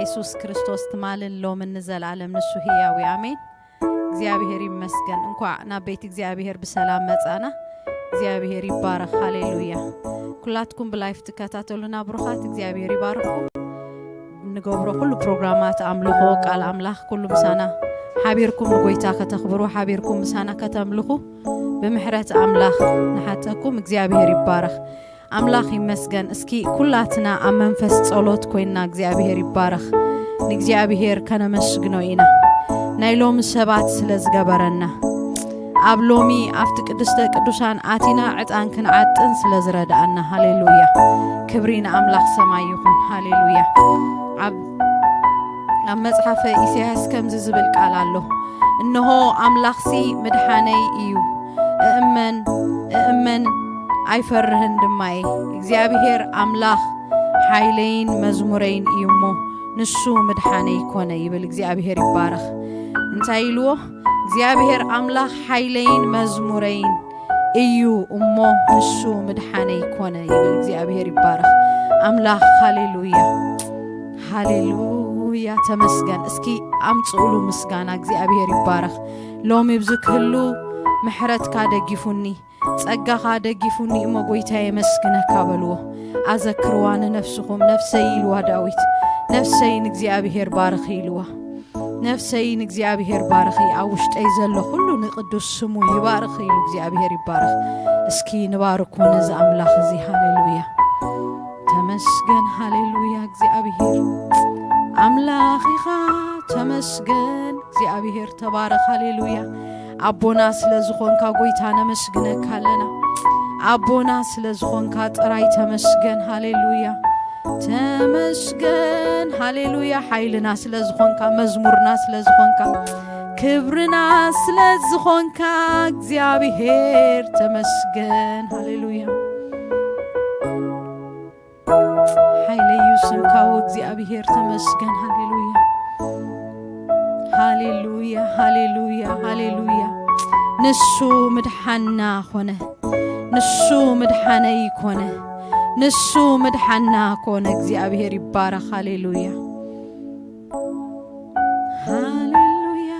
የሱስ ክርስቶስ ትማልን ሎምን ንዘለኣለም ንሱ ህያው እዩ። ኣሜን። እግዚኣብሔር ይመስገን። እንኳዕ ናብ ቤት እግዚኣብሔር ብሰላም መጻና። እግዚኣብሔር ይባረኽ። ሃሌሉያ። ኩላትኩም ብላይፍ ትከታተሉና ብሩኻት እግዚኣብሔር ይባርኽኩም። እንገብሮ ኩሉ ፕሮግራማት ኣምልኾ ቃል ኣምላኽ ኩሉ ምሳና ሓቢርኩም ንጎይታ ከተኽብሩ ሓቢርኩም ምሳና ከተምልኹ ብምሕረት ኣምላኽ ንሓተኩም። እግዚኣብሔር ይባረኽ። ኣምላኽ ይመስገን። እስኪ ኩላትና ኣብ መንፈስ ጸሎት ኮይንና እግዚኣብሔር ይባረኽ። ንእግዚኣብሔር ከነመስግኖ ኢና። ናይ ሎሚ ሰባት ስለ ዝገበረና፣ ኣብ ሎሚ ኣብቲ ቅድስተ ቅዱሳን ኣቲና ዕጣን ክንዓጥን ስለ ዝረድኣና። ሃሌሉያ። ክብሪ ንኣምላኽ ሰማይ ይኹን። ሃሌሉያ። ኣብ ኣብ መጽሓፈ ኢሳያስ ከምዚ ዝብል ቃል ኣሎ። እንሆ ኣምላኽሲ ምድሓነይ እዩ። እእመን፣ እእመን ኣይፈርህን ድማ እየ። እግዚኣብሔር ኣምላኽ ሓይለይን መዝሙረይን እዩ እሞ ንሱ ምድሓነይ ኮነ ይብል። እግዚኣብሔር ይባረኽ። እንታይ ኢልዎ? እግዚኣብሔር ኣምላኽ ሓይለይን መዝሙረይን እዩ እሞ ንሱ ምድሓነይ ኮነ ይብል። እግዚኣብሔር ይባረኽ። ኣምላኽ ሃሌሉያ፣ ሃሌሉያ፣ ተመስገን። እስኪ ኣምጽኡሉ ምስጋና። እግዚኣብሔር ይባረኽ። ሎሚ ብዚ ክህሉ ምሕረትካ ደጊፉኒ፣ ጸጋኻ ደጊፉኒ እሞ ጎይታ የመስግነካ በልዎ። ኣዘክርዋ ንነፍስኹም፣ ነፍሰይ ኢልዋ ዳዊት፣ ነፍሰይ ንእግዚኣብሔር ባርኺ ኢልዋ። ነፍሰይ ንእግዚኣብሔር ባርኺ፣ ኣብ ውሽጠይ ዘሎ ኩሉ ንቅዱስ ስሙ ይባርኽ ኢሉ እግዚኣብሔር ይባረኽ። እስኪ ንባርኮ ነዚ ኣምላኽ እዚ። ሃሌሉያ፣ ተመስገን። ሃሌሉያ፣ እግዚኣብሔር ኣምላኽ ኢኻ። ተመስገን እግዚኣብሔር፣ ተባረኽ። ሃሌሉያ። ኣቦና ስለ ዝኾንካ ጎይታ ነመስግነካ ኣለና። ኣቦና ስለ ዝኾንካ ጥራይ ተመስገን። ሃሌሉያ፣ ተመስገን። ሃሌሉያ፣ ሓይልና ስለ ዝኾንካ፣ መዝሙርና ስለ ዝኾንካ፣ ክብርና ስለ ዝኾንካ እግዚኣብሔር ተመስገን። ሃሌሉያ፣ ሓይለዩ ስምካ ወእግዚኣብሔር ተመስገን። ሃሌሉያ፣ ሃሌሉያ፣ ሃሌሉያ፣ ሃሌሉያ። ንሱ ምድሓና ኮነ፣ ንሱ ምድሓነይ ኮነ፣ ንሱ ምድሓና ኮነ። እግዚኣብሔር ይባረኽ። ሃሌሉያ፣ ሃሌሉያ።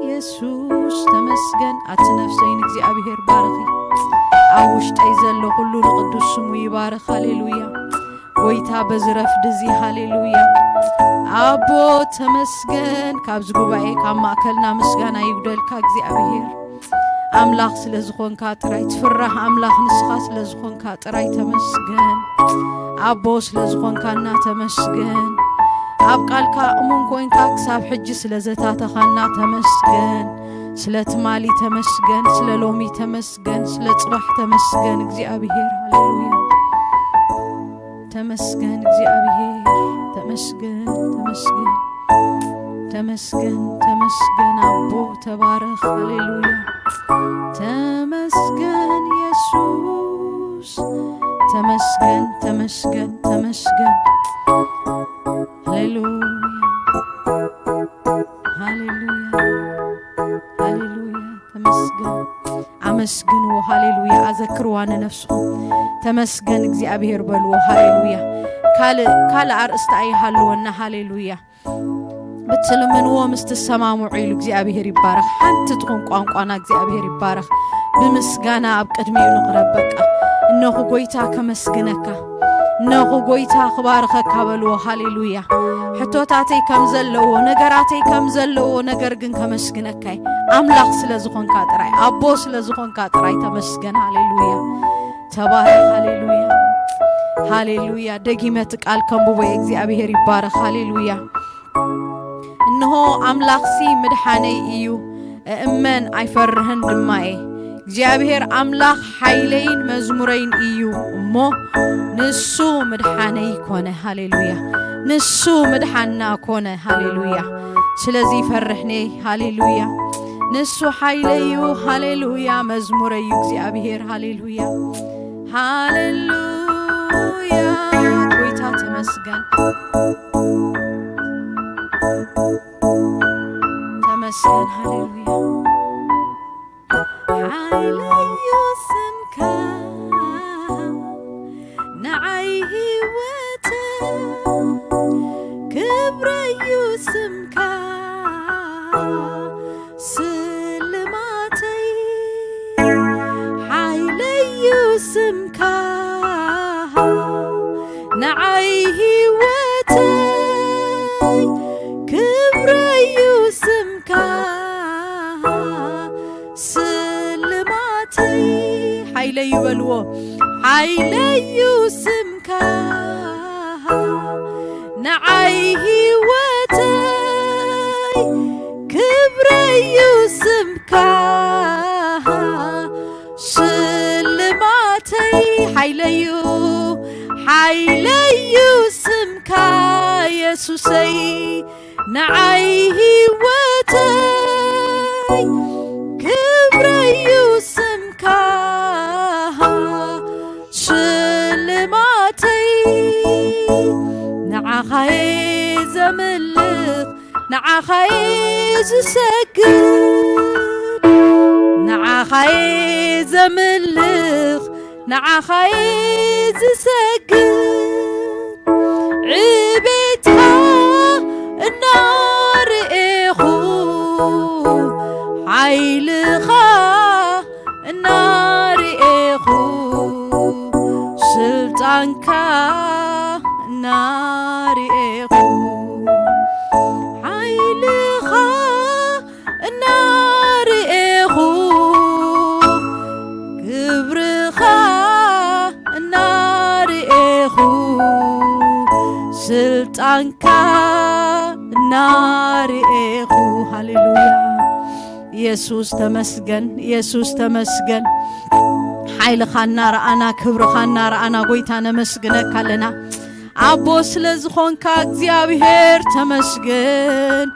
የሱስ ተመስገን። ኣቲ ነፍሰይ ንእግዚኣብሔር ባርኺ፣ ኣብ ውሽጠይ ዘሎ ኩሉ ንቅዱስ ስሙ ይባርኽ። ሃሌሉያ፣ ጎይታ በዚ ረፍዲ እዚ። ሃሌሉያ፣ ኣቦ ተመስገን። ካብዚ ጉባኤ ካብ ማእከልና ምስጋና ይጉደልካ እግዚኣብሔር። ኣምላኽ ስለ ዝኾንካ ጥራይ ትፍራሕ፣ ኣምላኽ ንስኻ ስለ ዝኾንካ ጥራይ ተመስገን። ኣቦ ስለ ዝኾንካና ተመስገን። ኣብ ቃልካ እሙን ኮይንካ ክሳብ ሕጂ ስለ ዘታተኻና ተመስገን። ስለ ትማሊ ተመስገን፣ ስለ ሎሚ ተመስገን፣ ስለ ጽባሕ ተመስገን እግዚኣብሔር። ሃሌሉያ፣ ተመስገን እግዚኣብሔር፣ ተመስገን፣ ተመስገን፣ ተመስገን፣ ተመስገን ኣቦ ተባረኽ። ሃሌሉያ፣ ተመስገን የሱስ፣ ተመስገን፣ ተመስገን፣ ተመስገን። ሃሌሉያ፣ ሃሌሉያ፣ ሃሌሉያ፣ ተመስገን። ኣመስግንዎ። ሃሌሉያ፣ ኣዘክርዋ ንነፍስኹም። ተመስገን እግዚኣብሔር በልዎ። ሃሌሉያ፣ ካልእ ካልእ ኣርእስቲ ኣይሃልወና። ሃሌሉያ፣ ብትልምንዎ ምስ ትሰማምዑ ኢሉ እግዚኣብሔር ይባረኽ። ሓንቲ ትኹን ቋንቋና እግዚኣብሔር ይባረኽ። ብምስጋና ኣብ ቅድሚኡ ንቕረብ። በቃ እነኹ ጎይታ ከመስግነካ፣ እነኹ ጎይታ ክባርኸካ በልዎ። ሃሌሉያ፣ ሕቶታተይ ከም ዘለዎ፣ ነገራተይ ከም ዘለዎ፣ ነገር ግን ከመስግነካ እየ። ኣምላኽ ስለ ዝኾንካ ጥራይ፣ ኣቦ ስለ ዝኾንካ ጥራይ ተመስገን። ሃሌሉያ፣ ተባረኽ። ሃሌሉያ፣ ሃሌሉያ። ደጊመ እቲ ቃል ከንብቦ እየ። እግዚኣብሔር ይባረኽ። ሃሌሉያ። እንሆ ኣምላኽሲ ምድሓነይ እዩ፣ እእመን ኣይፈርህን ድማ እየ። እግዚኣብሔር ኣምላኽ ሓይለይን መዝሙረይን እዩ እሞ፣ ንሱ ምድሓነይ ኮነ። ሃሌሉያ፣ ንሱ ምድሓና ኮነ። ሃሌሉያ፣ ስለዚ ይፈርሕኔ። ሃሌሉያ፣ ንሱ ሓይለይ እዩ። ሃሌሉያ፣ መዝሙረይ እዩ እግዚኣብሔር። ሃሌሉያ፣ ሃሌሉያ፣ ጎይታ ተመስገን፣ ተመስገን። ሃሌሉያ፣ ሓይለዩ ስምካ ንዓይ ህይወት፣ ክብሪ ስምካ ንዓይ ህይወተይ ክብረዩ ስምካ ስልማተይ ሓይለዩ በልዎ ሓይለዩ ስምካ ንዓይ ህይወተይ ክብረዩ ስምካ ስልማተይ ሓይለዩ ሓይለዩ ስምካ የሱሰይ ንዓይ ህይወተይ ክብረዩ ስምካ ስልማተይ ንዓኻየ ዘምልኽ ንዓኻየ ዝሰግድ ንዓኻየ ዘምልኽ ንዓኻየ ዝሰግድ ዕቤትካ እናርኤኹ ሓይልኻ እናርኤኹ ስልጣንካ እናርኤኹ ሓይልኻ እናርኤኹ ክብርኻ እናርኤኹ ስልጣንካ እናርኤኹ ሃሌሉያ ኢየሱስ ተመስገን ኢየሱስ ተመስገን ሓይልኻ እናረኣና ክብርኻ እናረኣና ጎይታ ነመስግነካ ኣለና ኣቦ ስለ ዝኾንካ እግዚኣብሔር ተመስገን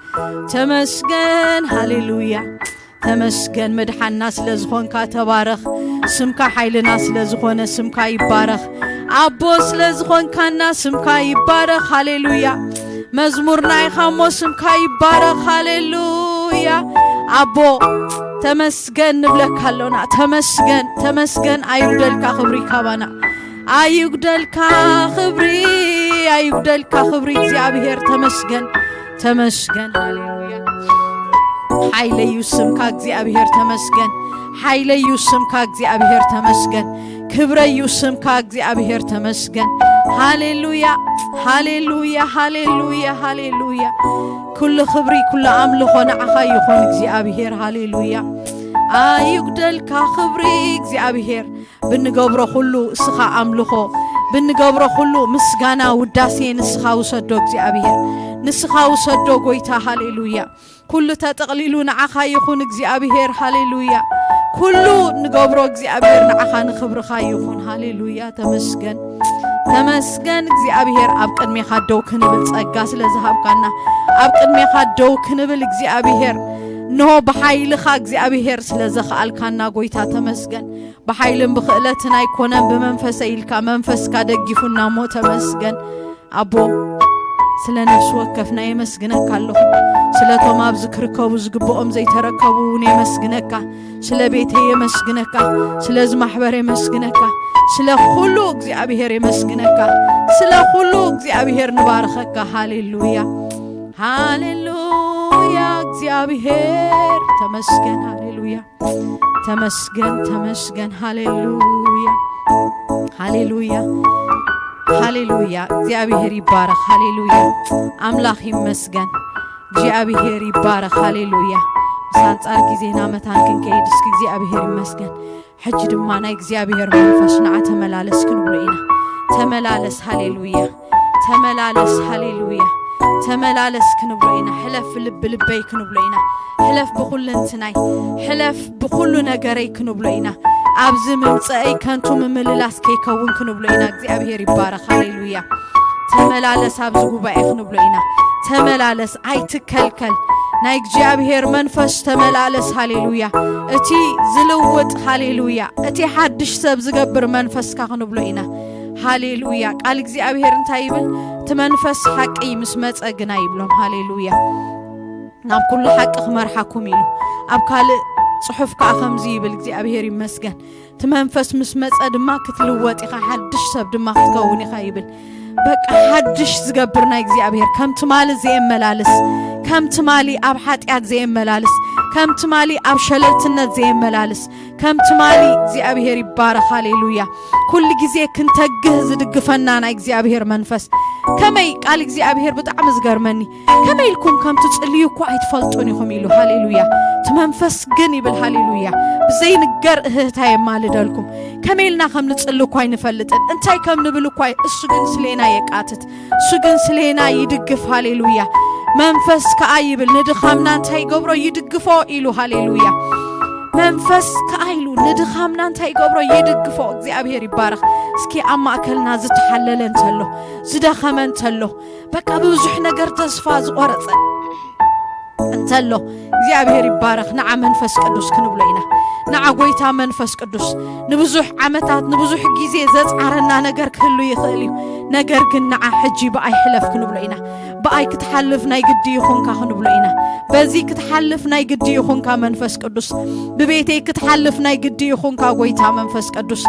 ተመስገን ሃሌሉያ ተመስገን መድሓና ስለ ዝኾንካ ተባረኽ ስምካ ሓይልና ስለ ዝኾነ ስምካ ይባረኽ ኣቦ ስለ ዝኾንካና ስምካ ይባረኽ ሃሌሉያ መዝሙርና ኢኻ እሞ ስምካ ይባረኽ ሃሌሉያ ኣቦ ተመስገን ንብለካ ኣሎና ተመስገን ተመስገን ኣይጉደልካ ክብሪ ካባና ኣይጉደልካ ክብሪ ኣይጉደልካ ክብሪ እግዚኣብሔር ተመስገን ተመስገን ሃሌሉያ ሓይለዩ ስምካ እግዚኣብሔር ተመስገን ሓይለዩ ስምካ እግዚኣብሔር ተመስገን ክብረዩ ስምካ እግዚኣብሔር ተመስገን ሃሌሉያ ሃሌሉያ ሃሌሉያ ሃሌሉያ ኩሉ ክብሪ ኩሉ ኣምልኾ ንዓኻ ይኹን እግዚኣብሔር ሃሌሉያ ኣይጉደልካ ክብሪ እግዚኣብሔር ብንገብሮ ኩሉ እስኻ ኣምልኾ ብንገብሮ ኩሉ ምስጋና ውዳሴ ንስኻ ውሰዶ እግዚኣብሔር ንስኻ ውሰዶ ጎይታ ሃሌሉያ ኩሉ ተጠቕሊሉ ንዓኻ ይኹን እግዚኣብሔር ሃሌሉያ ኩሉ ንገብሮ እግዚኣብሔር ንዓኻ ንኽብርኻ ይኹን ሃሌሉያ ተመስገን ተመስገን እግዚኣብሔር ኣብ ቅድሜኻ ደው ክንብል ጸጋ ስለ ዝሃብካና ኣብ ቅድሜኻ ደው ክንብል እግዚኣብሔር እንሆ ብሓይልኻ እግዚኣብሔር ስለ ዘኽኣልካና ጎይታ ተመስገን ብሓይልን ብኽእለትን ኣይኮነን ብመንፈሰ ኢልካ መንፈስካ ደጊፉና እሞ ተመስገን ኣቦ ስለ ነፍሲ ወከፍና የመስግነካ ኣለኹ ስለቶም ኣብዚ ክርከቡ ዝግብኦም ዘይተረከቡ እውን የመስግነካ ስለ ቤተይ የመስግነካ ስለዚ ማሕበር የመስግነካ ስለ ኩሉ እግዚኣብሔር የመስግነካ ስለ ኩሉ እግዚኣብሔር ንባርኸካ ሃሌሉያ ሃሌሉያ እግዚኣብሔር ተመስገን ሃሌሉያ ተመስገን ተመስገን ሃሌሉያ ሃሌሉያ ሃሌሉያ እግዚኣብሔር ይባረኽ ሃሌሉያ ኣምላኽ ይመስገን እግዚኣብሔር ይባረኽ ሃሌሉያ ምስ ኣንጻር ግዜና መታን ክንከይድ እስኪ እግዚኣብሔር ይመስገን ሕጂ ድማ ናይ እግዚኣብሔር መንፈስ ንዓ ተመላለስ ክንብሎ ኢና ተመላለስ ሃሌሉያ ተመላለስ ሃሌሉያ ተመላለስ ክንብሎ ኢና ሕለፍ ልቢ ልበይ ክንብሎ ኢና ሕለፍ ብኩለንትናይ ሕለፍ ብኩሉ ነገረይ ክንብሎ ኢና ኣብዚ ምምፀአይ ከንቱ ምምልላስ ከይከውን ክንብሎ ኢና እግዚኣብሔር ይባረኽ ሃሌሉያ ተመላለስ ኣብዚ ጉባኤ ክንብሎ ኢና ተመላለስ ኣይትከልከል ናይ እግዚኣብሔር መንፈስ ተመላለስ ሃሌሉያ እቲ ዝልውጥ ሃሌሉያ እቲ ሓድሽ ሰብ ዝገብር መንፈስካ ክንብሎ ኢና ሃሌሉያ ቃል እግዚኣብሔር እንታይ ይብል እቲ መንፈስ ሓቂ ምስ መፀ ግና ይብሎም ሃሌሉያ ናብ ኩሉ ሓቂ ክመርሓኩም ኢሉ ኣብ ካልእ ፅሑፍ ከዓ ከምዚ ይብል እግዚኣብሔር ይመስገን እቲ መንፈስ ምስ መፀ ድማ ክትልወጥ ኢኻ ሓድሽ ሰብ ድማ ክትከውን ኢኻ ይብል በቃ ሓድሽ ዝገብር ናይ እግዚኣብሔር፣ ከም ትማሊ ዘየመላልስ፣ ከም ትማሊ ኣብ ሓጢኣት ዘየመላልስ፣ ከም ትማሊ ኣብ ሸለልትነት ዘየመላልስ፣ ከም ትማሊ እግዚኣብሔር ይባረኽ። ሃሌሉያ። ኩሉ ግዜ ክንተግህ ዝድግፈና ናይ እግዚኣብሔር መንፈስ። ከመይ ቃል እግዚኣብሔር ብጣዕሚ ዝገርመኒ፣ ከመይ ኢልኩም ከም ትጽልዩ እኳ ኣይትፈልጡን ኢኹም ኢሉ። ሃሌሉያ። እቲ መንፈስ ግን ይብል፣ ሃሌሉያ፣ ብዘይንገር እህህታ የማልደልኩም። ከመይ ኢልና ከም ንጽሊ እኳ ኣይንፈልጥን፣ እንታይ ከም ንብል እኳ፣ እሱ ግን ስሌና የቃትት፣ እሱ ግን ስሌና ይድግፍ። ሃሌሉያ። መንፈስ ከኣ ይብል ንድኻምና እንታይ ይገብሮ? ይድግፎ ኢሉ። ሃሌሉያ። መንፈስ ከኣ ኢሉ ንድኻምና እንታይ ይገብሮ? ይድግፎ። እግዚኣብሔር ይባረኽ። እስኪ ኣብ ማእከልና ዝተሓለለ እንተሎ፣ ዝደኸመ እንተሎ፣ በቃ ብብዙሕ ነገር ተስፋ ዝቆረጸ እንተሎ፣ እግዚኣብሔር ይባረኽ። ንዓ መንፈስ ቅዱስ ክንብሎ ኢና። ንዓ ጎይታ መንፈስ ቅዱስ፣ ንብዙሕ ዓመታት ንብዙሕ ግዜ ዘጽዓረና ነገር ክህሉ ይኽእል እዩ። ነገር ግን ንዓ ሕጂ ብኣይ ሕለፍ ክንብሎ ኢና። ብኣይ ክትሓልፍ ናይ ግዲ ይኹንካ ክንብሎ ኢና። በዚ ክትሓልፍ ናይ ግዲ ይኹንካ መንፈስ ቅዱስ። ብቤተይ ክትሓልፍ ናይ ግዲ ይኹንካ ጎይታ መንፈስ ቅዱስ።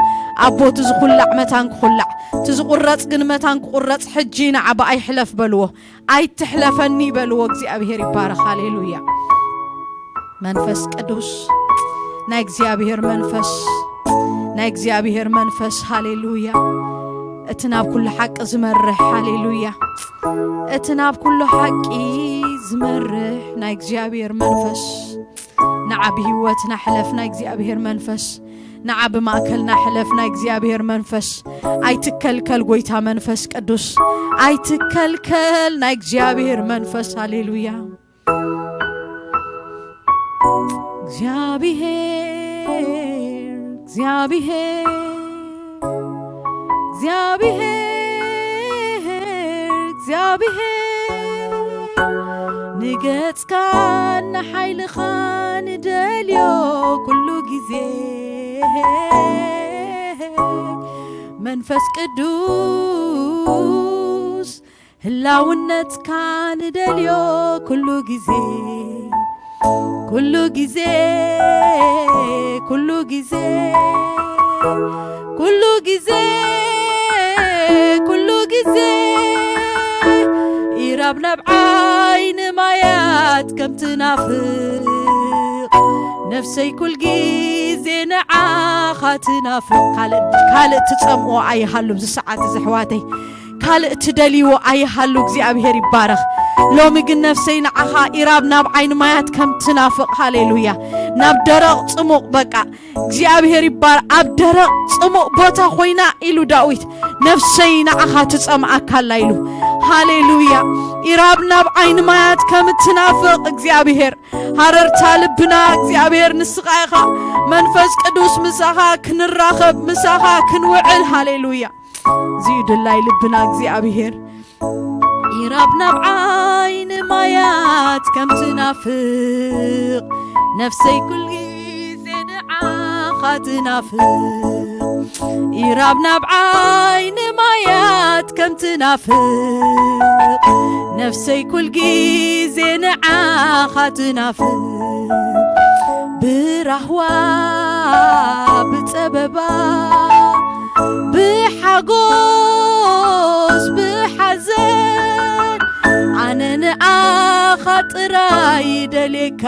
ኣቦ እቲ ዝኹላዕ መታን ክኹላዕ፣ እቲ ዝቑረጽ ግን መታን ክቑረጽ ሕጂ ንዓ ብኣይ ሕለፍ በልዎ። ኣይትሕለፈኒ በልዎ። እግዚኣብሔር ይባረኽ። ሃሌሉያ። መንፈስ ቅዱስ፣ ናይ እግዚኣብሔር መንፈስ፣ ናይ እግዚኣብሔር መንፈስ፣ ሃሌሉያ። እቲ ናብ ኩሉ ሓቂ ዝመርሕ፣ ሃሌሉያ። እቲ ናብ ኩሉ ሓቂ ዝመርሕ ናይ እግዚኣብሔር መንፈስ፣ ንዓ ብህይወትና ሕለፍ ናይ እግዚኣብሔር መንፈስ፣ ንዓ ብማእከልና ሕለፍ ናይ እግዚኣብሔር መንፈስ። ኣይትከልከል ጎይታ መንፈስ ቅዱስ፣ ኣይትከልከል ናይ እግዚኣብሔር መንፈስ። ሃሌሉያ። እግዚኣብሔር፣ እግዚኣብሔር፣ እግዚኣብሔር፣ እግዚኣብሔር፣ ንገጽካን ንሓይልኻን ንደልዮ ኩሉ ግዜ። መንፈስ ቅዱስ ህላውነትካ ንደልዮ ኩሉ ግዜ፣ ኩሉ ግዜ፣ ኩሉ ግዜ፣ ኩሉ ግዜ፣ ኩሉ ግዜ። ኢራብ ናብ ዓይኒ ማያት ከም ትናፍቕ፣ ነፍሰይ ኩል ግዜ ንዓኻ ትናፍቕ። ካልእ፣ ካልእ ትጸምኦ ኣይሃሉ ኣብዚ ሰዓት እዚ ኣሕዋተይ። ካልእ ትደልይዎ ኣይሃሉ። እግዚኣብሔር ይባረኽ። ሎሚ ግን ነፍሰይ ንዓኻ ኢራብ ናብ ዓይኒ ማያት ከም ትናፍቕ፣ ሃሌሉያ፣ ናብ ደረቕ ጽሙቕ፣ በቃ እግዚኣብሔር ይባር፣ ኣብ ደረቕ ጽሙቕ ቦታ ኮይና ኢሉ ዳዊት፣ ነፍሰይ ንዓኻ ትጸምኣካ ኣላ ኢሉ። ሃሌሉያ። ኢራብ ናብ ዓይኒ ማያት ከም ትናፍቕ እግዚኣብሔር፣ ሃረርታ ልብና እግዚኣብሔር ንስኻ ኢኻ። መንፈስ ቅዱስ ምሳኻ ክንራኸብ፣ ምሳኻ ክንውዕል። ሃሌሉያ። እዚ'ዩ ድላይ ልብና እግዚኣብሔር። ኢራብ ናብ ዓይኒ ማያት ከም ትናፍቕ፣ ነፍሰይ ኩል ግዜ ንዓኻ ትናፍቕ። ኢራብ ናብ ዓይኒ ማያት ከም ትናፍቕ፣ ነፍሰይ ኩል ግዜ ንዓኻ ትናፍቕ። ብራህዋ ብጸበባ ብሓጎስ ብሓዘን ኣነ ንኣኻ ጥራይ ደልየካ።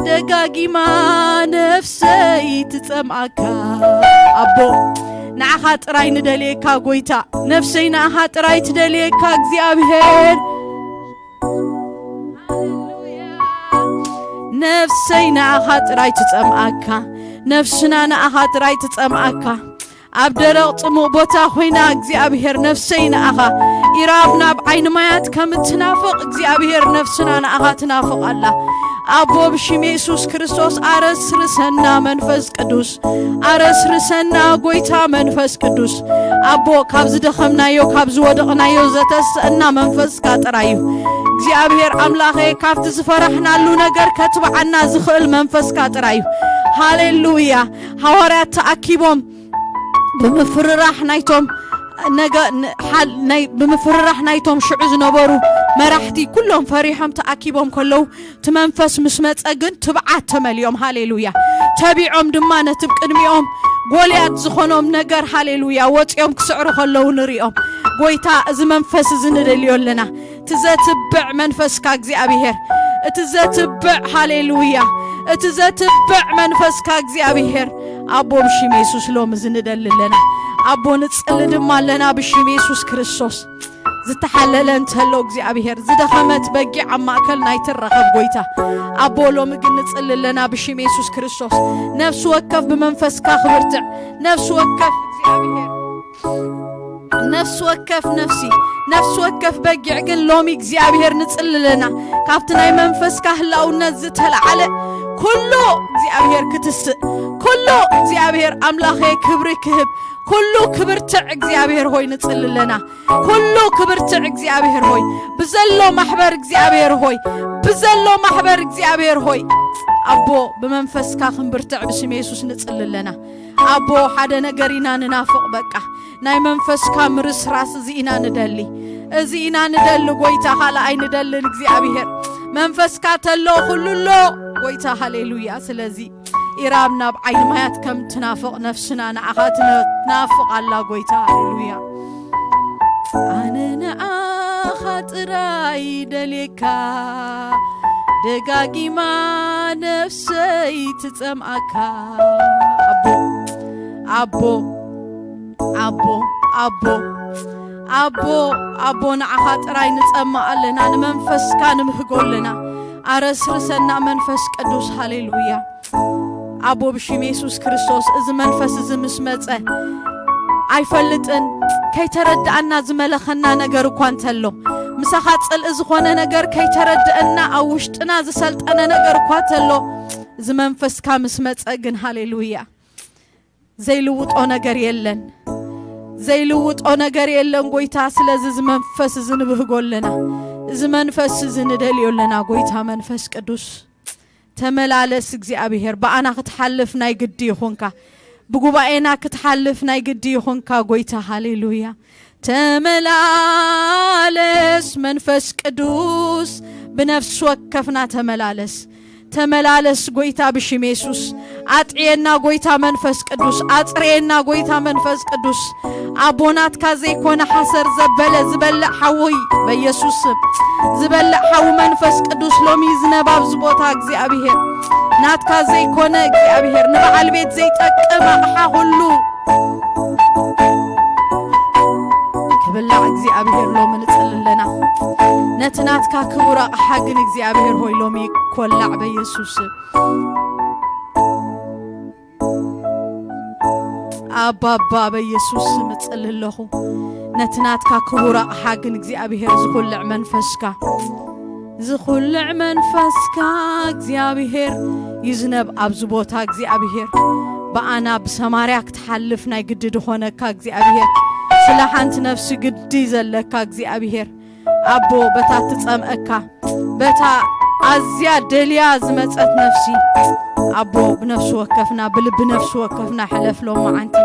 ደጋጊማ ነፍሰይ ትጸምኣካ። ኣቦ ንዓኻ ጥራይ ንደልየካ ጎይታ። ነፍሰይ ንኣኻ ጥራይ ትደልየካ እግዚኣብሔር። ነፍሰይ ንኣኻ ጥራይ ትጸምኣካ። ነፍስና ንኣኻ ጥራይ ትጸምኣካ። ኣብ ደረቕ ጽሙእ ቦታ ኮይና እግዚኣብሔር ነፍሰይ ንኣኻ ኢራብ ናብ ዓይኒ ማያት ከም እትናፍቕ እግዚኣብሔር ነፍስና ንኣኻ ትናፍቕ ኣላ። ኣቦ ብሽም የሱስ ክርስቶስ ኣረስርሰና መንፈስ ቅዱስ። ኣረስርሰና ጎይታ መንፈስ ቅዱስ። ኣቦ ካብ ዝደኸምናዮ ካብ ዝወደቕናዮ ዘተስአና መንፈስካ ጥራይ እዩ። እግዚኣብሔር ኣምላኸ ካብቲ ዝፈራሕናሉ ነገር ከትብዓና ዝኽእል መንፈስካ ጥራይ እዩ። ሃሌሉያ። ሃዋርያት ተኣኪቦም ብምፍርራሕ ናይቶም ነገ ን- ሓል- ናይ ብምፍርራሕ ናይቶም ሽዑ ዝነበሩ መራሕቲ ኩሎም ፈሪሖም ተኣኪቦም ከለዉ እቲ መንፈስ ምስ መጸ ግን ትብዓት ተመሊኦም። ሃሌሉያ። ተቢዖም ድማ ነቲ ብቅድሚኦም ጎልያድ ዝኾኖም ነገር፣ ሃሌሉያ፣ ወፂኦም ክስዕሩ ከለዉ ንሪኦም። ጎይታ፣ እዚ መንፈስ እዚ ንደልዮ ኣለና። እቲ ዘትብዕ መንፈስካ እግዚኣብሔር፣ እቲ ዘትብዕ፣ ሃሌሉያ፣ እቲ ዘትብዕ መንፈስካ እግዚኣብሔር፣ ኣቦ፣ ብሽም የሱስ ሎም እዚ ንደሊ ኣለና። ኣቦ፣ ንጽሊ ድማ ኣለና ብሽም የሱስ ክርስቶስ። ዝተሓለለ እንተሎ እግዚኣብሔር፣ ዝደኸመት በጊዕ ኣብ ማእከልና ኣይትረኸብ ጎይታ። ኣቦ፣ ሎሚ ግን ንጽሊ ኣለና ብሽም የሱስ ክርስቶስ። ነፍሲ ወከፍ ብመንፈስካ ክብርትዕ፣ ነፍሲ ወከፍ እግዚኣብሔር፣ ነፍሲ ወከፍ ነፍሲ፣ ነፍሲ ወከፍ በጊዕ ግን ሎሚ እግዚኣብሔር ንጽሊ ኣለና። ካብቲ ናይ መንፈስካ ህላውነት ዝተለዓለ ኩሉ እግዚኣብሔር ክትስእ፣ ኩሉ እግዚኣብሔር ኣምላኸ ክብሪ ክህብ፣ ኩሉ ክብርትዕ እግዚኣብሔር ሆይ ንጽሊ ኣለና። ኩሉ ክብርትዕ እግዚኣብሔር ሆይ፣ ብዘሎ ማሕበር እግዚኣብሔር ሆይ፣ ብዘሎ ማሕበር እግዚኣብሔር ሆይ፣ ኣቦ ብመንፈስካ ክንብርትዕ ብስም የሱስ ንጽሊ ኣለና። ኣቦ ሓደ ነገር ኢና ንናፍቕ፣ በቃ ናይ መንፈስካ ምርስራስ እዚ ኢና ንደሊ፣ እዚ ኢና ንደሊ ጎይታ፣ ካልእ ኣይንደልን እግዚኣብሔር። መንፈስካ ተሎ ኩሉ ኣሎ ጎይታ፣ ሃሌሉያ። ስለዚ ኢራብ ናብ ዓይኒ ማያት ከም ትናፍቕ ነፍስና ንዓኻ ትነ-፣ ትናፍቕ ኣላ ጎይታ። ሃሌሉያ። ኣነ ንዓኻ ጥራይ ደልየካ፣ ደጋጊማ ነፍሰይ ትጸምኣካ። ኣቦ፣ ኣቦ፣ ኣቦ፣ ኣቦ፣ ኣቦ፣ ኣቦ፣ ንዓኻ ጥራይ ንጸምእ ኣለና፣ ንመንፈስካ ንብህጎ ኣለና። ኣረስርሰና መንፈስ ቅዱስ። ሃሌሉያ። ኣቦ ብሽም የሱስ ክርስቶስ፣ እዚ መንፈስ እዚ ምስ መጸ ኣይፈልጥን፣ ከይተረድኣና ዝመለኸና ነገር እኳ እንተሎ፣ ምሳኻ ጽልኢ ዝኾነ ነገር ከይተረድአና ኣብ ውሽጥና ዝሰልጠነ ነገር እኳ እንተሎ፣ እዚ መንፈስካ ምስ መጸ ግን፣ ሃሌሉያ፣ ዘይልውጦ ነገር የለን፣ ዘይልውጦ ነገር የለን ጎይታ። ስለዚ እዚ መንፈስ እዚ ንብህጎ ኣለና፣ እዚ መንፈስ እዚ ንደልዮ ኣለና ጎይታ መንፈስ ቅዱስ። ተመላለስ እግዚኣብሔር፣ ብኣና ክትሓልፍ ናይ ግዲ ይኹንካ፣ ብጉባኤና ክትሓልፍ ናይ ግዲ ይኹንካ ጎይታ። ሃሌሉያ። ተመላለስ መንፈስ ቅዱስ፣ ብነፍሲ ወከፍና ተመላለስ። ተመላለስ ጎይታ ብሽም የሱስ። ኣጥዕየና ጎይታ መንፈስ ቅዱስ፣ ኣጽርየና ጎይታ መንፈስ ቅዱስ። ኣቦ ናትካ ዘይኮነ ሓሰር ዘበለ ዝበልዕ ሓዊ በኢየሱስ ስም። ዝበልዕ ሓዊ መንፈስ ቅዱስ ሎሚ ዝነብ ኣብዚ ቦታ እግዚኣብሔር። ናትካ ዘይኮነ እግዚኣብሔር፣ ንበዓል ቤት ዘይጠቅም ኣቕሓ ኩሉ ክብላዕ እግዚኣብሔር ሎሚ ንጽሊ ኣለና። ነቲ ናትካ ክቡር ኣቕሓ ግን እግዚኣብሔር ሆይ ሎሚ ኮላዕ በኢየሱስ ስም። ኣባባ በኢየሱስ ስም እጽሊ ኣለኹ። ነቲ ናትካ ክቡር ኣቕሓ ግን እግዚኣብሔር ዝኹልዕ መንፈስካ፣ ዝኹልዕ መንፈስካ እግዚኣብሔር ይዝነብ ኣብዚ ቦታ እግዚኣብሔር። ብኣና ብሰማርያ ክትሓልፍ ናይ ግዲ ዝኾነካ እግዚኣብሔር፣ ስለ ሓንቲ ነፍሲ ግዲ ዘለካ እግዚኣብሔር፣ ኣቦ በታ ትጸምአካ፣ በታ ኣዝያ ደልያ ዝመጸት ነፍሲ፣ ኣቦ ብነፍሲ ወከፍና፣ ብልቢ ነፍሲ ወከፍና ሕለፍ ሎመዓንቲ።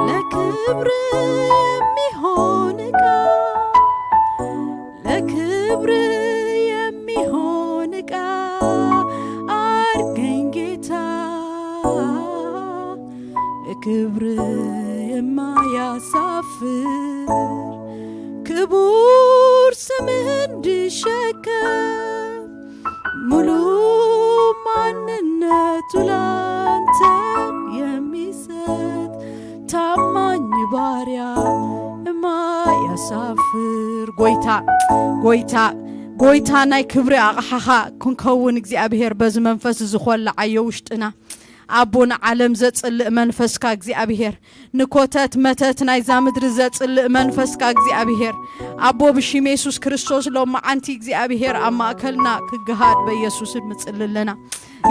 ለክብር የሚሆን ዕቃ፣ ለክብር የሚሆን ዕቃ አርገኝ ጌታ፣ ለክብር የማያሳፍር ክቡር ስም እንድሸከም፣ ሙሉ ማንነቱ ላንተ የሚሰጥ ታማኝ ባሪያ የማያሳፍር ጎይታ፣ ጎይታ፣ ጎይታ፣ ናይ ክብሪ ኣቕሓኻ ክንከውን እግዚኣብሔር በዚ መንፈስ እዚ ኾልዓዮ ውሽጥና። ኣቦ ንዓለም ዘጽልእ መንፈስካ እግዚኣብሔር፣ ንኮተት መተት ናይዛ ምድሪ ዘጽልእ መንፈስካ እግዚኣብሔር፣ ኣቦ ብሽም የሱስ ክርስቶስ ሎመዓንቲ እግዚኣብሔር ኣብ ማእከልና ክገሃድ በኢየሱስ ንጽሊ ኣለና።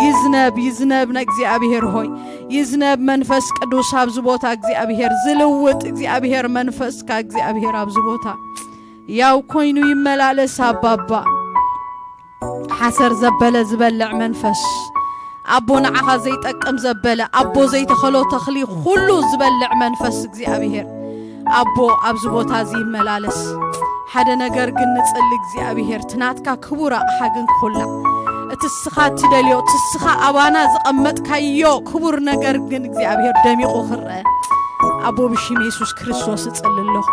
ይዝነብ፣ ይዝነብ ንእግዚኣብሔር ሆይ፣ ይዝነብ መንፈስ ቅዱስ ኣብዚ ቦታ እግዚኣብሔር፣ ዝልውጥ እግዚኣብሔር መንፈስካ እግዚኣብሔር ኣብዚ ቦታ ያው ኮይኑ ይመላለስ ኣባባ። ሓሰር ዘበለ ዝበልዕ መንፈስ፣ ኣቦ ንዓኻ ዘይጠቅም ዘበለ፣ ኣቦ ዘይተኸሎ ተኽሊ ኩሉ ዝበልዕ መንፈስ እግዚኣብሔር፣ ኣቦ ኣብዚ ቦታ እዚ ይመላለስ። ሓደ ነገር ግን ንጽሊ እግዚኣብሔር፣ እቲ ናትካ ክቡር ኣቕሓ ግን ክኹላዕ፣ እቲ እስኻ እትደልዮ፣ እቲ እስኻ ኣባና ዘቐመጥካዮ ክቡር ነገር ግን እግዚኣብሔር ደሚቑ ክረአ ኣቦ ብሽም የሱስ ክርስቶስ እጽሊ ኣለኹ።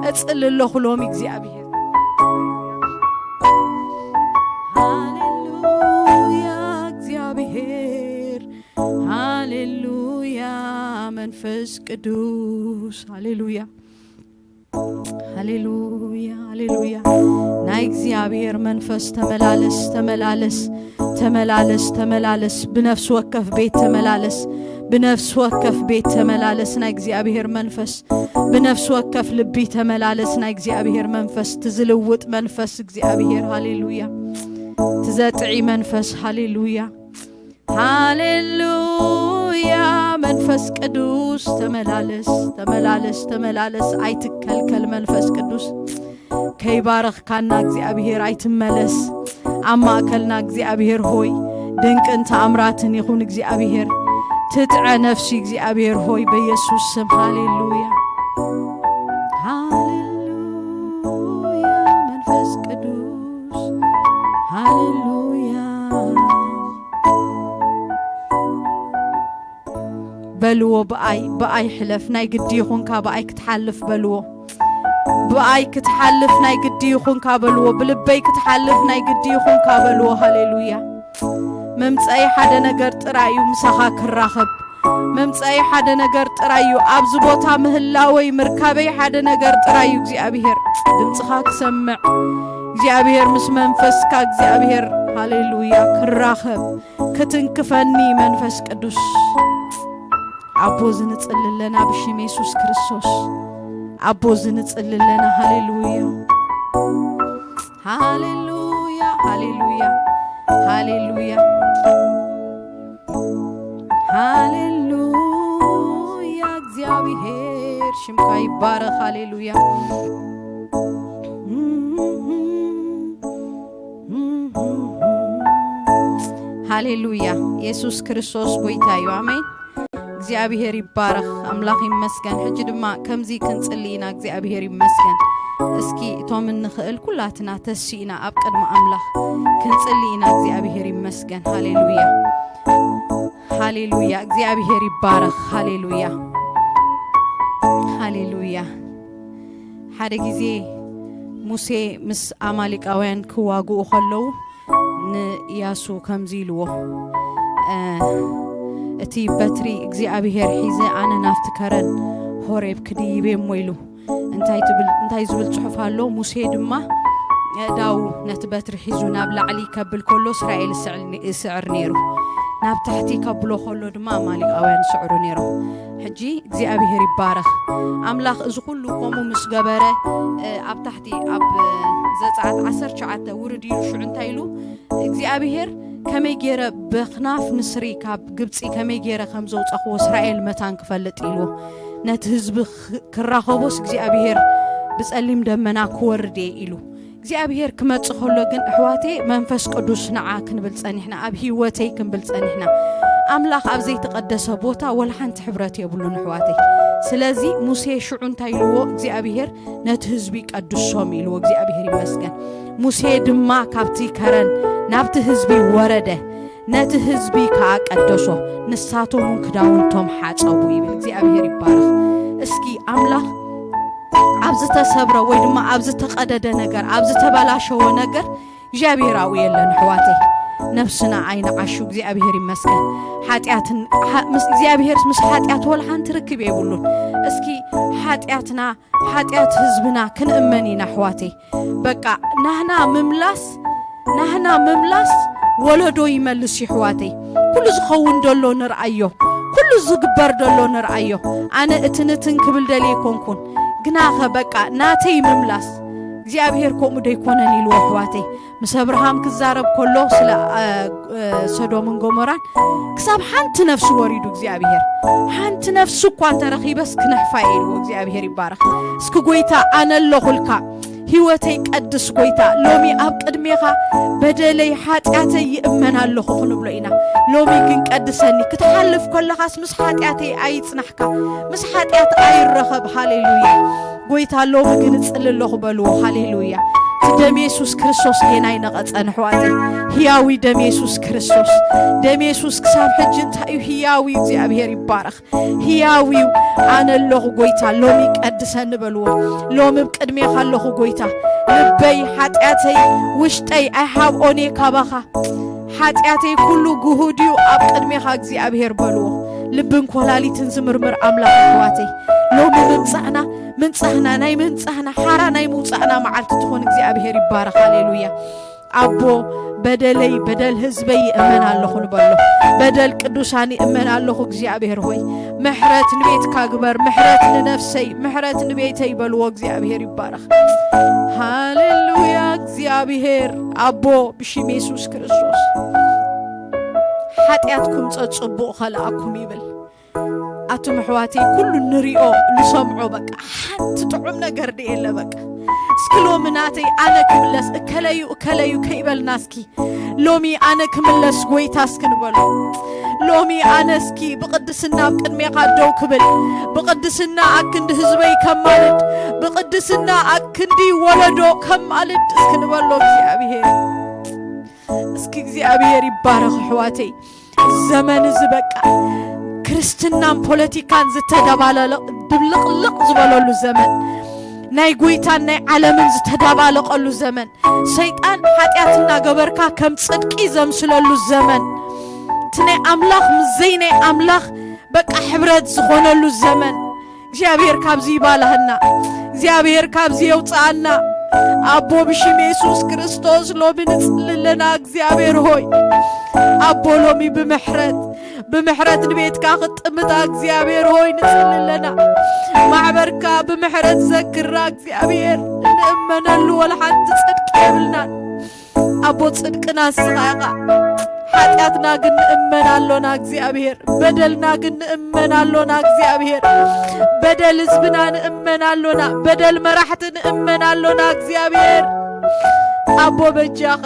እጽሊ ኣለኹ ሎሚ እግዚኣብሔር። ሃሌሉያ እግዚኣብሔር፣ ሃሌሉያ መንፈስ ቅዱስ፣ ሃሌሉያ፣ ሃሌሉያ፣ ሃሌሉያ። ናይ እግዚኣብሔር መንፈስ ተመላለስ፣ ተመላለስ፣ ተመላለስ፣ ተመላለስ። ብነፍሲ ወከፍ ቤት ተመላለስ፣ ብነፍሲ ወከፍ ቤት ተመላለስ። ናይ እግዚኣብሔር መንፈስ ብነፍሲ ወከፍ ልቢ ተመላለስ። ናይ እግዚኣብሔር መንፈስ ትዝልውጥ መንፈስ እግዚኣብሔር፣ ሃሌሉያ። ትዘጥዒ መንፈስ፣ ሃሌሉያ፣ ሃሌሉያ። መንፈስ ቅዱስ ተመላለስ፣ ተመላለስ፣ ተመላለስ። ኣይትከልከል መንፈስ ቅዱስ። ከይባረኽካና እግዚኣብሔር ኣይትመለስ። ኣብ ማእከልና እግዚኣብሔር ሆይ ድንቅን ተኣምራትን ይኹን እግዚኣብሔር። ትጥዐ ነፍሲ እግዚኣብሔር ሆይ በኢየሱስ ስም። ሃሌሉያ፣ ሃሌሉያ መንፈስ ቅዱስ፣ ሃሌሉያ። በልዎ ብኣይ፣ ብኣይ ሕለፍ፣ ናይ ግዲ ይኹንካ ብኣይ ክትሓልፍ በልዎ። ብኣይ ክትሓልፍ ናይ ግዲ ይኹንካ በልዎ። ብልበይ ክትሓልፍ ናይ ግዲ ይኹንካ በልዎ። ሃሌሉያ። መምጸኢ ሓደ ነገር ጥራይ እዩ፣ ምሳኻ ክራኸብ። መምጸኢ ሓደ ነገር ጥራይ እዩ፣ ኣብዚ ቦታ ምህላወይ ምርካበይ ሓደ ነገር ጥራይ እዩ። እግዚኣብሔር ድምፅኻ ክሰምዕ፣ እግዚኣብሔር ምስ መንፈስካ እግዚኣብሔር፣ ሃሌሉያ፣ ክራኸብ፣ ክትንክፈኒ መንፈስ ቅዱስ። ኣቦ ዝንጽሊ ኣለና ብሽም የሱስ ክርስቶስ። ኣቦ ዝንጽሊ ኣለና። ሃሌሉያ፣ ሃሌሉያ፣ ሃሌሉያ፣ ሃሌሉያ፣ ሃሌሉያ። እግዚኣብሔር ሽምካ ይባረኽ። ሃሌሉያ፣ ሃሌሉያ። የሱስ ክርስቶስ ጎይታ እዩ። ኣሜን። እግዚኣብሔር ይባረኽ፣ ኣምላኽ ይመስገን። ሕጂ ድማ ከምዚ ክንጽሊ ኢና፣ እግዚኣብሔር ይመስገን። እስኪ እቶም እንኽእል ኩላትና ተሲእና ኣብ ቅድሚ ኣምላኽ ክንጽሊ ኢና፣ እግዚኣብሔር ይመስገን። ሃሌሉያ፣ ሃሌሉያ፣ እግዚኣብሔር ይባረኽ። ሃሌሉያ፣ ሃሌሉያ። ሓደ ግዜ ሙሴ ምስ ኣማሊቃውያን ክዋግኡ ከለዉ ንኢያሱ ከምዚ ኢልዎ፣ እ፣ እቲ በትሪ እግዚኣብሔር ሒዘ ኣነ ናብቲ ከረን ሆሬብ ክድይብ እሞ ኢሉ። እንታይ ትብል፣ እንታይ ዝብል ጽሑፍ ኣሎ? ሙሴ ድማ ኣእዳዉ ነቲ በትሪ ሒዙ ናብ ላዕሊ ከብል ከሎ እስራኤል ይስዕል፣ ይስዕር ነይሩ። ናብ ታሕቲ ከብሎ ከሎ ድማ ኣማሊቃውያን ይስዕሩ ነይሮም። ሕጂ እግዚኣብሔር ይባረኽ። ኣምላኽ እዚ ኩሉ ከምኡ ምስ ገበረ፣ እ፣ ኣብ ታሕቲ ኣብ ዘጸኣት ዓሰርተ ትሽዓተ ውርድ ኢሉ ሽዑ እንታይ ኢሉ? እግዚኣብሔር ከመይ ገይረ በክናፍ ንስሪ ካብ ግብጺ ከመይ ገይረ ከም ዘውጻኽዎ እስራኤል መታን ክፈልጥ ኢልዎ። ነቲ ህዝቢ ክ-፣ ክራኸቦስ እግዚኣብሔር ብጸሊም ደመና ክወርድ እየ ኢሉ። እግዚኣብሔር ክመጽእ ከሎ ግን ኣሕዋተይ መንፈስ ቅዱስ ንዓ ክንብል ጸኒሕና፣ ኣብ ህይወተይ ክንብል ጸኒሕና። ኣምላኽ ኣብ ዘይተቐደሰ ቦታ ወላ ሓንቲ ሕብረት የብሉን ኣሕዋተይ። ስለዚ ሙሴ ሽዑ እንታይ ኢልዎ እግዚኣብሔር? ነቲ ህዝቢ ቀድሶም ኢልዎ። እግዚኣብሔር ይመስገን። ሙሴ ድማ ካብቲ ከረን ናብቲ ህዝቢ ወረደ፣ ነቲ ህዝቢ ከኣ ቀደሶ፣ ንሳቶም እውን ክዳውንቶም ሓጸቡ ይብል። እግዚኣብሔር ይባረኽ። እስኪ ኣምላኽ ኣብ ዝተሰብረ ወይ ድማ ኣብ ዝተቐደደ ነገር፣ ኣብ ዝተበላሸወ ነገር እግዚኣብሔር ኣብኡ የለን ኣሕዋተይ። ነብስና ኣይንዓሹ። እግዚኣብሔር ይመስገን። ሓጢኣትን፣ ሓ-፣ ምስ እግዚኣብሔር ምስ ሓጢኣት ወላ ሓንቲ ርክብ የብሉን። እስኪ ሓጢኣትና፣ ሓጢኣት ህዝብና ክንእመን ኢና ኣሕዋተይ። በቃ ናህና ምምላስ፣ ናህና ምምላስ ወለዶ ይመልስ እዩ ኣሕዋተይ። ኩሉ ዝኸውን ደሎ ንርኣዮ፣ ኩሉ ዝግበር ደሎ ንርኣዮ። ኣነ እቲ ንትን ክብል ደልየ ኣይኮንኩን፣ ግናኸ በቃ ናተይ ምምላስ እግዚኣብሔር ከምኡ ደይኮነን ኢልዎ ኣሕዋተይ። ምስ ኣብርሃም ክዛረብ ከሎ ስለ፣ እ፣ እ፣ ሰዶምን ጎሞራን ክሳብ ሓንቲ ነፍሲ ወሪዱ እግዚኣብሔር። ሓንቲ ነፍሲ እኳ እንተረኺበስ ክነሕፋ እየ ኢልዎ። እግዚኣብሔር ይባረኽ። እስኪ ጎይታ ኣነ ኣለኹልካ፣ ህይወተይ ቀድስ ጎይታ፣ ሎሚ ኣብ ቅድሜኻ በደለይ ሓጢኣተይ ይእመን ኣለኹ ክንብሎ ኢና። ሎሚ ግን ቀድሰኒ። ክትሓልፍ ከለኻስ ምስ ሓጢኣተይ ኣይጽናሕካ፣ ምስ ሓጢኣት ኣይረኸብ። ሃሌሉያ። ጎይታ ሎሚ ግን እጽሊ ኣለኹ በልዎ። ሃሌሉያ። እቲ ደም የሱስ ክርስቶስ ጌና ይነቐጸን ኣሕዋተይ። ህያዊ ደም የሱስ ክርስቶስ። ደም የሱስ ክሳብ ሕጂ እንታይ እዩ? ህያዊ እዩ። እግዚኣብሔር ይባረኽ። ህያው እዩ። ኣነ ኣለኹ ጎይታ፣ ሎሚ ቀድሰኒ በልዎ። ሎሚ ኣብ ቅድሜኻ ኣለኹ ጎይታ፣ ልበይ፣ ሓጢኣተይ፣ ውሽጠይ ኣይሃብኦን እየ ካባኻ። ሓጢኣተይ ኩሉ ግሁድ እዩ ኣብ ቅድሜኻ እግዚኣብሔር በልዎ። ልብን ኮላሊትን ዝምርምር ኣምላኽ ኣሕዋተይ፣ ሎሚ ምምጻእና፣ ምንጻህና፣ ናይ ምንጻህና ሓራ ናይ ምውጻእና መዓልቲ ትኹን። እግዚኣብሔር ይባረኽ። ሃሌሉያ። ኣቦ፣ በደለይ፣ በደል ህዝበይ ይእመን ኣለኹ ንበሎ። በደል ቅዱሳን ይእመን ኣለኹ እግዚኣብሔር ሆይ። ምሕረት ንቤትካ ግበር፣ ምሕረት ንነፍሰይ፣ ምሕረት ንቤተይ በልዎ። እግዚኣብሔር ይባረኽ። ሃሌሉያ። እግዚኣብሔር ኣቦ፣ ብሽም የሱስ ክርስቶስ ሓጢኣትኩም ጸጽቡቕ ከለኣኩም ይብል። ኣቱም ኣሕዋተይ፣ ኩሉ ንሪኦ ንሰምዖ፣ በቃ ሓንቲ ጥዑም ነገር ድየ የለ። በቃ እስኪ ሎሚ ናተይ ኣነ ክምለስ፣ እከለዩ እከለዩ ከይበልና፣ እስኪ ሎሚ ኣነ ክምለስ ጎይታ እስኪ ንበሎ። ሎሚ ኣነ እስኪ ብቕድስና ኣብ ቅድሜኻ ደው ክብል፣ ብቕድስና ኣክንዲ ህዝበይ ከማልድ፣ ብቕድስና ኣክንዲ ወለዶ ከማልድ እስኪ ንበሎ። እግዚኣብሔር እስኪ እግዚኣብሔር ይባረኽ ኣሕዋተይ። ዘመን እዚ በቃ ክርስትናን ፖለቲካን ዝተደባለለ ድብልቕልቕ ዝበለሉ ዘመን፣ ናይ ጎይታን ናይ ዓለምን ዝተደባለቐሉ ዘመን፣ ሰይጣን ሓጢኣት እናገበርካ ከም ጽድቂ ዘምስለሉ ዘመን፣ እቲ ናይ ኣምላኽ ምስ ዘይናይ ኣምላኽ በቃ ሕብረት ዝኾነሉ ዘመን፣ እግዚኣብሔር ካብዚ ይባልሃና። እግዚኣብሔር ካብዚ የውፅኣና። ኣቦ ብሽም የሱስ ክርስቶስ ሎሚ ንጽሊ ኣለና እግዚኣብሔር ሆይ። ኣቦ ሎሚ ብምሕረት፣ ብምሕረት ንቤትካ ክትጥምታ እግዚኣብሔር ሆይ ንጽሊ ኣለና። ማሕበርካ ብምሕረት ዘክራ እግዚኣብሔር። እንእመነሉ ወላ ሓንቲ ጽድቂ የብልናን። ኣቦ ጽድቅና ንስኻ ኢኻ። ሓጢኣትና ግን ንእመን ኣሎና እግዚኣብሔር። በደልና ግን ንእመን ኣሎና እግዚኣብሔር። በደል ህዝብና ንእመን ኣሎና። በደል መራሕቲ ንእመን ኣሎና እግዚኣብሔር። ኣቦ በጃኻ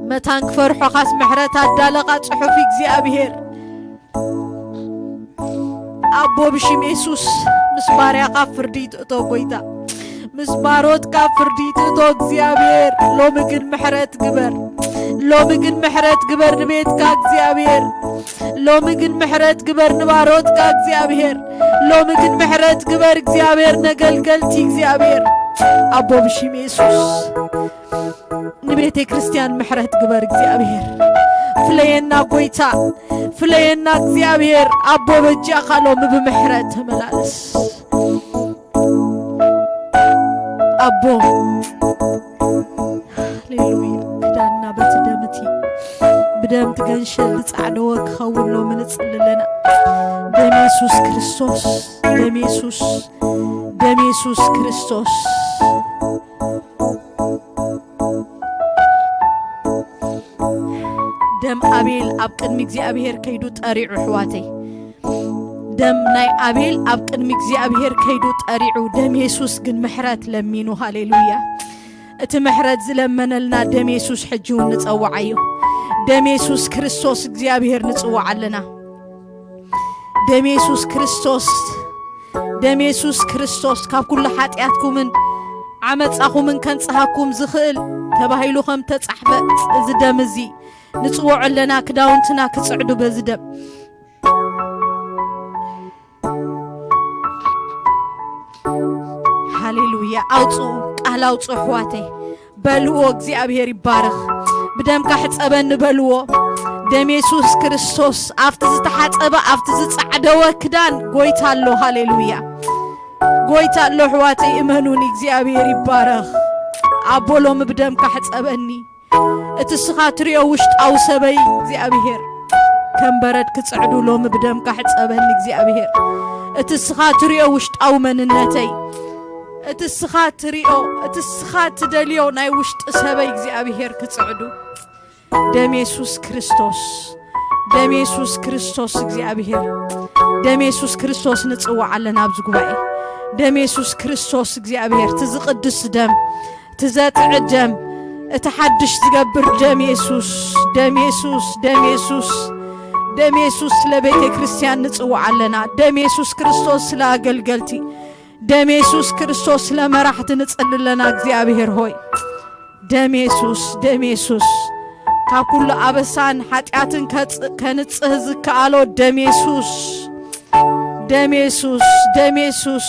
መታን ክፈርሖኻስ ምሕረት ኣዳለኻ ጽሑፍ እግዚኣብሔር። ኣቦ ብሽም የሱስ ምስ ባርያኻ ፍርዲ ትእቶ ጎይታ፣ ምስ ባሮትካ ፍርዲ ትእቶ እግዚኣብሔር። ሎሚ ግን ምሕረት ግበር፣ ሎሚ ግን ምሕረት ግበር ንቤትካ እግዚኣብሔር። ሎሚ ግን ምሕረት ግበር ንባሮትካ እግዚኣብሔር። ሎሚ ግን ምሕረት ግበር እግዚኣብሔር ነገልገልቲ እግዚኣብሔር። ኣቦ ብሽም የሱስ ንቤተ ክርስቲያን ምሕረት ግበር እግዚኣብሔር። ፍለየና ጎይታ፣ ፍለየና እግዚኣብሔር። ኣቦ በጃኻ ሎሚ ብምሕረት ተመላለስ። ኣቦ ሃሌሉያ። ክዳንና በቲ ደምቲ ብደም ትገንሸል ዝጻዕደወ ክኸውን ሎሚ ንጽሊ ኣለና። ደም የሱስ ክርስቶስ፣ ደም የሱስ፣ ደም የሱስ ክርስቶስ። ደም ኣቤል ኣብ ቅድሚ እግዚኣብሔር ከይዱ ጠሪዑ ኣሕዋተይ። ደም ናይ ኣቤል ኣብ ቅድሚ እግዚኣብሔር ከይዱ ጠሪዑ፣ ደም የሱስ ግን ምሕረት ለሚኑ። ሃሌሉያ። እቲ ምሕረት ዝለመነልና ደም የሱስ ሕጂ እውን ንጸውዓዮ። ደም የሱስ ክርስቶስ እግዚኣብሔር ንጽውዓ ኣለና። ደም የሱስ ክርስቶስ፣ ደም የሱስ ክርስቶስ ካብ ኩሉ ሓጢኣትኩምን ዓመጻኹምን ከንጽሃኩም ዝኽእል ተባሂሉ ከም ተጻሕፈ፣ እዚ ደም እዚ ንጽውዖ ኣለና። ክዳውንትና ክጽዕዱ በዚ ደም። ሃሌሉያ። ኣውጽኡ፣ ቃል ኣውጽኡ ኣሕዋተይ። በልዎ፣ እግዚኣብሔር ይባረኽ። ብደምካ ሕጸበኒ በልዎ። ደም የሱስ ክርስቶስ ኣብቲ ዝተሓጸበ፣ ኣብቲ ዝጻዕደወ ክዳን ጎይታ ኣሎ። ሃሌሉያ። ጎይታ ኣሎ ኣሕዋተይ፣ እመኑኒ። እግዚኣብሔር ይባረኽ። ኣቦ ሎሚ ብደምካ ሕጸበኒ። እቲ ስኻ ትሪኦ ውሽጣዊ ሰበይ እግዚኣብሔር ከም በረድ ክጽዕዱ ሎሚ ብደምካ ሕጸበኒ እግዚኣብሔር። እቲ ስኻ ትሪኦ ውሽጣዊ መንነተይ፣ እቲ ስኻ ትሪኦ፣ እቲ ስኻ ትደልዮ ናይ ውሽጢ ሰበይ እግዚኣብሔር ክጽዕዱ። ደም የሱስ ክርስቶስ፣ ደም የሱስ ክርስቶስ እግዚኣብሔር፣ ደም የሱስ ክርስቶስ ንጽዋዕ ኣለና ኣብዚ ጉባኤ። ደም የሱስ ክርስቶስ እግዚኣብሔር፣ እቲ ዝቕድስ ደም፣ እቲ ዘጥዕ ደም፣ እቲ ሓድሽ ዝገብር ደም የሱስ፣ ደም የሱስ፣ ደም የሱስ፣ ደም የሱስ ስለ ቤተ ክርስቲያን ንጽውዕ ኣለና። ደም የሱስ ክርስቶስ ስለ ኣገልገልቲ፣ ደም የሱስ ክርስቶስ ስለ መራሕቲ ንጽሊ ኣለና። እግዚኣብሔር ሆይ፣ ደም የሱስ፣ ደም የሱስ ካብ ኩሉ ኣበሳን ሓጢኣትን ከጽ-፣ ከንጽህ ዝከኣሎ ደም የሱስ፣ ደም የሱስ፣ ደም የሱስ።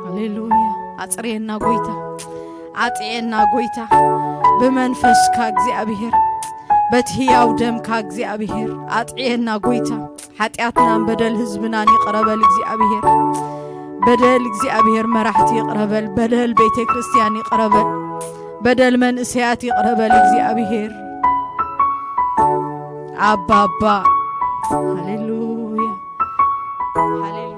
ሃሌሉያ። ኣጽርየና ጎይታ፣ ኣጽርየና ጎይታ፣ ብመንፈስካ እግዚኣብሔር፣ በቲ ህያው ደምካ እግዚኣብሔር፣ ኣጽርየና ጎይታ። ሓጢኣትናን በደል ህዝብናን ይቕረ በል እግዚኣብሔር። በደል እግዚኣብሔር መራሕቲ ይቕረ በል። በደል ቤተ ክርስቲያን ይቕረ በል። በደል መንእሰያት ይቕረ በል እግዚኣብሔር። ኣባ፣ ኣባ። ሃሌሉያ። ሃሌሉያ።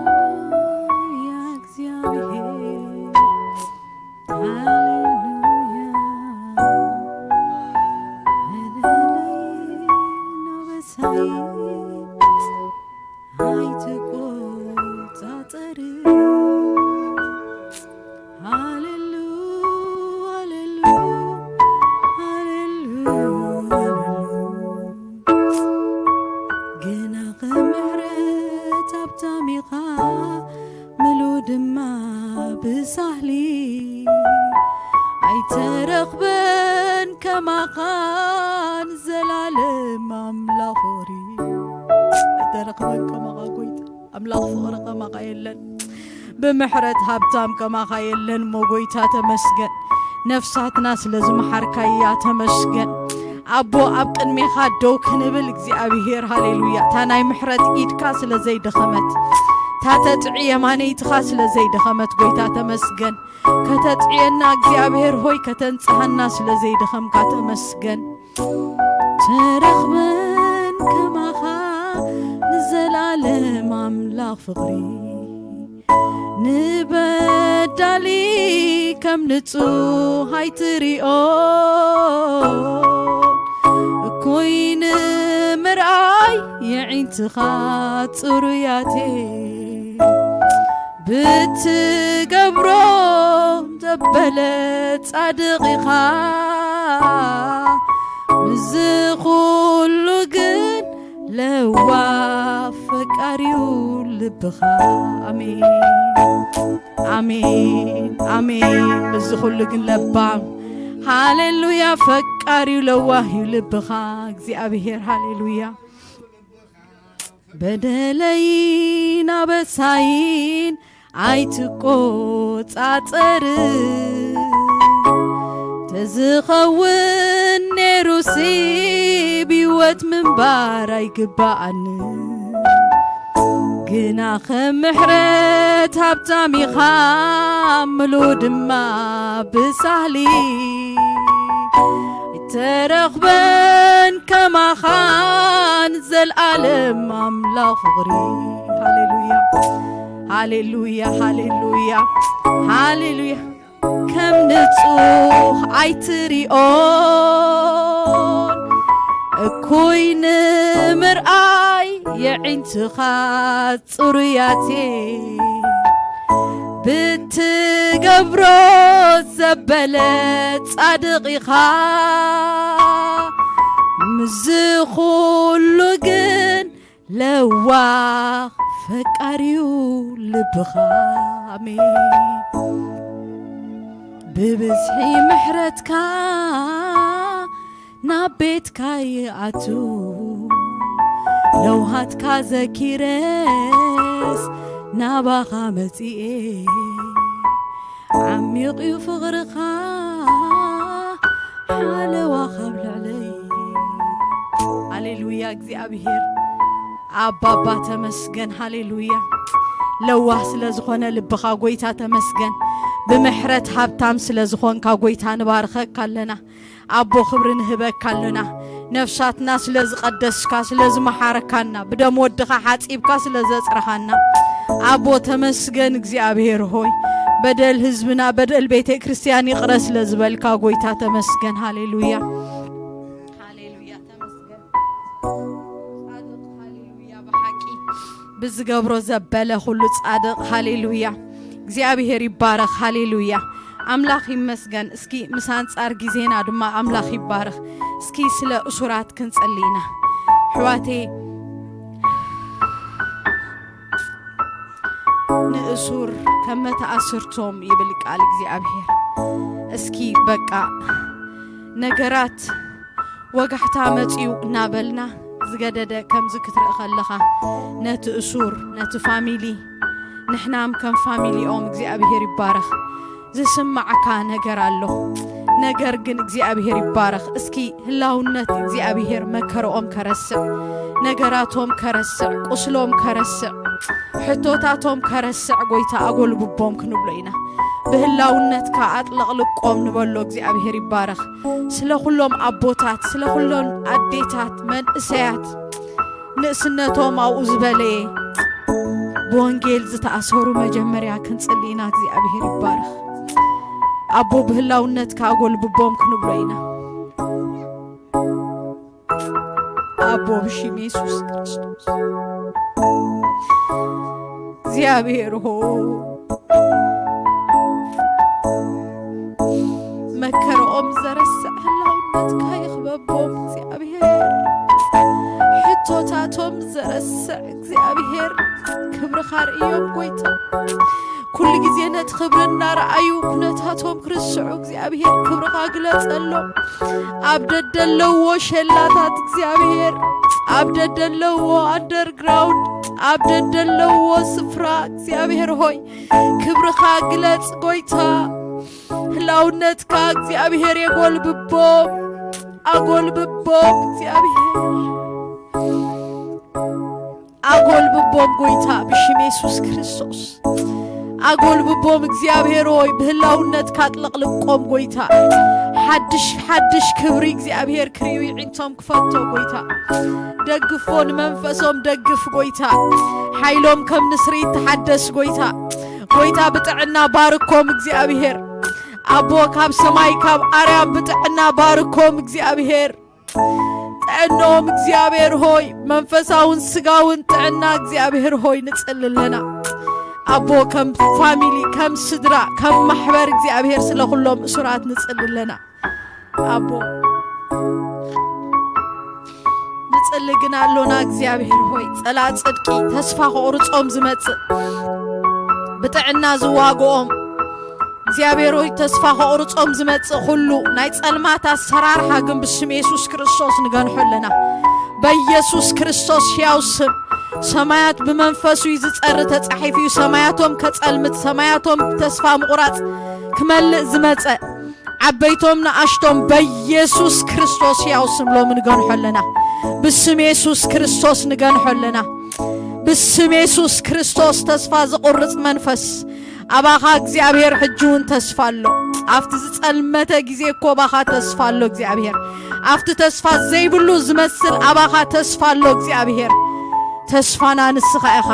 ሃሌሉያ እግዚኣብሔር። ሃሌሉያ። በደለይን ኣበሳይን ኣይትቆጻጸር። ሃሌሉ፣ ሃሌሉ፣ ሃሌሉ፣ ሃሌሉ። ግና ከም ምሕረት ሃብታም ኢኻ፣ ምሉእ ድማ ብሳህሊ። ኣይተረኽበን ከማኻ ንዘላለም ኣምላኽ ፍቕሪ። ኣይተረኽበን ከማኻ ጎይታ፣ ኣምላኽ ፍቕሪ ከማኻ የለን። ብምሕረት ሃብታም ከማኻ የለን እሞ ጎይታ ተመስገን። ነፍሳትና ስለ ዝመሓርካያ ተመስገን። ኣቦ ኣብ ቅድሜኻ ደው ክንብል እግዚኣብሔር፣ ሃሌሉያ። እታ ናይ ምሕረት ኢድካ ስለ ዘይደኸመት፣ እታ ተጥዒ የማነይትኻ ስለ ዘይደኸመት ጎይታ ተመስገን። ከተጥዕየና እግዚኣብሔር ሆይ፣ ከተንጽሃና ስለ ዘይደኸምካ ተመስገን። ተረኽበን ከማኻ ንዘላለም ኣምላኽ ፍቕሪ። ንበዳሊ ከም ንጹህ ኣይትሪኦ፣ እኩይ ንምርኣይ የዒንትኻ ጽሩያቴ። ብትገብሮ ዘበለ ጻድቕ ኢኻ፣ ምስዚ ኩሉ ግን ለዋህ ፈቃሪዩ ልብኻ። ኣሜን፣ ኣሜን፣ ኣሜን። ምስዚ ኩሉ ግን ለባም፣ ሃሌሉያ፣ ፈቃሪዩ ለዋህ እዩ ልብኻ እግዚኣብሔር። ሃሌሉያ። በደለይን ኣበሳይን ኣይትቆጻጸር። ተዝኸውን ነይሩሲ ብህይወት ምንባር ኣይግባኣኒ። ግና ከም ምሕረት ሃብታም ኢኻ፣ ምሉእ ድማ ብሳህሊ። ኣይተረኽበን ከማኻ ንዘልኣለም ኣምላኽ ፍቕሪ። ሃሌሉያ፣ ሃሌሉያ፣ ሃሌሉያ፣ ሃሌሉያ። ከም ንጹህ ኣይትሪኦን፣ እኩይ ንምርኣይ የዒንትኻ ጽሩያቴ። ብትገብሮ ዘበለ ጻድቕ ኢኻ፣ ምስዚ ኩሉ ግን ለዋህ ፈቃሪዩ ልብኻ። ኣሜን። ብብዝሒ ምሕረትካ ናብ ቤትካ ይኣቱ፣ ለውሃትካ ዘኪረስ ናባኻ መጺኤ። ዓሚቕ እዩ ፍቕርኻ፣ ሓለዋ ካብ ልዕለይ። ሃሌሉያ እግዚኣብሔር ኣባባ ተመስገን። ሃሌሉያ። ለዋህ ስለ ዝኾነ ልብኻ ጎይታ ተመስገን። ብምሕረት ሃብታም ስለ ዝኾንካ ጎይታ ንባርኸካ ኣለና። ኣቦ ክብሪ ንህበካ ኣለና። ነፍሳትና ስለ ዝቐደስካ፣ ስለ ዝመሓረካና፣ ብደም ወድኻ ሓጺብካ ስለ ዘጽረኻና፣ ኣቦ ተመስገን እግዚኣብሔር ሆይ። በደል ህዝብና፣ በደል ቤተ ክርስቲያን ይቕረ ስለ ዝበልካ ጎይታ ተመስገን። ሃሌሉያ። ሃሌሉያ ተመስገን። ብዝገብሮ ዘበለ ኩሉ ጻድቕ። ሃሌሉያ። እግዚኣብሔር ይባረኽ። ሃሌሉያ። ኣምላኽ ይመስገን። እስኪ ምስ ኣንጻር ግዜና ድማ ኣምላኽ ይባረኽ። እስኪ ስለ እሱራት ክንጽሊ ኢና። ኣሕዋተይ፣ ንእሱር ከም መተኣስርቶም ይብል ቃል እግዚኣብሔር። እስኪ በቃ ነገራት ወጋሕታ መጺኡ እናበልና ዝገደደ ከምዚ ክትርኢ ከለኻ፣ ነቲ እሱር፣ ነቲ ፋሚሊ፣ ንሕናም ከም ፋሚሊኦም እግዚኣብሔር ይባረኽ። ዝስማዓካ ነገር ኣሎ። ነገር ግን እግዚኣብሔር ይባረኽ። እስኪ ህላውነት እግዚኣብሔር መከረኦም ከረስዕ፣ ነገራቶም ከረስዕ፣ ቁስሎም ከረስዕ፣ ሕቶታቶም ከረስዕ ጎይታ ኣጎልብቦም ክንብሎ ኢና። ብህላውነትካ ኣጥለቕልቆም ንበሎ። እግዚኣብሔር ይባረኽ። ስለ ኩሎም ኣቦታት፣ ስለ ኩሎም ኣዴታት፣ መንእሰያት፣ ንእስነቶም ኣብኡ ዝበለየ ብወንጌል ዝተኣሰሩ መጀመርያ ክንጽሊ ኢና። እግዚኣብሔር ይባረኽ። ኣቦ ብህላውነትካ ኣጎልብቦም ክንብሎ ኢና። ኣቦ ብሽም የሱስ ክርስቶስ እግዚኣብሔር ሆ መከረኦም ዘረስዕ ህላውነትካ ይኽበቦም እግዚኣብሔር። ሕቶታቶም ዘረስዕ እግዚኣብሔር ክብርኻ ርእዮም ጎይታ። ኩሉ ግዜ ነቲ ክብሪ እናረኣዩ ኩነታቶም ክርስዑ እግዚኣብሔር ክብርኻ ግለጸሎም። ኣብ ደደለዎ ሸላታት እግዚኣብሔር፣ ኣብ ደደለዎ ኣንደርግራውንድ፣ ኣብ ደደለዎ ስፍራ እግዚኣብሔር ሆይ ክብርኻ ግለጽ ጎይታ። ህላውነትካ እግዚኣብሔር የጎልብቦም፣ ኣጎልብቦም እግዚኣብሔር። ኣጎልብቦም ጎይታ ብሽም የሱስ ክርስቶስ ኣጎልብቦም እግዚኣብሔር ሆይ ብህላውነትካ ኣጥለቕልቆም ጎይታ። ሓድሽ ሓድሽ ክብሪ እግዚኣብሔር ክርእዩ ይዒንቶም ክፈቶ ጎይታ። ደግፎ ንመንፈሶም ደግፍ ጎይታ። ሓይሎም ከም ንስሪ ይተሓደስ ጎይታ። ጎይታ ብጥዕና ባርኮም እግዚኣብሔር። ኣቦ ካብ ሰማይ ካብ ኣርያም ብጥዕና ባርኮም እግዚኣብሔር። ጥዕንኦም እግዚኣብሔር ሆይ መንፈሳውን ስጋውን ጥዕና እግዚኣብሔር ሆይ ንጽሊ ኣለና። ኣቦ ከም ፋሚሊ ከም ስድራ ከም ማሕበር እግዚኣብሔር ስለ ኩሎም እሱራት ንጽሊ ኣለና። ኣቦ ንጽሊ ግን ኣሎና እግዚኣብሔር ሆይ ጸላ ጽድቂ ተስፋ ከቑርጾም ዝመጽእ ብጥዕና ዝዋግኦም እግዚኣብሔር ሆይ ተስፋ ከቑርጾም ዝመጽእ ኩሉ ናይ ጸልማት ኣሰራርሓ ግን ብስም የሱስ ክርስቶስ ንገንሖ ኣለና። በኢየሱስ ክርስቶስ ሕያው ስም ሰማያት ብመንፈሱ እዩ ዝጸሪ ተጻሒፉ እዩ። ሰማያቶም ከጸልምት ሰማያቶም ተስፋ ምቑራጽ ክመልእ ዝመጸ ዓበይቶም ንኣሽቶም በኢየሱስ ክርስቶስ ሕያው ስም ሎሚ ንገንሖ ኣለና። ብስም የሱስ ክርስቶስ ንገንሖ ኣለና። ብስም የሱስ ክርስቶስ ተስፋ ዝቑርጽ መንፈስ ኣባኻ እግዚኣብሔር ሕጂ እውን ተስፋ ኣሎ። ኣብቲ ዝጸልመተ ግዜ እኮ ኣባኻ ተስፋ ኣሎ እግዚኣብሔር። ኣብቲ ተስፋ ዘይብሉ ዝመስል ኣባኻ ተስፋ ኣሎ እግዚኣብሔር። ተስፋና ንስኻ ኢኻ።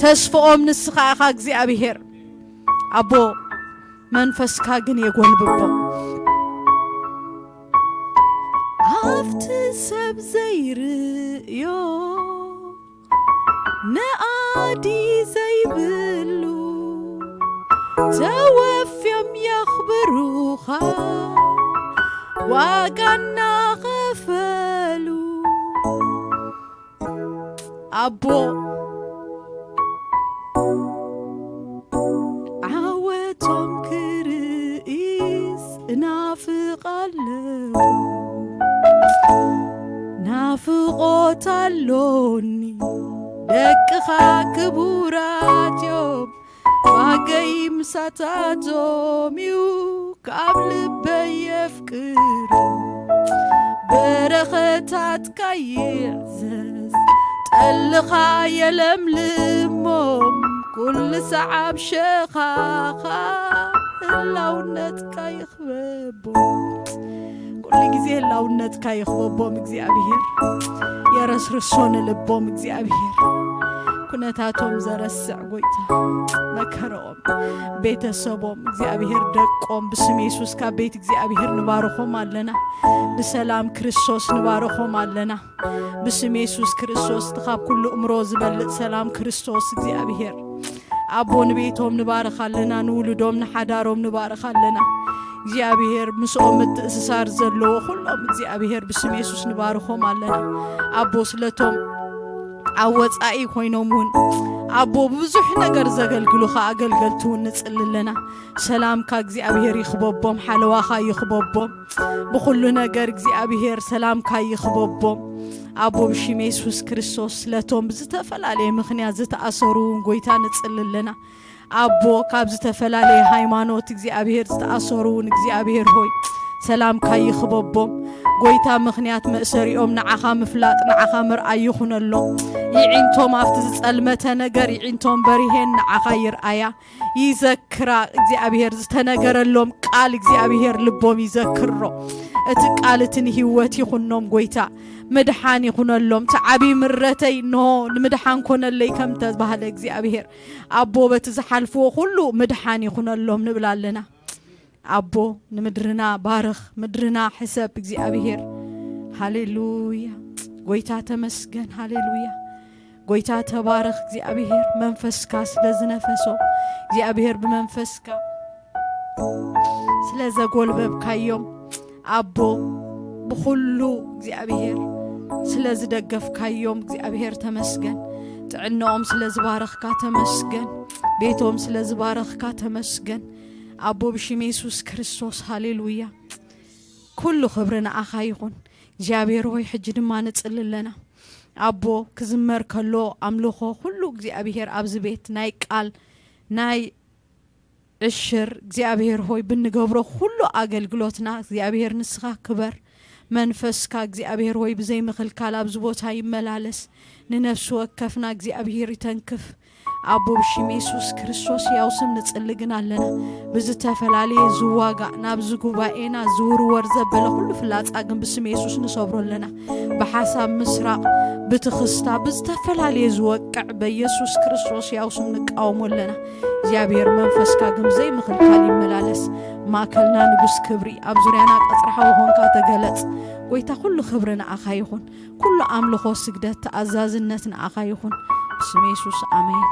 ተስፍኦም ንስኻ ኢኻ እግዚኣብሔር። ኣቦ መንፈስካ ግን የጎልብቦም። ኣብቲ ሰብ ዘይርእዮ ነኣዲ ዘይብሉ ተወፍዮም የኽብሩኻ ዋጋ እናኸፈሉ ኣቦ ዓወቶም ክርእይስ እናፍቕ ኣለኹ። ናፍቖት ኣሎኒ ደቅኻ ክቡራት እዮም። ዋገይ ምሳታቶም እዩ ካብ ልበይ የፍቅሮም። በረኸታትካ ይዕዘዝ ጠልኻ የለምልሞም። ኩሉ ሰዓብ ሸኻኻ ህላውነትካ ይኽበቦም። ኩሉ ግዜ ህላውነትካ ይኽበቦም እግዚኣብሔር። የረስርሶ ንልቦም እግዚኣብሔር። ኩነታቶም ዘረስዕ ጎይታ፣ ከረኦም፣ ቤተሰቦም እግዚኣብሔር፣ ደቆም ብስም የሱስ ካብ ቤት እግዚኣብሔር ንባርኾም ኣለና። ብሰላም ክርስቶስ ንባርኾም ኣለና። ብስም የሱስ ክርስቶስ እቲ ካብ ኩሉ እምሮ ዝበልጽ ሰላም ክርስቶስ እግዚኣብሔር ኣቦ ንቤቶም ንባርኽ ኣለና፣ ንውሉዶም ንሓዳሮም ንባርኽ ኣለና። እግዚኣብሔር ምስኦም ምትእስሳር ዘለዎ ኩሎም እግዚኣብሔር ብስም የሱስ ንባርኾም ኣለና። ኣቦ ስለቶም ኣብ ወጻኢ ኮይኖም እውን ኣቦ ብዙሕ ነገር ዘገልግሉኻ ኣገልገልቲ እውን ንጽሊ ኣለና። ሰላምካ እግዚኣብሔር ይኽበቦም፣ ሓለዋኻ ይኽበቦም። ብኹሉ ነገር እግዚኣብሔር ሰላምካ ይኽበቦም። ኣቦ ብሽም የሱስ ክርስቶስ ስለቶም ብዝተፈላለየ ምኽንያት ዝተኣሰሩ እውን ጎይታ ንጽሊ ኣለና። ኣቦ ካብ ዝተፈላለየ ሃይማኖት እግዚኣብሔር ዝተኣሰሩ እውን እግዚኣብሔር ሆይ ሰላምካ ይኽበቦም። ጎይታ ምኽንያት መእሰሪኦም ንዓኻ ምፍላጥ ንዓኻ ምርኣይ ይኹነሎም። ይዒንቶም ኣብቲ ዝጸልመተ ነገር ይዒንቶም በሪሄን ንዓኻ ይርኣያ። ይዘክራ እግዚኣብሔር ዝተነገረሎም ቃል እግዚኣብሔር ልቦም ይዘክሮ። እቲ ቃል እቲ ንህይወት ይኹኖም ጎይታ ምድሓን ይኹነሎም። እቲ ዓብዪ ምረተይ እንሆ ንምድሓን ኮነለይ ከም ተባህለ እግዚኣብሔር ኣቦ በቲ ዝሓልፍዎ ኩሉ ምድሓን ይኹነሎም ንብል ኣለና። ኣቦ ንምድርና ባርኽ፣ ምድርና ሕሰብ እግዚኣብሔር። ሃሌሉያ ጎይታ ተመስገን። ሃሌሉያ ጎይታ ተባረኽ እግዚኣብሔር። መንፈስካ ስለ ዝነፈሶም እግዚኣብሔር ብመንፈስካ ስለ ዘጎልበብካዮም ኣቦ ብኹሉ እግዚኣብሔር ስለ ዝደገፍካዮም እግዚኣብሔር ተመስገን። ጥዕናኦም ስለ ዝባረኽካ ተመስገን። ቤቶም ስለ ዝባረኽካ ተመስገን። ኣቦ ብሽም የሱስ ክርስቶስ ሃሌሉያ። ኩሉ ክብሪ ንኣኻ ይኹን እግዚኣብሔር ሆይ። ሕጂ ድማ ንጽሊ ኣለና ኣቦ ክዝመር ከሎ ኣምልኾ ኩሉ እግዚኣብሔር ኣብዚ ቤት ናይ ቃል ናይ ዕሽር እግዚኣብሔር ሆይ ብንገብሮ ኩሉ ኣገልግሎትና እግዚኣብሔር ንስኻ ክበር። መንፈስካ እግዚኣብሔር ሆይ ብዘይ ምኽልካል ኣብዚ ቦታ ይመላለስ። ንነፍሲ ወከፍና እግዚኣብሔር ይተንክፍ። ኣቦ ብሽም የሱስ ክርስቶስ ያው ስም ንጽልግን ኣለና። ብዝተፈላለየ ዝዋጋእ ናብዚ ጉባኤና ዝውርወር ዘበለ ኩሉ ፍላጻ ግን ብስም የሱስ ንሰብሮ ኣለና። ብሓሳብ ምስራቕ ብትኽስታ ብዝተፈላለየ ዝወቅዕ በየሱስ ክርስቶስ ያው ስም ንቃወሞ ኣለና። እግዚኣብሔር መንፈስካ ግን ዘይምኽልካል ይመላለስ። ማእከልና ንጉስ ክብሪ ኣብ ዙርያና ቀጽሪ ሓዊ ኾንካ ተገለጽ። ጎይታ ኩሉ ክብሪ ንኣኻ ይኹን። ኩሉ ኣምልኾ ስግደት ተኣዛዝነት ንኣኻ ይኹን። ብስም የሱስ ኣሜን።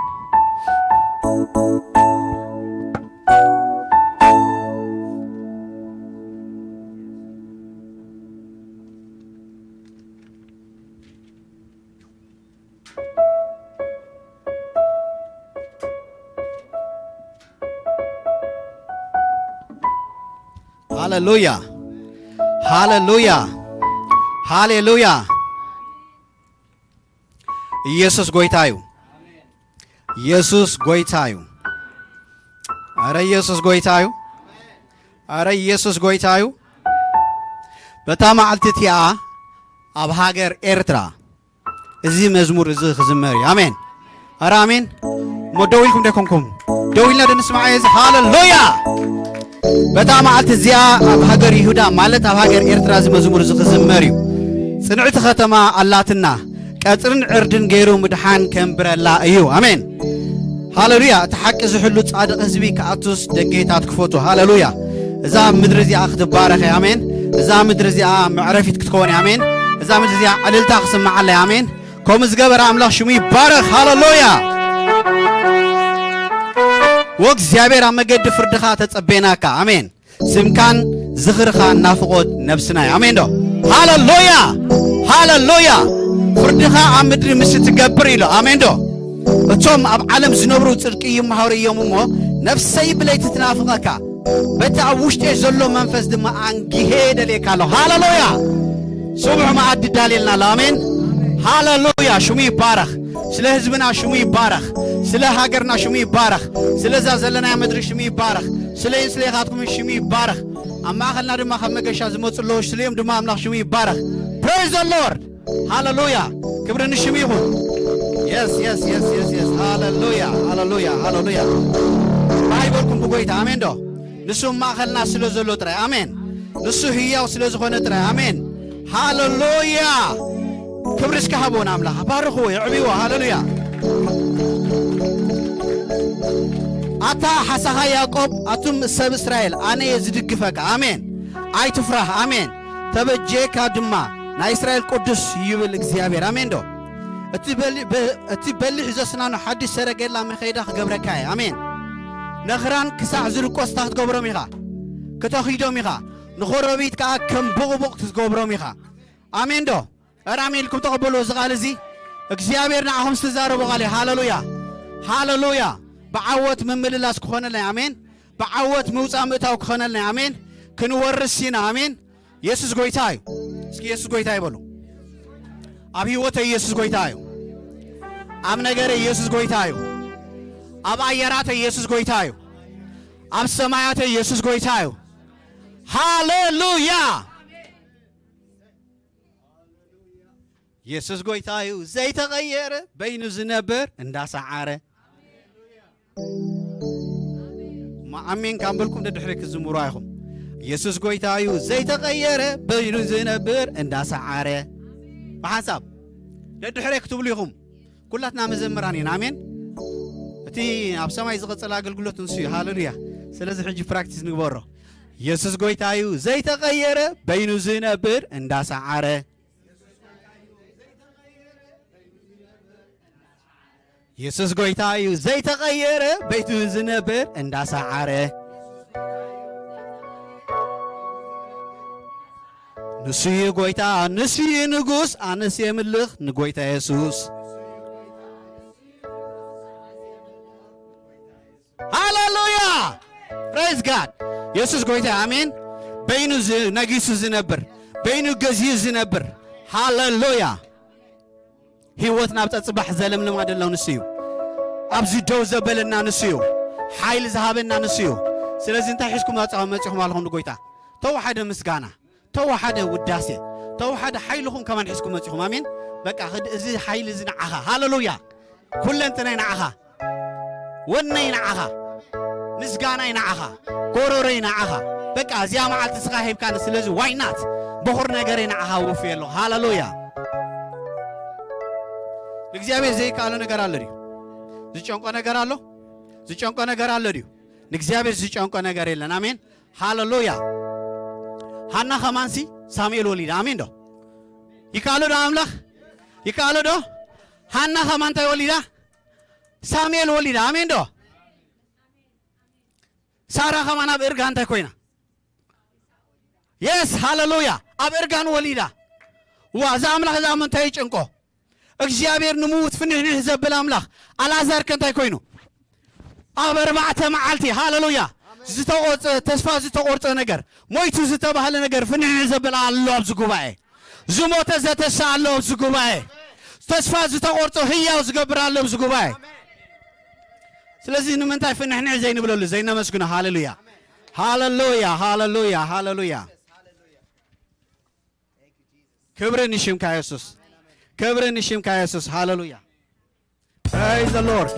ሃሌሉያ ሃሌሉያ ሃሌሉያ። ኢየሱስ ጎይታ እዩ። ኢየሱስ ጎይታ እዩ። ኣረ ኢየሱስ ጎይታ እዩ። ኣረ ኢየሱስ ጎይታ እዩ። በታ መዓልቲ እቲኣ ኣብ ሃገር ኤርትራ እዚ መዝሙር እዚ ክዝመር እዩ። ኣሜን። ኣረ ኣሜን። እሞ ደው ኢልኩም ደይኮንኩም? ደው ኢልና ዶ ንስማዕ እዚ? ሃሌሉያ። በታ መዓልቲ እዚኣ ኣብ ሃገር ይሁዳ ማለት ኣብ ሃገር ኤርትራ እዚ መዝሙር እዚ ክዝመር እዩ። ጽንዕቲ ከተማ ኣላትና፣ ቀጽርን ዕርድን ገይሩ ምድሓን ከንብረላ እዩ። ኣሜን። ሃሌሉያ። እቲ ሓቂ ዝሕሉ ጻድቕ ህዝቢ ክኣቱስ ደጌታት ክፈቱ። ሃሌሉያ። እዛ ምድሪ እዚኣ ክትባረኽ እያ። ኣሜን። እዛ ምድሪ እዚኣ መዕረፊት ክትከውን እያ። ኣሜን። እዛ ምድሪ እዚኣ ዕልልታ ክስምዓላ እያ። ኣሜን። ከምኡ ዝገበረ ኣምላኽ ሽሙ ይባረኽ። ሃሌሉያ። ወእግዚኣብሔር ኣብ መገዲ ፍርድኻ ተጸቤናካ። ኣሜን። ስምካን ዝኽርኻን ናፍቖት ነብስና እዩ። ኣሜን ዶ? ሃሌሉያ ሃሌሉያ። ፍርድኻ ኣብ ምድሪ ምስ ትገብር ኢሉ። ኣሜን ዶ? እቶም ኣብ ዓለም ዝነብሩ ጽድቂ ይመሃሩ እዮም እሞ ነፍሰይ ብለይቲ ትናፍቐካ፣ በቲ ኣብ ውሽጢ ዘሎ መንፈስ ድማ ኣንጊሄ ደልየካ ኣለኹ። ሃሌሉያ። ስቡሕ መኣዲ ዳልየልና ኣሎ። ኣሜን ሃሌሉያ። ሽሙ ይባረኽ። ስለ ህዝብና ሽሙ ይባረኽ። ስለ ሃገርና ሽሙ ይባረኽ። ስለዛ ዘለናያ ምድሪ ሽሙ ይባረኽ። ስለይን ስለይኻትኩምን ሽሙ ይባረኽ። ኣብ ማእኸልና ድማ ካብ መገሻ ዝመፁ ኣለዉ፣ ስለዮም ድማ ኣምላኽ ሽሙ ይባረኽ። Praise the Lord። ሃሌሉያ። ክብሪ ንሽሙ ይኹን። የስ የስ የስ የስ የስ። ሃሌሉያ ሃሌሉያ ሃሌሉያ። ባይ በልኩም ብጎይታ። ኣሜን ዶ? ንሱ ኣብ ማእኸልና ስለ ዘሎ ጥራይ። ኣሜን። ንሱ ህያው ስለ ዝኾነ ጥራይ። ኣሜን። ሃሌሉያ። ክብሪ እስኪ ሃብዎ ንኣምላኽ። ባርኽዎ፣ የዕብይዎ። ሃሌሉያ። ኣታ ሓሳኻ ያዕቆብ፣ ኣቱም ሰብ እስራኤል፣ ኣነ እየ ዝድግፈካ። ኣሜን። ኣይትፍራህ። ኣሜን። ተበጀካ ድማ ናይ እስራኤል ቅዱስ ይብል እግዚኣብሔር። ኣሜን ዶ? እቲ በሊ-፣ በ-፣ እቲ በሊሕ ዘስናኑ ሓድሽ ሰረገላ መኸይዳ ክገብረካ እየ። ኣሜን። ነኽራን ክሳዕ ዝድቆስ እንታይ ክትገብሮም ኢኻ? ክተኺዶም ኢኻ። ንኾረቢት ከኣ ከም ቡቕቡቕ ክትገብሮም ኢኻ። ኣሜን ዶ? ኧረ ኣሜን ኢልኩም ተቐበሉ። እዚ ቃል እዚ እግዚኣብሔር ንዓኹም ዝተዛረቦ ቃል እዩ። ሃሌሉያ፣ ሃሌሉያ። ብዓወት ምምልላስ ክኾነልና እዩ። ኣሜን። ብዓወት ምውፃእ ምእታው ክኾነልና እዩ። ኣሜን። ክንወርስ ኢና። ኣሜን። የሱስ ጎይታ እዩ። እስኪ የሱስ ጎይታ እዩ በሉ። ኣብ ህይወተይ የሱስ ጎይታ እዩ። ኣብ ነገረይ የሱስ ጎይታ እዩ። ኣብ ኣየራተይ የሱስ ጎይታ እዩ። ኣብ ሰማያተይ የሱስ ጎይታ እዩ። ሃሌሉያ። የሱስ ጎይታ እዩ ዘይተቐየረ፣ በይኑ ዝነብር እንዳሰዓረ። እማ ኣሜን ካብ በልኩም ደድሕሪ ክዝምሩ ኣይኹም። የሱስ ጎይታ እዩ ዘይተቐየረ፣ በይኑ ዝነብር እንዳሰዓረ። ብሓንሳብ ደድሕሪ ክትብሉ ኢኹም። ኩላትና መዘምራን ኢና። ኣሜን። እቲ ኣብ ሰማይ ዝቐጸለ ኣገልግሎት ንሱ እዩ። ሃሌሉያ። ስለዚ ሕጂ ፕራክቲስ ንግበሮ። የሱስ ጎይታ እዩ ዘይተቐየረ፣ በይኑ ዝነብር እንዳሰዓረ። የሱስ ጎይታ እዩ ዘይተቐየረ፣ በይኑ ዝነብር እንዳሰዓረ። ንሱ እዩ ጎይታ፣ ንሱ እዩ ንጉስ፣ ኣነስ የምልኽ ንጎይታ የሱስ። ሃሌሉያ! ፕሬዝ ጋድ! የሱስ ጎይታ፣ ኣሜን። በይኑ ዝ-፣ ነጊሱ ዝነብር፣ በይኑ ገዝዩ ዝነብር። ሃሌሉያ! ህይወትና ኣብ ጸጽባሕ ዘለምልማ ደሎ ንሱ እዩ። ኣብዚ ደው ዘበለና ንሱ እዩ። ሓይሊ ዝሃበና ንሱ እዩ። ስለዚ እንታይ ሒዝኩም መጻ-፣ መጺኹም ኣለኹም ንጎይታ? ተወሓደ ምስጋና፣ ተወሓደ ውዳሴ፣ ተወሓደ ሓይልኹም ከማን ሒዝኩም መጺኹም። ኣሜን። በቃ ክድ-፣ እዚ ሓይሊ እዚ ንዓኻ። ሃሌሉያ። ኩለንትናይ ንዓኻ። ወነይ ንዓኻ። ምስጋናይ ንዓኻ። ጎሮሮይ ንዓኻ። በቃ እዚኣ መዓልቲ ስኻ ሂብካኒ። ስለዚ ዋይናት በኹር ነገረይ ንዓኻ ውፍ የለኹ። ሃሌሉያ። ንእግዚኣብሔር ዘይከኣሎ ነገር ኣሎ ድዩ? ዝጨንቆ ነገር ኣሎ? ዝጨንቆ ነገር ኣሎ ድዩ? ንእግዚኣብሔር ዝጨንቆ ነገር የለን። ኣሜን። ሃሌሉያ። ሃና ከማንሲ ሳሙኤል ወሊዳ። ኣሜን ዶ? ይከኣሎ ዶ ኣምላኽ? ይከኣሎ ዶ? ሃና ከማን እንታይ ወሊዳ? ሳሙኤል ወሊዳ። ኣሜን ዶ? ሳራ ከማን ኣብ እርጋ እንታይ ኮይና? የስ፣ ሃሌሉያ። ኣብ እርጋን ወሊዳ። ዋ፣ እዛ ኣምላኽ እዛ እሞ እንታይ ይጭንቆ? እግዚኣብሔር ንምዉት ፍንሕንሕ ዘብል ኣምላኽ። ኣልኣዛር ከ እንታይ ኮይኑ? ኣብ ኣርባዕተ መዓልቲ፣ ሃሌሉያ፣ ዝተቖርጸ፣ ተስፋ ዝተቖርጸ ነገር፣ ሞይቱ ዝተባህለ ነገር ፍንሕንሕ ዘብል ኣሎ ኣብዚ ጉባኤ። ዝሞተ ዘተሳ ኣሎ ኣብዚ ጉባኤ። ተስፋ ዝተቖርጸ ህያው ዝገብር ኣሎ ኣብዚ ጉባኤ። ስለዚ ንምንታይ ፍንሕንሕ ዘይንብለሉ፣ ዘይነመስግኖ? ሃሌሉያ፣ ሃሌሉያ፣ ሃሌሉያ፣ ሃሌሉያ። ክብሪ ንሽምካ የሱስ፣ ክብሪ ንሽምካ የሱስ። ሃሌሉያ። Praise the Lord.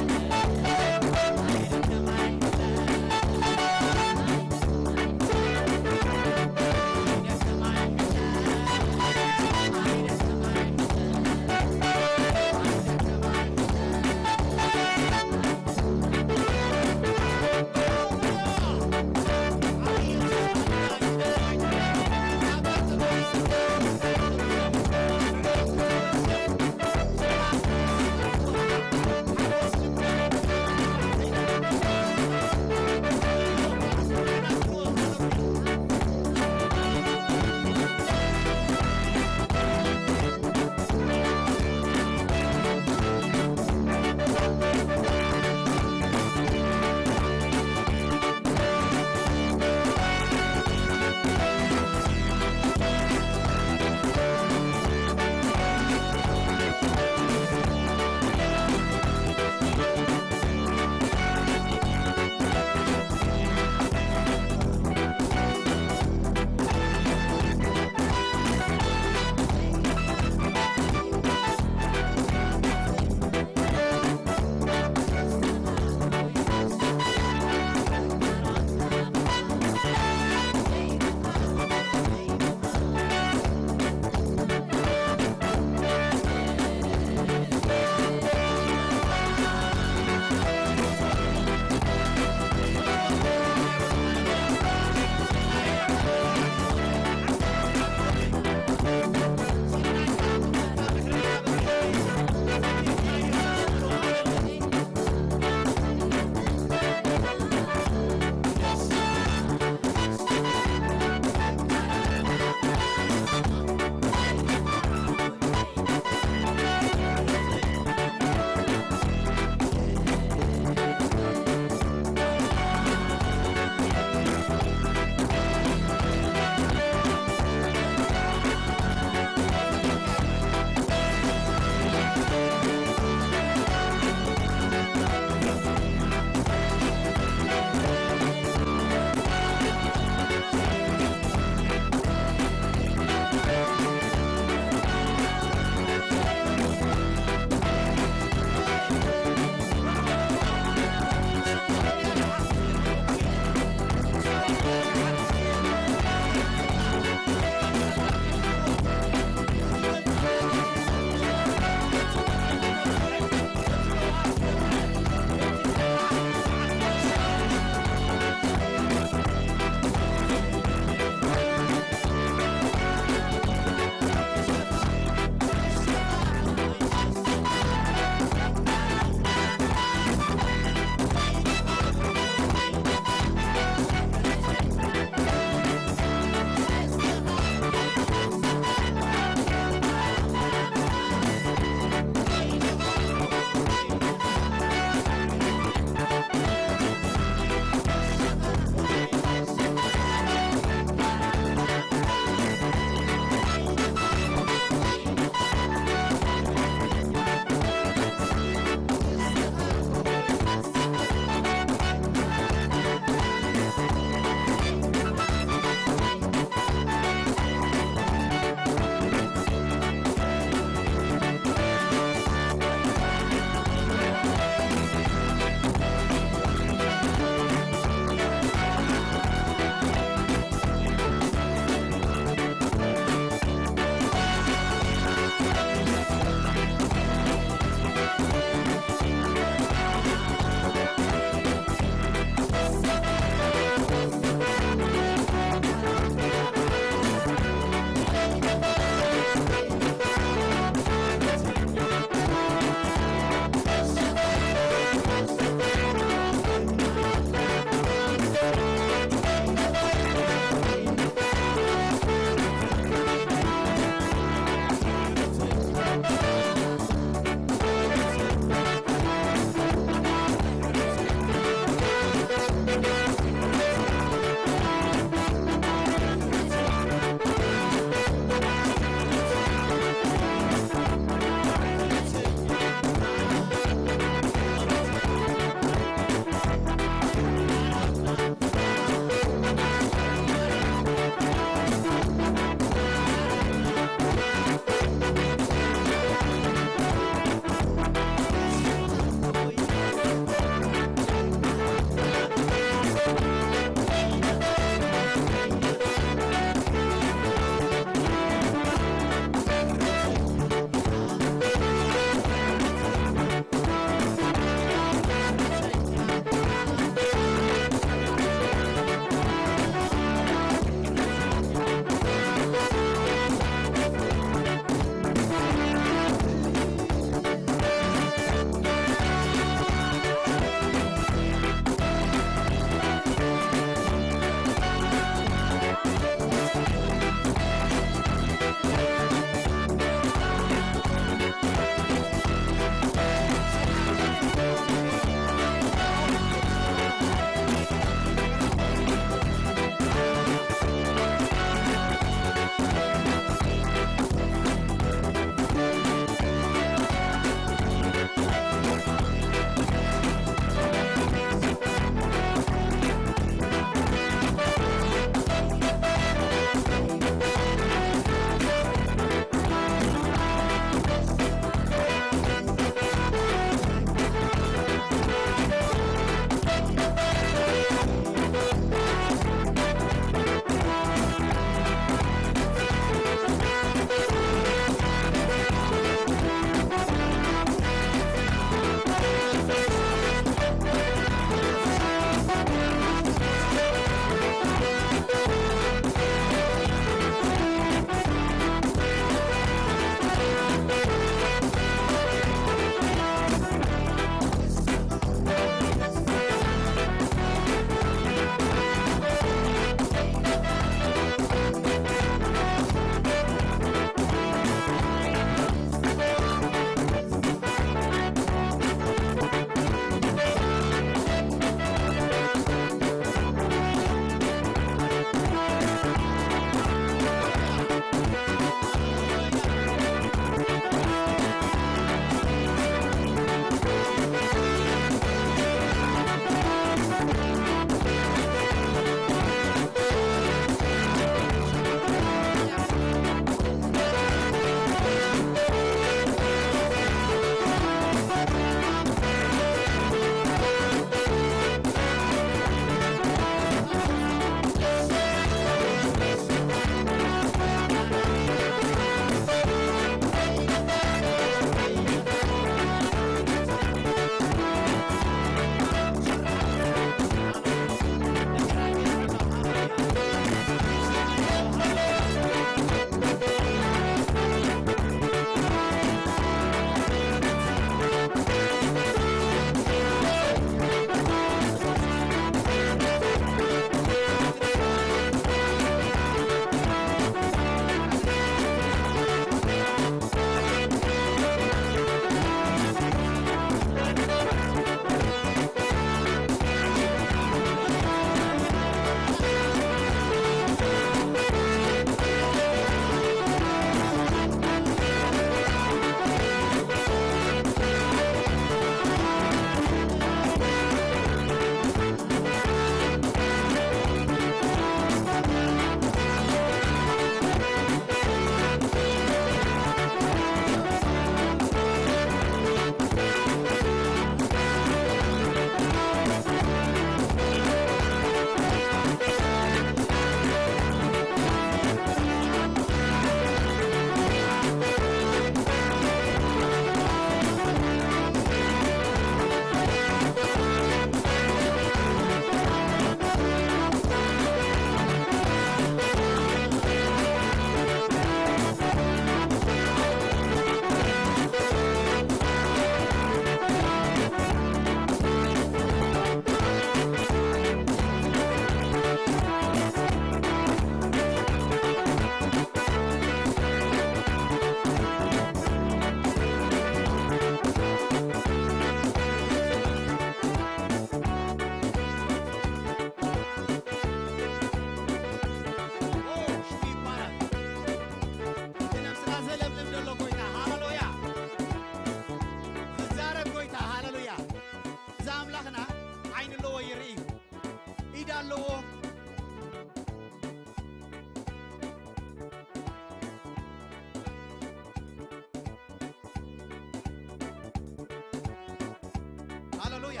ሃሌሉያ።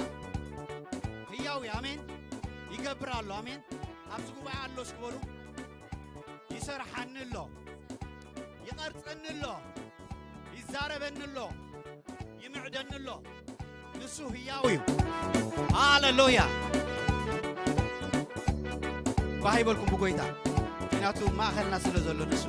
ህያው እዩ። ኣሜን። ይገብር ኣሎ። ኣሜን። ኣብዚ ጉባኤ ኣሎ እስኪ በሉ። ይሰርሓኒ ኣሎ። ይቐርጸኒ ኣሎ። ይዛረበኒ ኣሎ። ይምዕደኒ ኣሎ። ንሱ ህያው እዩ። ሃሌሉያ። ባህ ይበልኩም ብጎይታ። ምክንያቱ ማእኸልና ስለ ዘሎ ንሱ።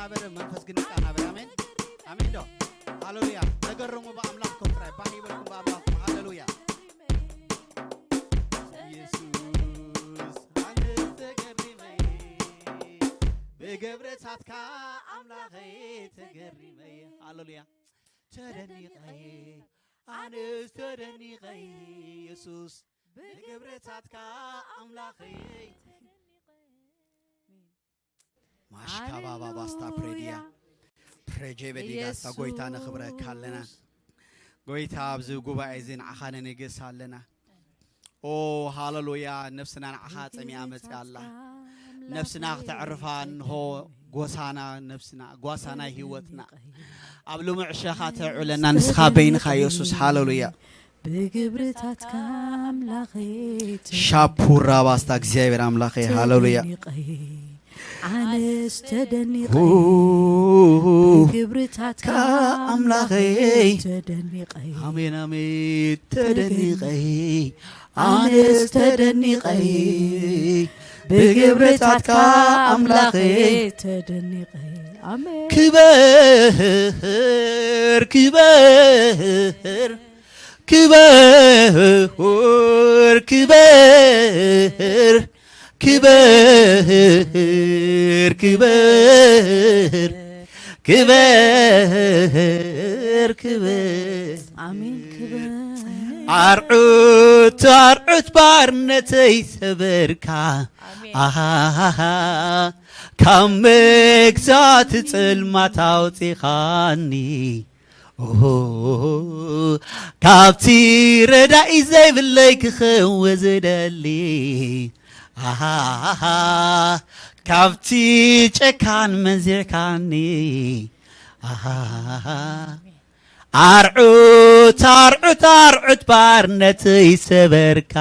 ናበረ መንፈስ ግን ይቃናበረ። ኣሜን፣ ኣሜን ዶ? ሃሌሉያ። ተገረሙ ብኣምላኽኩም ጥራይ፣ ባህ ይበልኩም ብኣምላኽኩም። ሃሌሉያ። ኢየሱስ ኣነ ተገሪመ፣ ብግብርታትካ ኣምላኸይ ተገሪመ። ሃሌሉያ። ተደኒቐ፣ ኣነስ ተደኒቐ፣ ኢየሱስ ብግብርታትካ ኣምላኸይ። ማሽካባባ ባስታ ፕሬድያ ፕሬጄ በዲጋሳ። ጎይታ ነኽብረካ ኣለና። ጎይታ ኣብዚ ጉባኤ እዚ ንዓኻ ነነግስ ኣለና። ኦ ሃሌሉያ። ነፍስና ንዓኻ ጸሚኣ መጽያ ኣላ። ነፍስና ክተዕርፋ እንሆ ጎሳና ነፍስና ጓሳ ናይ ህይወትና ኣብ ልሙዕ ሸኻ ተዕብለና ንስኻ በይንኻ ኢየሱስ። ሃሌሉያ። ብግብርታትካ ኣምላኸይ ሻፑራ ባስታ እግዚኣብሔር ኣምላኸይ። ሃሌሉያ። ተደኒቐ፣ ኣነስ ተደኒቐ፣ ሁ- ብግብርታትካ ኣምላኸይ ኣምላኸይ ተደኒቐ። ኣሜን፣ ኣሜን። ተደኒቐ፣ ኣነስ ተደኒቐ፣ ብግብርታትካ ኣምላኸይ ተደኒቐ። ኣሜን። ክበር፣ ክበር፣ ክበር፣ ክበር፣ ክበር፣ ክበር፣ ክበር፣ ክበር። ኣሜን። ክበር። ኣርዑት፣ ኣርዑት ባርነተይ ሰበርካ። ኣሜን። ኣሃሃሃ። ካብ መግዛእቲ ጽልማት ኣውጺኻኒ። ኦሆ፣ ካብቲ ረዳኢ ዘይብለይ ክኽወ ዝደሊ። ኣሃሃሃ፣ ካብቲ ጨካን መዚዕካኒ። ኣሃሃሃ፣ ኣርዑት፣ ኣርዑት፣ ኣርዑት ባርነተይ ሰበርካ።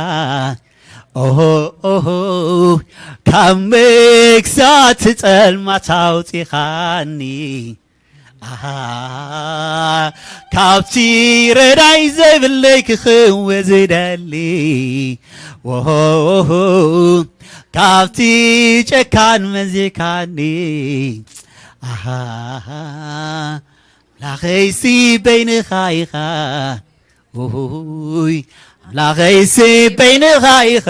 ኦሆ፣ ኦሆ፣ ካብ መግዛእቲ ጸልማት ኣውጺኻኒ። ኣሃ፣ ካብቲ ረዳኢ ዘይብለይ ክኽወ ዝደሊ። ኦሆ፣ ካብቲ ጨካን መዚዕካኒ። ኣሃ፣ ኣምላኸይሲ በይንኻ ኢኻ። ኡይ፣ ኣምላኸይሲ በይንኻ ኢኻ።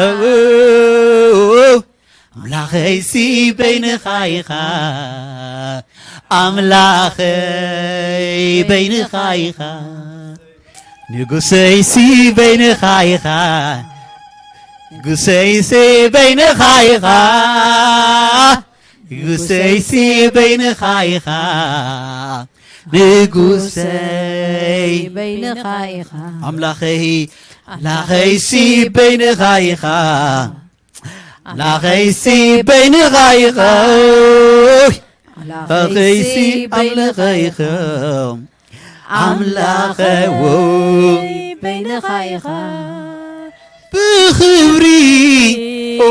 ኣምላኸይሲ በይንኻ ኢኻ። ኣምላኸይ በይንኻ ኢኻ። ንጉሰይሲ በይንኻ ኢኻ። ንጉሰይሲ በይንኻ ኢኻ። ንጉሰይሲ በይንኻ ኢኻ። ንጉሰይ በይንኻ ኢኻ። ኣምላኸይ፣ ኣምላኸይሲ በይንኻ ኢኻ። ኣምላኸይሲ በይንኻ ኢኻ። ኣምላኸይሲ ኣምላኸይ ኢኻ። ኣምላኸዎ በይንኻ ኢኻ። ብኽብሪ፣ ኦ፣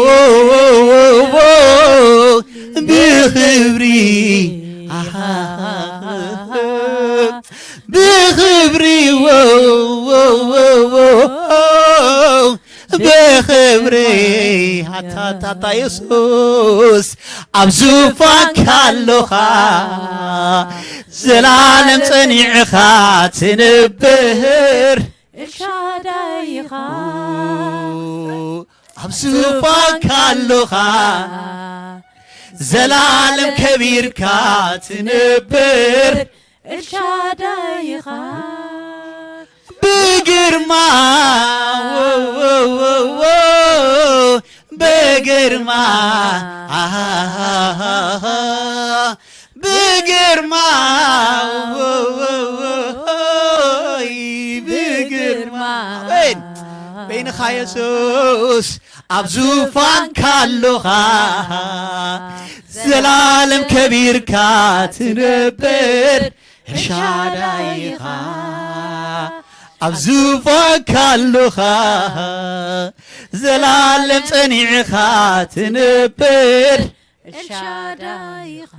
ብኽብሪ፣ ኣሃ፣ ብኽብሪ፣ ዎ፣ ዎ፣ ዎ፣ ዎ፣ ብኽብሪ፣ ኣታ፣ ኣታ፣ ኣታ፣ የሱስ፣ ኣብ ዙፋንካ ኣሎኻ፣ ዘላለም ጸኒዕኻ ትነብር። ኤልሻዳይ ኢኻ። ኣብ ዙፋንካ ኣሎኻ፣ ዘላለም ከቢርካ ትነብር። ኤልሻዳይ ኢኻ። ብግርማ፣ ዎ፣ ዎ፣ ዎ፣ ዎ፣ ብግርማ፣ ኣሃ፣ ብግርማ፣ ዎ፣ ዎ፣ ዎ፣ ብግርማ። ኣሜን። በይንኻ የሱስ ኣብ ዙፋንካ ኣሎኻ፣ ዘላለም ከቢርካ ትነብር። ኤልሻዳይ ኢኻ። ኣብ ዙፋንካ ኣሎኻ፣ ዘላለም ጸኒዕኻ ትነብር። ኤልሻዳይ ኢኻ።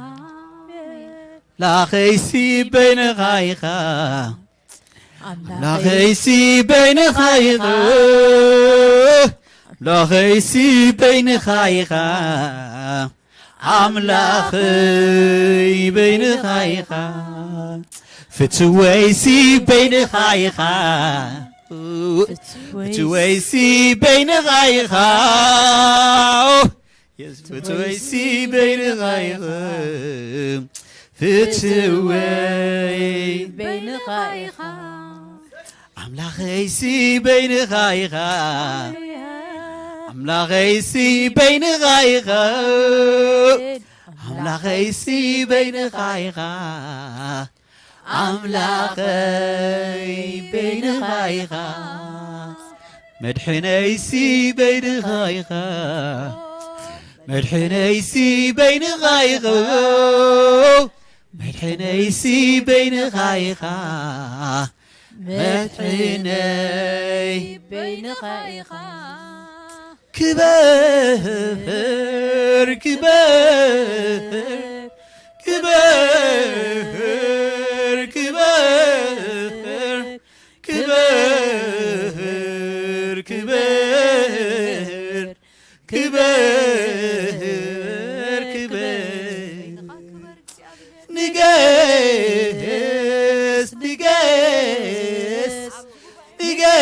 ኣምላኸይሲ በይንኻ ኢኻ። ኣምላኸይሲ በይንኻ ኢኻ። ኣምላኸይሲ በይንኻ ኢኻ። ኣምላኸይ በይንኻ ኢኻ፣ ፍትወይሲ በይንኻ ኢኻ፣ ፍትወይሲ በይንኻ ኢኻ፣ የሱስ ፍትወይሲ በይንኻ ኢኻ፣ ፍትወይ በይንኻ ኢኻ። ኣምላኸይሲ በይንኻ ኢኻ፣ ኣምላኸይሲ በይንኻ ኢኻ፣ ኣምላኸይሲ በይንኻ ኢኻ፣ ኣምላኸይ በይንኻ ኢኻ፣ መድሕነይሲ በይንኻ ኢኻ፣ መድሕነይሲ በይንኻ ኢኻ፣ መድሕነይሲ በይንኻ ኢኻ፣ መድሕነይ በይንኻ ኢኻ። ክበር፣ ክበር፣ ክበር፣ ክበር፣ ክበር፣ ክበር፣ ክበር፣ ክበር፣ ክበር። ንገስ፣ ንገስ፣ ንገስ፣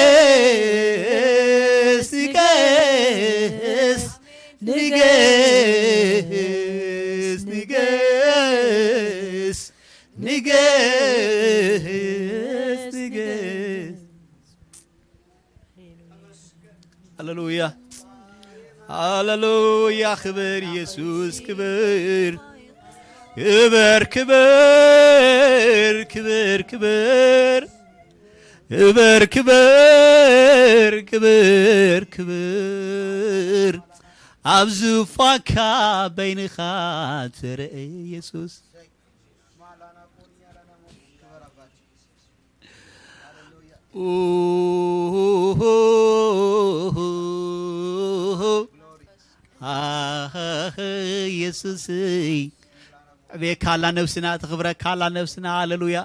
ንገስ፣ ንገስ፣ ንገስ፣ ንገስ፣ ንገስ። ሃሌሉያ፣ ሃሌሉያ። ክብር ኢየሱስ፣ ክብር፣ ክብር፣ ክብር፣ ክብር፣ ክብር፣ ክብር፣ ክብር፣ ክብር፣ ክብር። ኣብ ዙፋንካ በይንኻ ትረአ ኢየሱስ። ኢየሱስ፣ ዕቤካ ኣላ ነብስና፣ ተኽብረካ ኣላ ነብስና። ሃሌሉያ።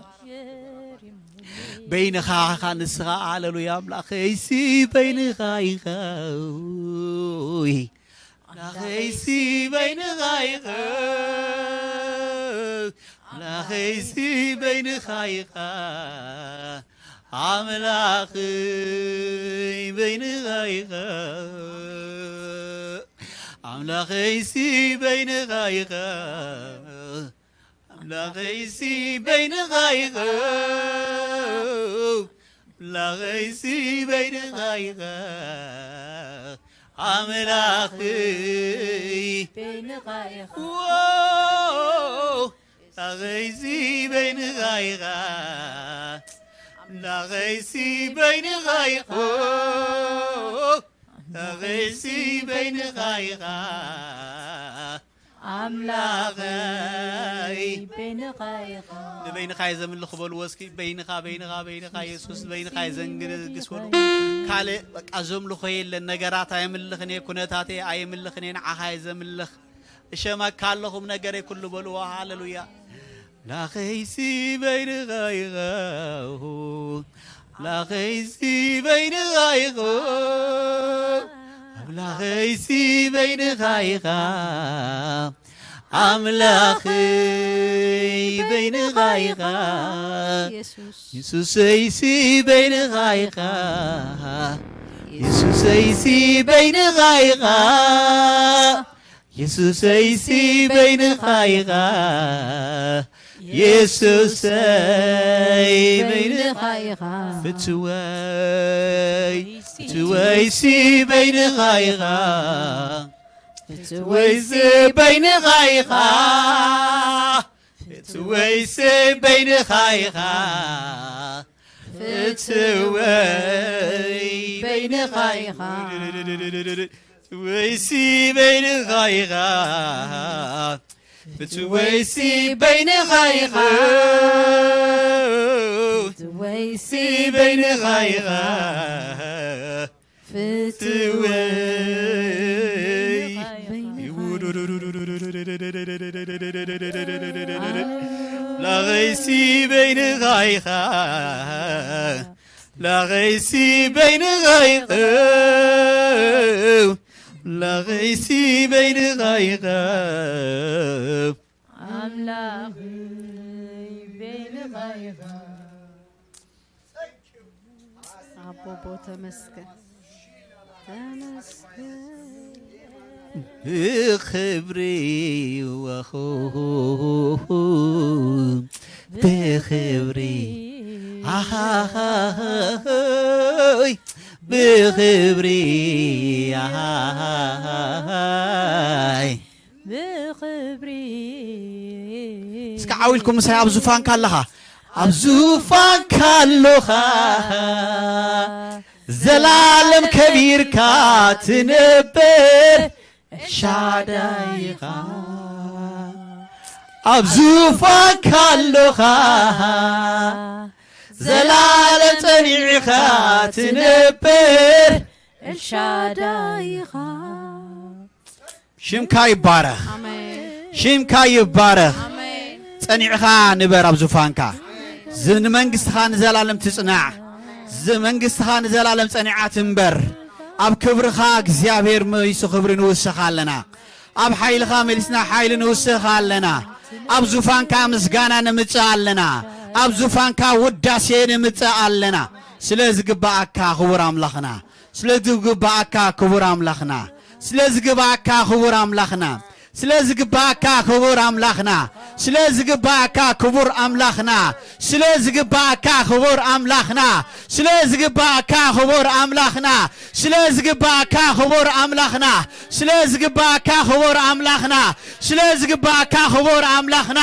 በይንኻ ኢኻ ንስኻ። ሃሌሉያ። ኣምላኸይሲ በይንኻ ኢኻ። ኣምላኸይሲ በይንኻ ኢኻ። ኣምላኸይሲ በይንኻ ኢኻ። ኣምላኸይ በይንኻ ኢኻ። ኣምላኸይሲ በይንኻ ኢኻ። ኣምላኸይሲ በይንኻ ኢኻ። ኣምላኸይሲ በይንኻ ኢኻ። ኣምላኸይ በይንኻ ኢኻ። ኣምላኸይሲ በይንኻ ኢኻ። ኣምላኸይሲ በይንኻ ኢኻ። ኣምላኸይሲ በይንኻ ኢኻ። ኣምላኸይ በይንኻ ኢኻ። ንበይንኻ እየ ዘምልኽ በልዎ እስኪ። በይንኻ፣ በይንኻ፣ በይንኻ የሱስ፣ በይንኻ እየ ዘንግስወሉ። ካልእ በቃ ዘምልኾ የለን። ነገራት ኣየምልኽን እየ፣ ኩነታተይ ኣየምልኽን እየ፣ ንዓኻ እየ ዘምልኽ። እሸመካ ኣለኹም ነገረይ ኩሉ በልዎ። ሃሌሉያ። ኣምላኸይሲ በይንኻ ኢኻ። ኣምላኸይሲ በይንኻ ኢኻ። ኣምላኸይሲ በይንኻ ኢኻ። ኣምላኸይ በይንኻ ኢኻ። የሱስ። የሱሰይሲ በይንኻ ኢኻ። የሱሰይሲ በይንኻ ኢኻ። የሱሰይሲ በይንኻ ኢኻ። የሱሰይ በይንኻ ኢኻ። ፍትወይ፣ ፍትወይሲ በይንኻ ኢኻ። ፍትወይሲ በይንኻ ኢኻ። ፍትወይሲ በይንኻ ኢኻ። ፍትወይ በይንኻ ኢኻ። ፍትወይሲ በይንኻ ኢኻ። ፍትወይሲ በይንኻ ኢኻ። ፍትወይሲ በይንኻ ኢኻ። ፍትወይ ላኸይሲ በይንኻ ኢኻ። ላኸይሲ በይንኻ ኢኻ። ኣምላኸይሲ በይንኻ ኢኻ። ኣምላኸይ በይንኻ ኢኻ። ኣቦቦ ተመስገን፣ ተመስገን። ብኽብሪ ወኹ፣ ብኽብሪ፣ ኣሃሃሃይ፣ ብኽብሪ፣ ኣሃሃሃይ። ብኽብሪ። እስከ ዓው ኢልኩም ምሳይ፣ ኣብ ዙፋንካ ኣለኻ፣ ኣብ ዙፋንካ ኣለኻ፣ ዘላለም ከቢርካ ትነብር ኤልሻዳይ ኢኻ። ኣብ ዙፋንካ ኣለኻ፣ ዘላለም ጸኒዕኻ ትነብር ኤልሻዳይ ኢኻ። ሽምካ ይባረኽ። ኣሜን። ሽምካ ይባረኽ። ኣሜን። ጸኒዕኻ ንበር ኣብ ዙፋንካ። ዝ-፣ ንመንግስትኻ ንዘላለም ትጽናዕ። ዝ-፣ መንግስትኻ ንዘላለም ጸኒዓ ትንበር። ኣብ ክብርኻ እግዚኣብሔር መሊሱ ክብሪ ንውስኻ ኣለና። ኣብ ሓይልኻ መሊስና ሓይሊ ንውስኻ ኣለና። ኣብ ዙፋንካ ምስጋና ንምጽእ ኣለና። ኣብ ዙፋንካ ውዳሴ ንምጽእ ኣለና። ስለ ዝግባኣካ ክቡር ኣምላኽና። ስለ ዝግባኣካ ክቡር ኣምላኽና፣ ስለ ዝግባኣካ ክቡር ኣምላኽና፣ ስለ ዝግባኣካ ክቡር ኣምላኽና፣ ስለ ዝግባኣካ ክቡር ኣምላኽና፣ ስለ ዝግባኣካ ክቡር ኣምላኽና፣ ስለ ዝግባኣካ ክቡር ኣምላኽና፣ ስለ ዝግባኣካ ክቡር ኣምላኽና፣ ስለ ዝግባኣካ ክቡር ኣምላኽና፣ ስለ ዝግባኣካ ክቡር ኣምላኽና፣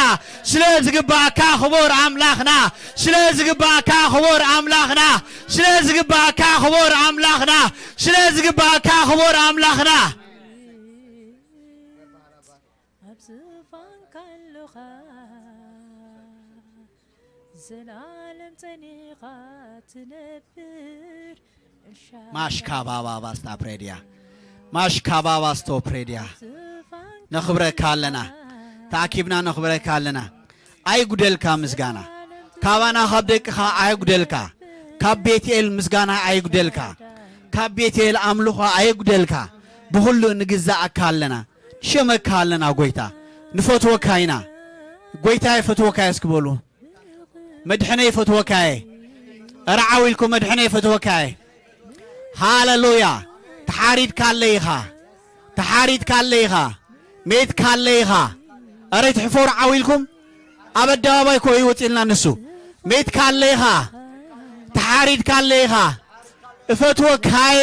ስለ ዝግባኣካ ክቡር ኣምላኽና፣ ስለ ዝግባኣካ ክቡር ኣምላኽና፣ ስለ ዝግባኣካ ክቡር ኣምላኽና፣ ስለ ዝግባኣካ ክቡር ኣምላኽና። ኣብ ዝፋንካ ኣለኻ፣ ዘላለም ጸኒኻ ትነብር። ማሽካባባ ባስታ ፕሬድያ፣ ማሽካባባ ስቶ ፕሬድያ። ነኽብረካ ኣለና፣ ተኣኪብና ነኽብረካ ኣለና። ኣይጉደልካ ምስጋና፣ ካባና ካብ ደቅኻ ኣይጉደልካ፣ ካብ ቤትኤል ምስጋና ኣይጉደልካ፣ ካብ ቤትኤል ኣምልኾ ኣይጉደልካ። ብኹሉ ንግዛኣካ ኣለና፣ ንሸመካ ኣለና ጎይታ፣ ንፈትወካ ኢና። ጎይታ ይፈትወካ እስኪ በሉ። መድሕነይ ፈትወካየ። ኧረ ዓው ኢልኩም መድሕነይ ፈትወካየ። ሃሌሉያ። ተሓሪድካ ኣለ ኢኻ። ተሓሪድካ ኣለ ኢኻ። ሜትካ ኣለ ኢኻ። ኧረ ትሕፈሩ ዓው ኢልኩም። ኣብ ኣደባባይ እኮ እዩ ወፂልና ንሱ። ሜትካ ኣለ ኢኻ። ተሓሪድካ ኣለ ኢኻ። እፈትወካየ።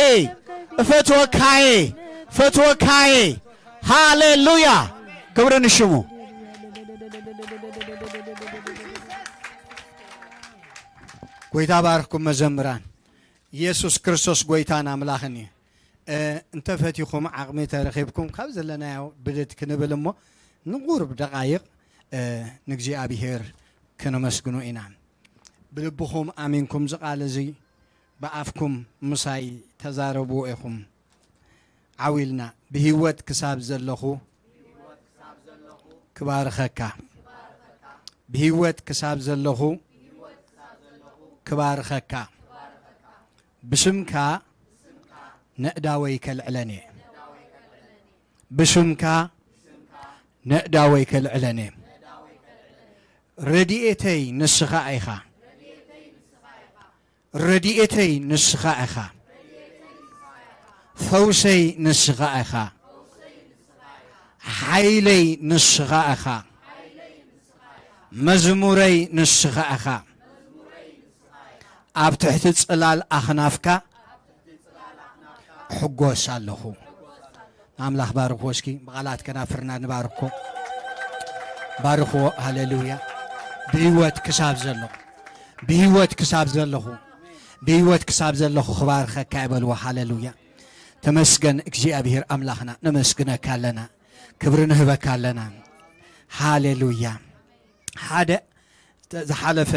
እፈትወካየ። እፈትወካየ። ሃሌሉያ። ክብሪ ንሽሙ። ጎይታ ባርኽኩም መዘምራን። ኢየሱስ ክርስቶስ ጎይታን ኣምላኽን እዩ። እ፣ እንተፈቲኹም ዓቕሚ ተረኺብኩም ካብ ዘለናዮ ብድድ ክንብል እሞ ንቑሩብ ደቓይቕ፣ እ፣ ንእግዚኣብሔር ከነመስግኖ ኢና። ብልብኹም ኣሚንኩም እዚ ቃል እዚ ብኣፍኩም ምሳይ ተዛረብዎ ኢኹም። ዓው ኢልና፣ ብህይወት ክሳብ ዘለኹ ክባርኸካ። ብህይወት ክሳብ ዘለኹ ክባርኸካ። ብስምካ ነእዳወይ ከልዕለን እየ። ብስምካ ነእዳወይ ከልዕለን እየ። ረድኤተይ ንስኻ ኢኻ። ረድኤተይ ንስኻ ኢኻ። ፈውሰይ ንስኻ ኢኻ። ሓይለይ ንስኻ ኢኻ። መዝሙረይ ንስኻ ኢኻ። ኣብ ትሕቲ ጽላል ኣኽናፍካ እሕጎስ ኣለኹ። ንኣምላኽ ባርኽዎ እስኪ፣ ብቓላት ከናፍርና ንባርኮ። ባርኽዎ፣ ሃሌሉያ። ብህይወት ክሳብ ዘለኹ፣ ብህይወት ክሳብ ዘለኹ፣ ብህይወት ክሳብ ዘለኹ ክባርኸካ ይበልዎ። ሃሌሉያ። ተመስገን እግዚኣብሔር ኣምላኽና፣ ነመስግነካ ኣለና፣ ክብሪ ንህበካ ኣለና። ሃሌሉያ። ሓደ ዝሓለፈ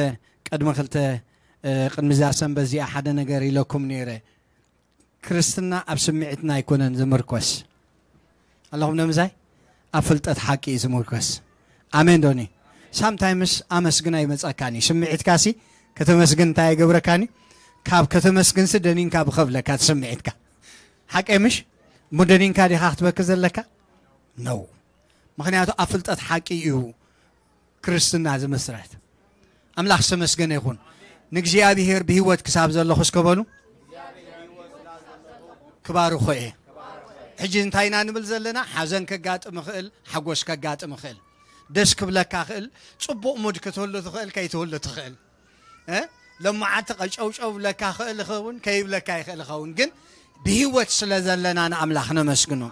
ቅድሚ ክልተ፣ እ፣ ቅድሚ እዛ ሰንበት እዚኣ ሓደ ነገር ኢለኩም ነይረ። ክርስትና ኣብ ስምዒትና ኣይኮነን ዝምርኮስ። ኣለኹም ዶ ምሳይ? ኣብ ፍልጠት ሓቂ እዩ ዝምርኮስ። ኣሜን ዶኒ? ሳምታይምስ ኣመስግን ኣይመጸካን እዩ። ስምዒትካሲ ከተመስግን እንታይ ኣይገብረካን እዩ? ካብ ከተመስግንሲ ደኒንካ ብኸብለካ እቲ ስምዒትካ። ሓቀይ ምሽ? እሞ ደኒንካ ዲኻ ክትበኪ ዘለካ? ነው። ምኽንያቱ ኣብ ፍልጠት ሓቂ እዩ ክርስትና ዝምስረት። ኣምላኽ ዝተመስገነ ይኹን። ንእግዚኣብሔር ብህይወት ክሳብ ዘለኹ እስከ በሉ ክባርኾ እየ። ሕጂ እንታይ ኢና ንብል ዘለና? ሓዘን ከጋጥም ይኽእል፣ ሓጎስ ከጋጥም ይኽእል፣ ደስ ክብለካ ይኽእል፣ ጽቡቕ ሙድ ክትህሉ ትኽእል፣ ከይትህሉ ትኽእል። እ? ለማዓንቲ ቀጨውጨው ብለካ ክእል ይኸውን፣ ከይብለካ ይኽእል ይኸውን፣ ግን ብህይወት ስለ ዘለና ንኣምላኽ ነመስግኖ።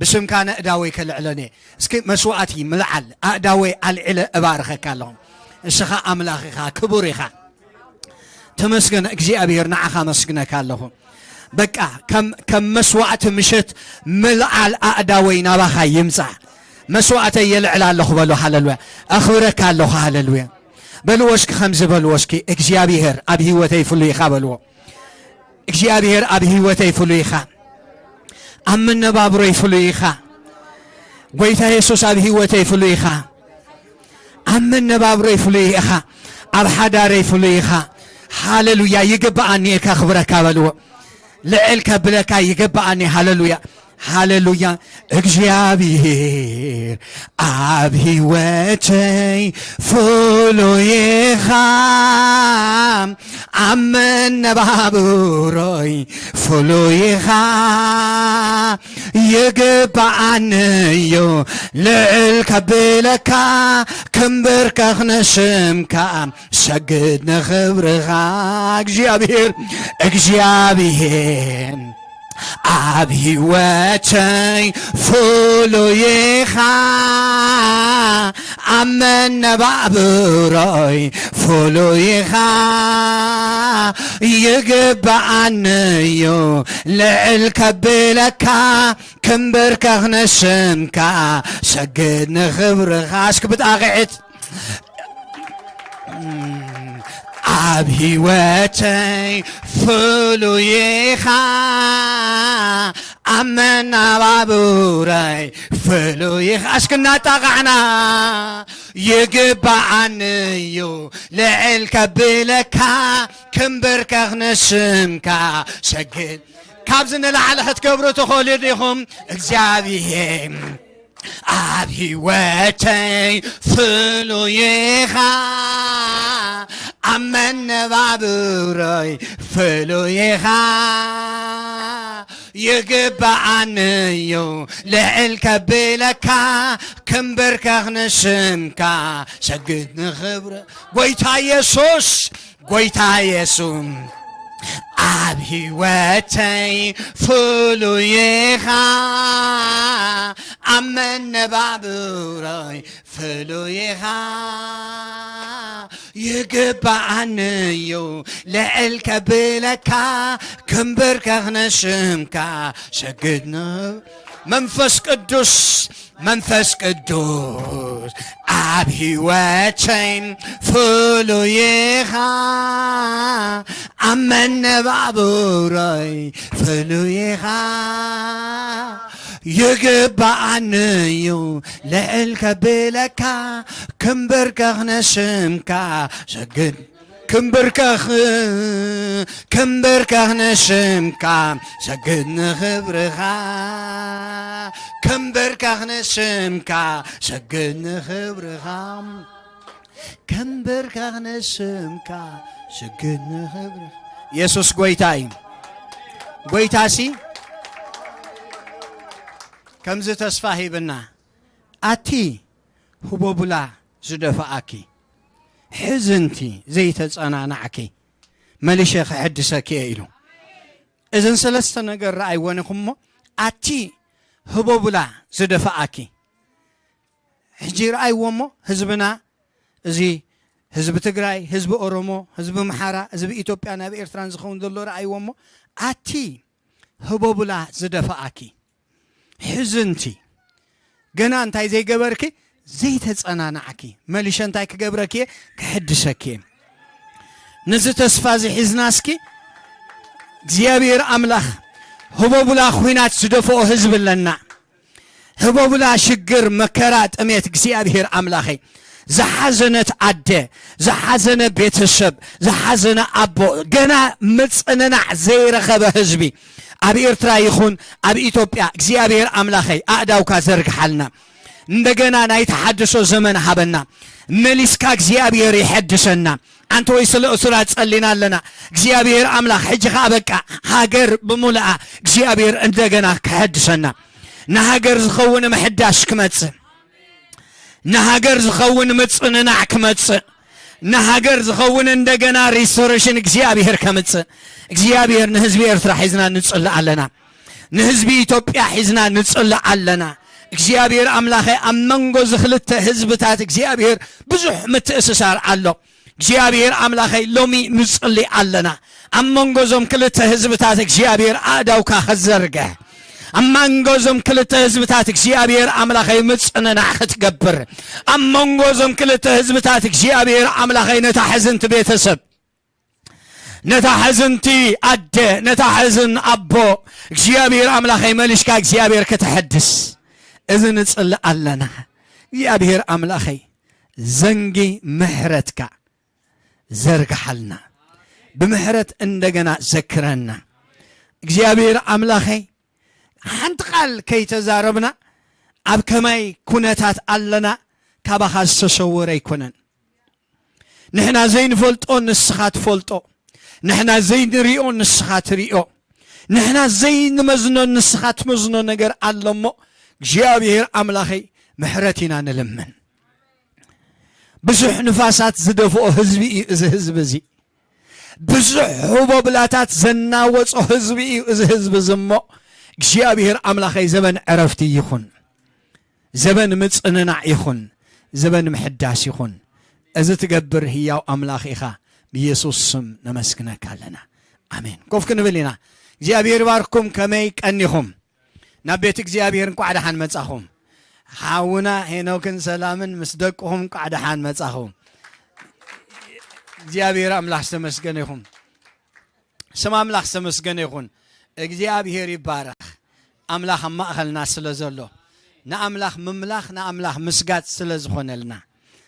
ብስምካ ነእዳወይ ከልዕለኒ። እስኪ መስዋዕቲ ምልዓል፣ ኣእዳወይ ኣልዒለ እባርኸካ ኣለኹ። እስኻ ኣምላኽ ኢኻ፣ ክቡር ኢኻ። ተመስገን እግዚኣብሔር፣ ንዓኻ መስግነካ ኣለኹ። በቃ ከም፣ ከም መስዋዕቲ ምሸት ምልዓል ኣእዳወይ ናባኻ ይምጻእ። መስዋዕተይ የልዕል ኣለኹ በሉ፣ ሃሌሉያ። ኣኽብረካ ኣለኹ፣ ሃሌሉያ። በልዎ እስኪ፣ ከምዚ በልዎ እስኪ፣ እግዚኣብሔር ኣብ ህይወተይ ፍሉይ ኢኻ በልዎ። እግዚኣብሔር ኣብ ህይወተይ ፍሉይ ኢኻ። ኣብ መነባብሮይ ፍሉይ ኢኻ። ጎይታ የሱስ ኣብ ህይወተይ ፍሉይ ኢኻ። ኣብ መነባብሮይ ፍሉይ ኢኻ። ኣብ ሓዳረይ ፍሉይ ኢኻ። ሃሌሉያ። ይግብኣኒ እየ ከኽብረካ በልዎ። ልዕል ከብለካ ይግብኣኒ። ሃሌሉያ። ሃሌሉያ። እግዚኣብሔር ኣብ ህይወተይ ፍሉይ ኢኻ። ኣብ መነባብሮይ ፍሉይ ኢኻ። ይግብኣኒ እዩ ልዕል ከብለካ፣ ክምብርከኽ ንስምካ፣ ሰግድ ንኽብርኻ። እግዚኣብሔር፣ እግዚኣብሔር ኣብ ህይወተይ ፍሉይ ኢኻ። ኣብ መነባብሮይ ፍሉይ ኢኻ። ይግብኣኒ እዩ ልዕል ከብለካ፣ ክምብርከኽ ንስምካ፣ ሰግድ ንኽብርኻ። እስኪ ብጣቕዒት። ኣብ ህይወተይ ፍሉይ ኢኻ፣ ኣብ መነባብሮይ ፍሉይ ኢኻ። እስኪ እናጣቓዕና። ይግብኣኒ እዩ ልዕል ከብለካ፣ ክምብርከኽ ንስምካ፣ ሰግድ። ካብዚ ንላዕሊ ክትገብሩ ትኽእሉ ዲኹም? እግዚኣብሔር ኣብ ህይወተይ ፍሉይ ኢኻ፣ ኣብ መነባብሮይ ፍሉይ ኢኻ። ይግብኣኒ እዩ ልዕል ከብለካ፣ ክምብርከኽ ንስምካ፣ ሰግድ ንኽብሪ ጎይታ የሱስ። ጎይታ የሱስ ኣብ ህይወተይ ፍሉይ ኢኻ፣ ኣብ መነባብሮይ ፍሉይ ኢኻ። ይግብኣኒ እዩ ልዕል ከብለካ፣ ክምብርከኽ ንስምካ፣ ሰግድ ን-፣ መንፈስ ቅዱስ መንፈስ ቅዱስ ኣብ ህይወተይ ፍሉይ ኢኻ፣ ኣብ መነባብሮይ ፍሉይ ኢኻ። ይግብኣኒ እዩ ልዕል ከብለካ፣ ክምብርከኽ ንስምካ፣ ሰግድ ክምብርከኽ፣ ክምብርከኽ ንስምካ፣ ሰግድ ንኽብርኻ። ክምብርከኽ ንስምካ፣ ሰግድ ንኽብርኻ። ክምብርከኽ ንስምካ፣ ሰግድ ንኽብርኻ። የሱስ ጎይታ እዩ። ጎይታሲ ከምዚ ተስፋ ሂብና፣ ኣቲ ህቦብላ ዝደፍኣኪ፣ ሕዝንቲ ዘይተጸናናዕኪ፣ መሊሸ ክሕድሰኪ እየ ኢሉ። እዘን ሰለስተ ነገር ረኣይወን ኢኹም እሞ፣ ኣቲ ህቦብላ ዝደፍኣኪ። ሕጂ ረኣይዎ እሞ፣ ህዝብና፣ እዚ ህዝቢ ትግራይ፣ ህዝቢ ኦሮሞ፣ ህዝቢ ኣምሓራ፣ ህዝቢ ኢትዮጵያ ናብ ኤርትራን ዝኸውን ዘሎ ረኣይዎ እሞ፣ ኣቲ ህቦብላ ዝደፍኣኪ፣ ሕዝንቲ፣ ገና እንታይ ዘይገበርኪ፣ ዘይተጸናናዕኪ፣ መሊሸ እንታይ ክገብረኪ እየ? ክሕድሰኪ እየ። ነዚ ተስፋ እዚ ሒዝና እስኪ፣ እግዚኣብሔር ኣምላኽ ህቦብላ ኹናት ዝደፍኦ ህዝቢ ኣለና። ህቦብላ ሽግር፣ መከራ፣ ጥሜት፣ እግዚኣብሔር ኣምላኸይ፣ ዝሓዘነት ኣደ፣ ዝሓዘነ ቤተሰብ፣ ዝሓዘነ ኣቦ፣ ገና ምጽንናዕ ዘይረኸበ ህዝቢ ኣብ ኤርትራ ይኹን ኣብ ኢትዮጵያ እግዚኣብሔር ኣምላኸይ ኣእዳውካ ዘርግሓልና። እንደገና ናይ ተሓድሶ ዘመን ሃበና። መሊስካ እግዚኣብሔር ይሐድሰና። ኣንተ ወይ ስለ እሱራት ጸሊና ኣለና። እግዚኣብሔር ኣምላኽ ሕጂ ኸኣ በቃ ሃገር ብምሉኣ እግዚኣብሔር እንደገና ክሐድሰና። ንሃገር ዝኸውን ምሕዳስ ክመጽእ፣ ንሃገር ዝኸውን ምጽንናዕ ክመጽእ፣ ንሃገር ዝኸውን እንደገና ሪስቶሬሽን እግዚኣብሔር ከምጽእ። እግዚኣብሔር ንህዝቢ ኤርትራ ሒዝና ንጽሊ ኣለና። ንህዝቢ ኢትዮጵያ ሒዝና ንጽሊ ኣለና። እግዚኣብሔር ኣምላኸ ኣብ መንጎ እዚ ክልተ ህዝብታት እግዚኣብሔር ብዙሕ ምትእስሳር ኣሎ። እግዚኣብሔር ኣምላኸይ ሎሚ ንጽሊ ኣለና። ኣብ መንጎ እዞም ክልተ ህዝብታት እግዚኣብሔር ኣእዳውካ ክትዘርግሕ፣ ኣብ መንጎ እዞም ክልተ ህዝብታት እግዚኣብሔር ኣምላኸይ ምጽንናዕ ክትገብር፣ ኣብ መንጎ እዞም ክልተ ህዝብታት እግዚኣብሔር ኣምላኸይ ነታ ሕዝንቲ ቤተሰብ፣ ነታ ሕዝንቲ ኣደ፣ ነታ ሕዝን ኣቦ እግዚኣብሔር ኣምላኸይ መሊሽካ እግዚኣብሔር ከተሐድስ እዚ ንጽሊ ኣለና። እግዚኣብሔር ኣምላኸይ ዘንጊ ምሕረትካ ዘርግሓልና፣ ብምሕረት እንደገና ዘክረና። እግዚኣብሔር ኣምላኸይ ሓንቲ ቃል ከይተዛረብና ኣብ ከማይ ኩነታት ኣለና ካባኻ ዝተሰወረ ኣይኮነን። ንሕና ዘይንፈልጦ ንስኻ ትፈልጦ፣ ንሕና ዘይንሪኦ ንስኻ ትሪኦ፣ ንሕና ዘይንመዝኖ ንስኻ ትመዝኖ ነገር ኣሎ እሞ እግዚኣብሔር ኣምላኸይ ምሕረት ኢና ንልምን። ብዙሕ ንፋሳት ዝደፍኦ ህዝቢ እዩ እዚ ህዝቢ እዚ። ብዙሕ ህቦብላታት ዘናወጾ ህዝቢ እዩ እዚ ህዝቢ እዚ እሞ እግዚኣብሔር ኣምላኸይ ዘበን ዕረፍቲ ይኹን፣ ዘበን ምጽንናዕ ይኹን፣ ዘበን ምሕዳስ ይኹን። እዚ ትገብር ህያው ኣምላኽ ኢኻ። ብየሱስ ስም ነመስግነካ ኣለና። ኣሜን። ኮፍ ክንብል ኢና። እግዚኣብሔር ይባርኩም። ከመይ ቀኒኹም? ናብ ቤት እግዚኣብሔር እንቋዕ ደሓን መጻኹም። ሓውና ሄኖክን ሰላምን ምስ ደቅኹም እንቋዕ ደሓን መጻኹም። እግዚኣብሔር ኣምላኽ ዝተመስገነ ይኹን። ስም ኣምላኽ ዝተመስገነ ይኹን። እግዚኣብሔር ይባረኽ። ኣምላኽ ኣብ ማእኸልና ስለ ዘሎ፣ ንኣምላኽ ምምላኽ፣ ንኣምላኽ ምስጋድ ስለ ዝኾነልና፣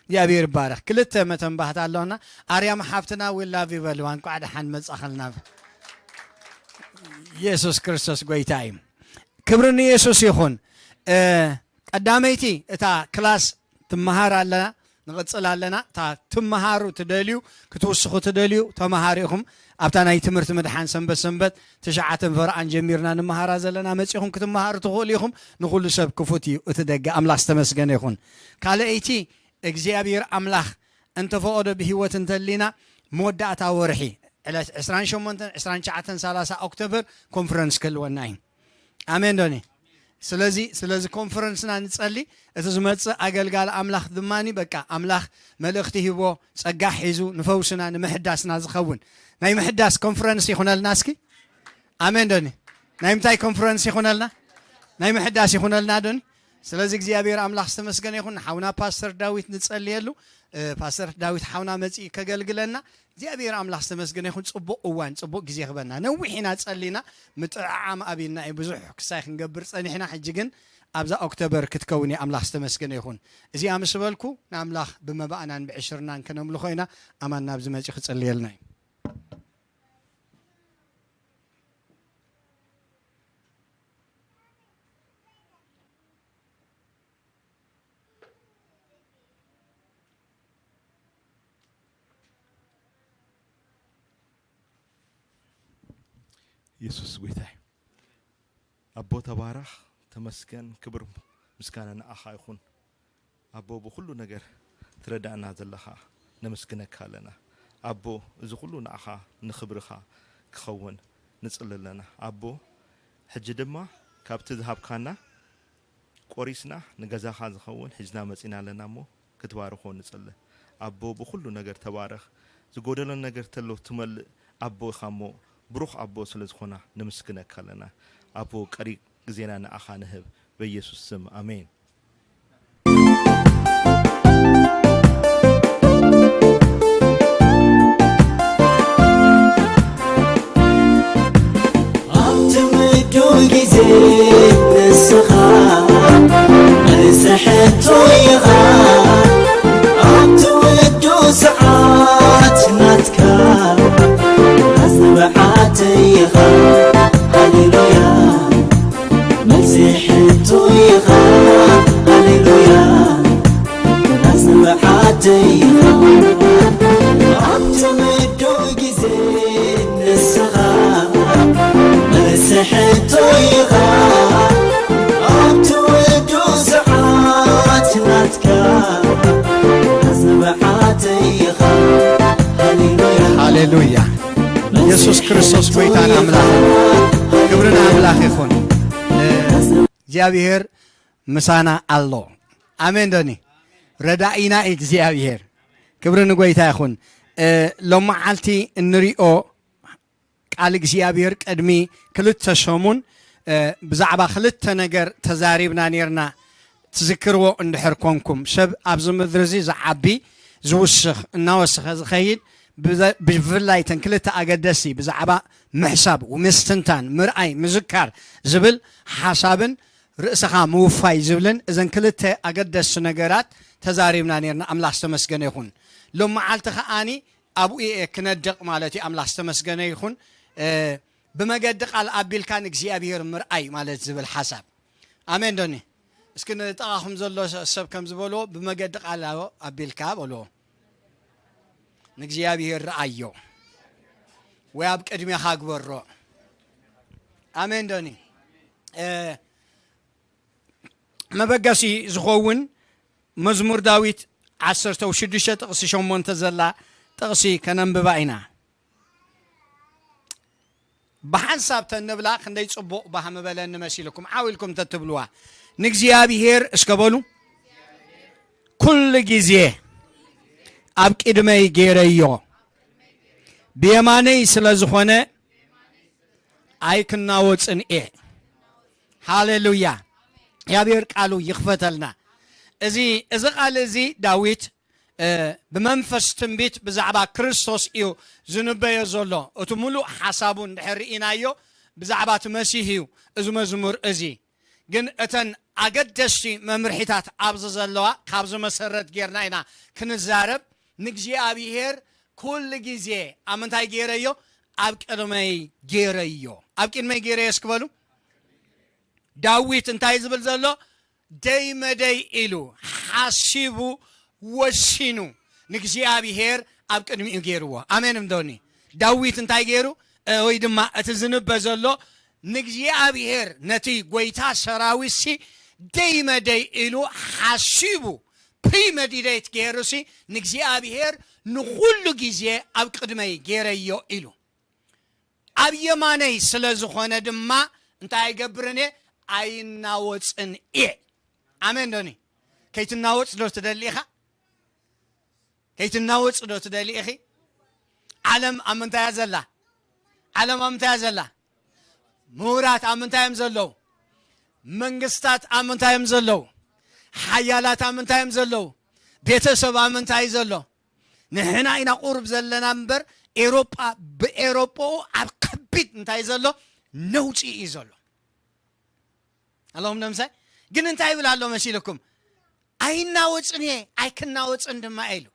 እግዚኣብሔር ይባረኽ። ክልተ መተንባህታ ኣለውና። ኣርያም ሓፍትና፣ we love you በልዋ፣ እንቋዕ ደሓን መጻኸልና። የሱስ ክርስቶስ ጎይታ እዩ። ክብሪ ንየሱስ ይኹን። እ፣ ቀዳመይቲ እታ ክላስ ትመሃር ኣለና፣ ንቕጽል ኣለና። እታ ትመሃሩ ትደልዩ፣ ክትውስኹ ትደልዩ ተመሃሩ ኢኹም። ኣብታ ናይ ትምህርቲ ምድሓን ሰንበት ሰንበት ትሽዓተን ፈረቓን ጀሚርና ንመሃራ ዘለና መጺኹም ክትመሃሩ ትኽእሉ ኢኹም። ንኹሉ ሰብ ክፉት እዩ እቲ ደገ። ኣምላኽ ዝተመስገነ ይኹን። ካልኣይቲ እግዚኣብሔር ኣምላኽ እንተፈቐዶ ብህይወት እንተሊና መወዳእታ ወርሒ ዕለት ዕስራን ሸሞንተን፣ ዕስራን ትሽዓተን፣ ሰላሳ ኦክቶበር ኮንፈረንስ ክህልወና እዩ። ኣሜን ዶኒ? ስለዚ ስለዚ ኮንፈረንስና ንጸሊ። እቲ ዝመጽእ ኣገልጋሊ ኣምላኽ ድማ በቃ ኣምላኽ መልእኽቲ ሂቦ ጸጋ ሒዙ ንፈውስና ንምሕዳስና ዝኸውን ናይ ምሕዳስ ኮንፈረንስ ይኹነልና። እስኪ ኣሜን ዶኒ? ናይ ምንታይ ኮንፈረንስ ይኹነልና? ናይ ምሕዳስ ይኹነልና ዶኒ? ስለዚ እግዚኣብሔር ኣምላኽ ዝተመስገነ ይኹን። ንሓውና ፓስተር ዳዊት ንጸልየሉ። እ፣ ፓስተር ዳዊት ሓውና መጺኡ ከገልግለና እግዚኣብሔር ኣምላኽ ዝተመስገነ ይኹን። ጽቡቕ እዋን፣ ጽቡቕ ግዜ ክበና። ነዊሕ ኢና ጸሊና፣ ምጥዕዓም ኣብና እዩ። ብዙሕ ክሳይ ክንገብር ጸኒሕና፣ ሕጂ ግን ኣብዛ ኦክቶበር ክትከውን እያ። ኣምላኽ ዝተመስገነ ይኹን። እዚኣ ምስ በልኩ ንኣምላኽ ብመባእናን ብዕሽርናን ከነምልኾ ኢና። ኣማን ናብዚ መጺኡ ክጽልየልና እዩ። የሱስ ጎይታ እዩ። ኣቦ ተባረኽ፣ ተመስገን፣ ክብር ምስጋና ንኣኻ ይኹን። ኣቦ ብኹሉ ነገር ትረዳእና ዘለኻ ነመስግነካ ኣለና። ኣቦ እዚ ኩሉ ንኣኻ ንኽብርኻ ክኸውን ንጽሊ ኣለና። ኣቦ ሕጂ ድማ ካብቲ ዝሃብካና ቆሪስና ንገዛኻ ዝኸውን ሒዝና መጺና ኣለና እሞ ክትባርኾ ንጽሊ። ኣቦ ብኹሉ ነገር ተባረኽ። ዝጎደሎ ነገር ተሎ ትመልእ ኣቦ ኢኻ እሞ ብሩኽ ኣቦ ስለ ዝኾና ነመስግነካ ኣለና። ኣቦ ቀሪ ግዜና ንኣኻ ንህብ በኢየሱስ ስም ኣሜን። ኣብቲ ምዱብ ግዜ ንስኻ መልሲ ሕቶ ኢኻ። ሕቶ ኢኻ፣ ሃሌሉያ፣ ኣጽንዓተይ ኢኻ። ኣብቲ ምዱብ ግዜ ንስኻ መልሲ ሕቶ ኢኻ። ኣብቲ ውዱእ ሰዓት ናትካ ኣጽንዓተይ ኢኻ። ሃሌሉያ። ሃሌሉያ። ኢየሱስ ክርስቶስ ጎይታን ኣምላኽ፣ ክብሪ ንኣምላኽ ይኹን። እግዚኣብሔር ምሳና ኣሎ። ኣሜን ዶኒ? ረዳኢና እዩ እግዚኣብሔር። ክብሪ ንጎይታ ይኹን። እ፣ ሎመዓልቲ እንሪኦ ቃል እግዚኣብሔር ቅድሚ ክልተ ሰሙን፣ እ፣ ብዛዕባ ክልተ ነገር ተዛሪብና ነርና። ትዝክርዎ እንድሕር ኮንኩም፣ ሰብ ኣብዚ ምድሪ እዚ ዝዓቢ፣ ዝውስኽ፣ እናወሰኸ ዝኸይድ፣ ብዘ-፣ ብፍላይ እተን ክልተ ኣገደስቲ ብዛዕባ ምሕሳብ፣ ምስትንታን፣ ምርኣይ፣ ምዝካር ዝብል ሓሳብን ርእስኻ ምውፋይ ዝብልን፣ እዘን ክልተ ኣገደስቲ ነገራት ተዛሪብና ነርና። ኣምላኽ ዝተመስገነ ይኹን። ሎም መዓልቲ ከኣኒ ኣብኡ እየ ክነድቕ ማለት እዩ። ኣምላኽ ዝተመስገነ ይኹን። እ፣ ብመገዲ ቃል ኣቢልካ ንእግዚኣብሔር ምርኣይ ማለት ዝብል ሓሳብ። ኣሜን ዶኒ? እስኪ ንጥቓኹም ዘሎ ሰብ ከም ዝበልዎ፣ ብመገዲ ቃል ኣቢልካ በልዎ። ንእግዚኣብሔር ረኣዮ ወይ ኣብ ቅድሜኻ ግበሮ። ኣሜን ዶኒ? እ፣ መበገሲ ዝኸውን መዝሙር ዳዊት ዓሰርተ ሽዱሽተ ጥቕሲ ሸሞንተ ዘላ ጥቕሲ ከነንብባ ኢና። ብሓንሳብ ተንብላ ክንደይ ጽቡቕ ባህ ምበለኒ መሲልኩም፣ ዓው ኢልኩም ተትብልዋ። ንእግዚኣብሔር እስከ በሉ፣ ኩሉ ግዜ ኣብ ቅድመይ ገይረዮ፣ ብየማነይ ስለ ዝኾነ ኣይክናወጽን እየ። ሃሌሉያ። እግዚኣብሔር ቃሉ ይኽፈተልና። እዚ፣ እዚ ቃል እዚ ዳዊት፣ እ፣ ብመንፈስ ትንቢት ብዛዕባ ክርስቶስ እዩ ዝንበዮ ዘሎ። እቲ ምሉእ ሓሳቡ እንድሕር ርኢናዮ ብዛዕባ እቲ መሲህ እዩ እዚ መዝሙር እዚ። ግን እተን ኣገደስቲ መምርሒታት ኣብዚ ዘለዋ፣ ካብዚ መሰረት ጌርና ኢና ክንዛረብ። ንእግዚኣብሔር ኩሉ ግዜ ኣብ ምንታይ ገይረዮ? ኣብ ቅድመይ ገይረዮ። ኣብ ቅድመይ ገይረዮ እስኪ በሉ። ዳዊት እንታይ ዝብል ዘሎ? ደይ መደይ ኢሉ ሓሲቡ ወሲኑ ንእግዚኣብሔር ኣብ ቅድሚኡ ገይርዎ። ኣሜን እምዶኒ? ዳዊት እንታይ ገይሩ? እ፣ ወይ ድማ እቲ ዝንበ ዘሎ ንእግዚኣብሔር፣ ነቲ ጎይታ ሰራዊትሲ ደይ መደይ ኢሉ ሓሲቡ፣ ፕሪመዲዴት ገይሩሲ ንእግዚኣብሔር ንኹሉ ግዜ ኣብ ቅድመይ ገይረዮ ኢሉ። ኣብ የማነይ ስለ ዝኾነ ድማ እንታይ ኣይገብርን እየ? ኣይናወጽን እየ። ኣሜን ዶኒ? ከይትናወጽ ዶ ትደሊ ኢኻ? ከይትናወጽ ዶ ትደሊ ኢኺ? ዓለም ኣብ ምንታይ እያ ዘላ? ዓለም ኣብ ምንታይ እያ ዘላ? ምሁራት ኣብ ምንታይ እዮም ዘለዉ? መንግስታት ኣብ ምንታይ እዮም ዘለዉ? ሓያላት ኣብ ምንታይ እዮም ዘለዉ? ቤተሰብ ኣብ ምንታይ እዩ ዘሎ? ንሕና ኢና ቁሩብ ዘለና እምበር፣ ኤሮጳ ብኤሮጳኡ ኣብ ከቢድ እንታይ ዘሎ? ነውጺ እዩ ዘሎ። ኣለኹም ነምሳይ? ግን እንታይ ይብል ኣሎ መሲልኩም? ኣይናወጽን እየ፣ ኣይክናወጽን ድማ እየ ኢሉ።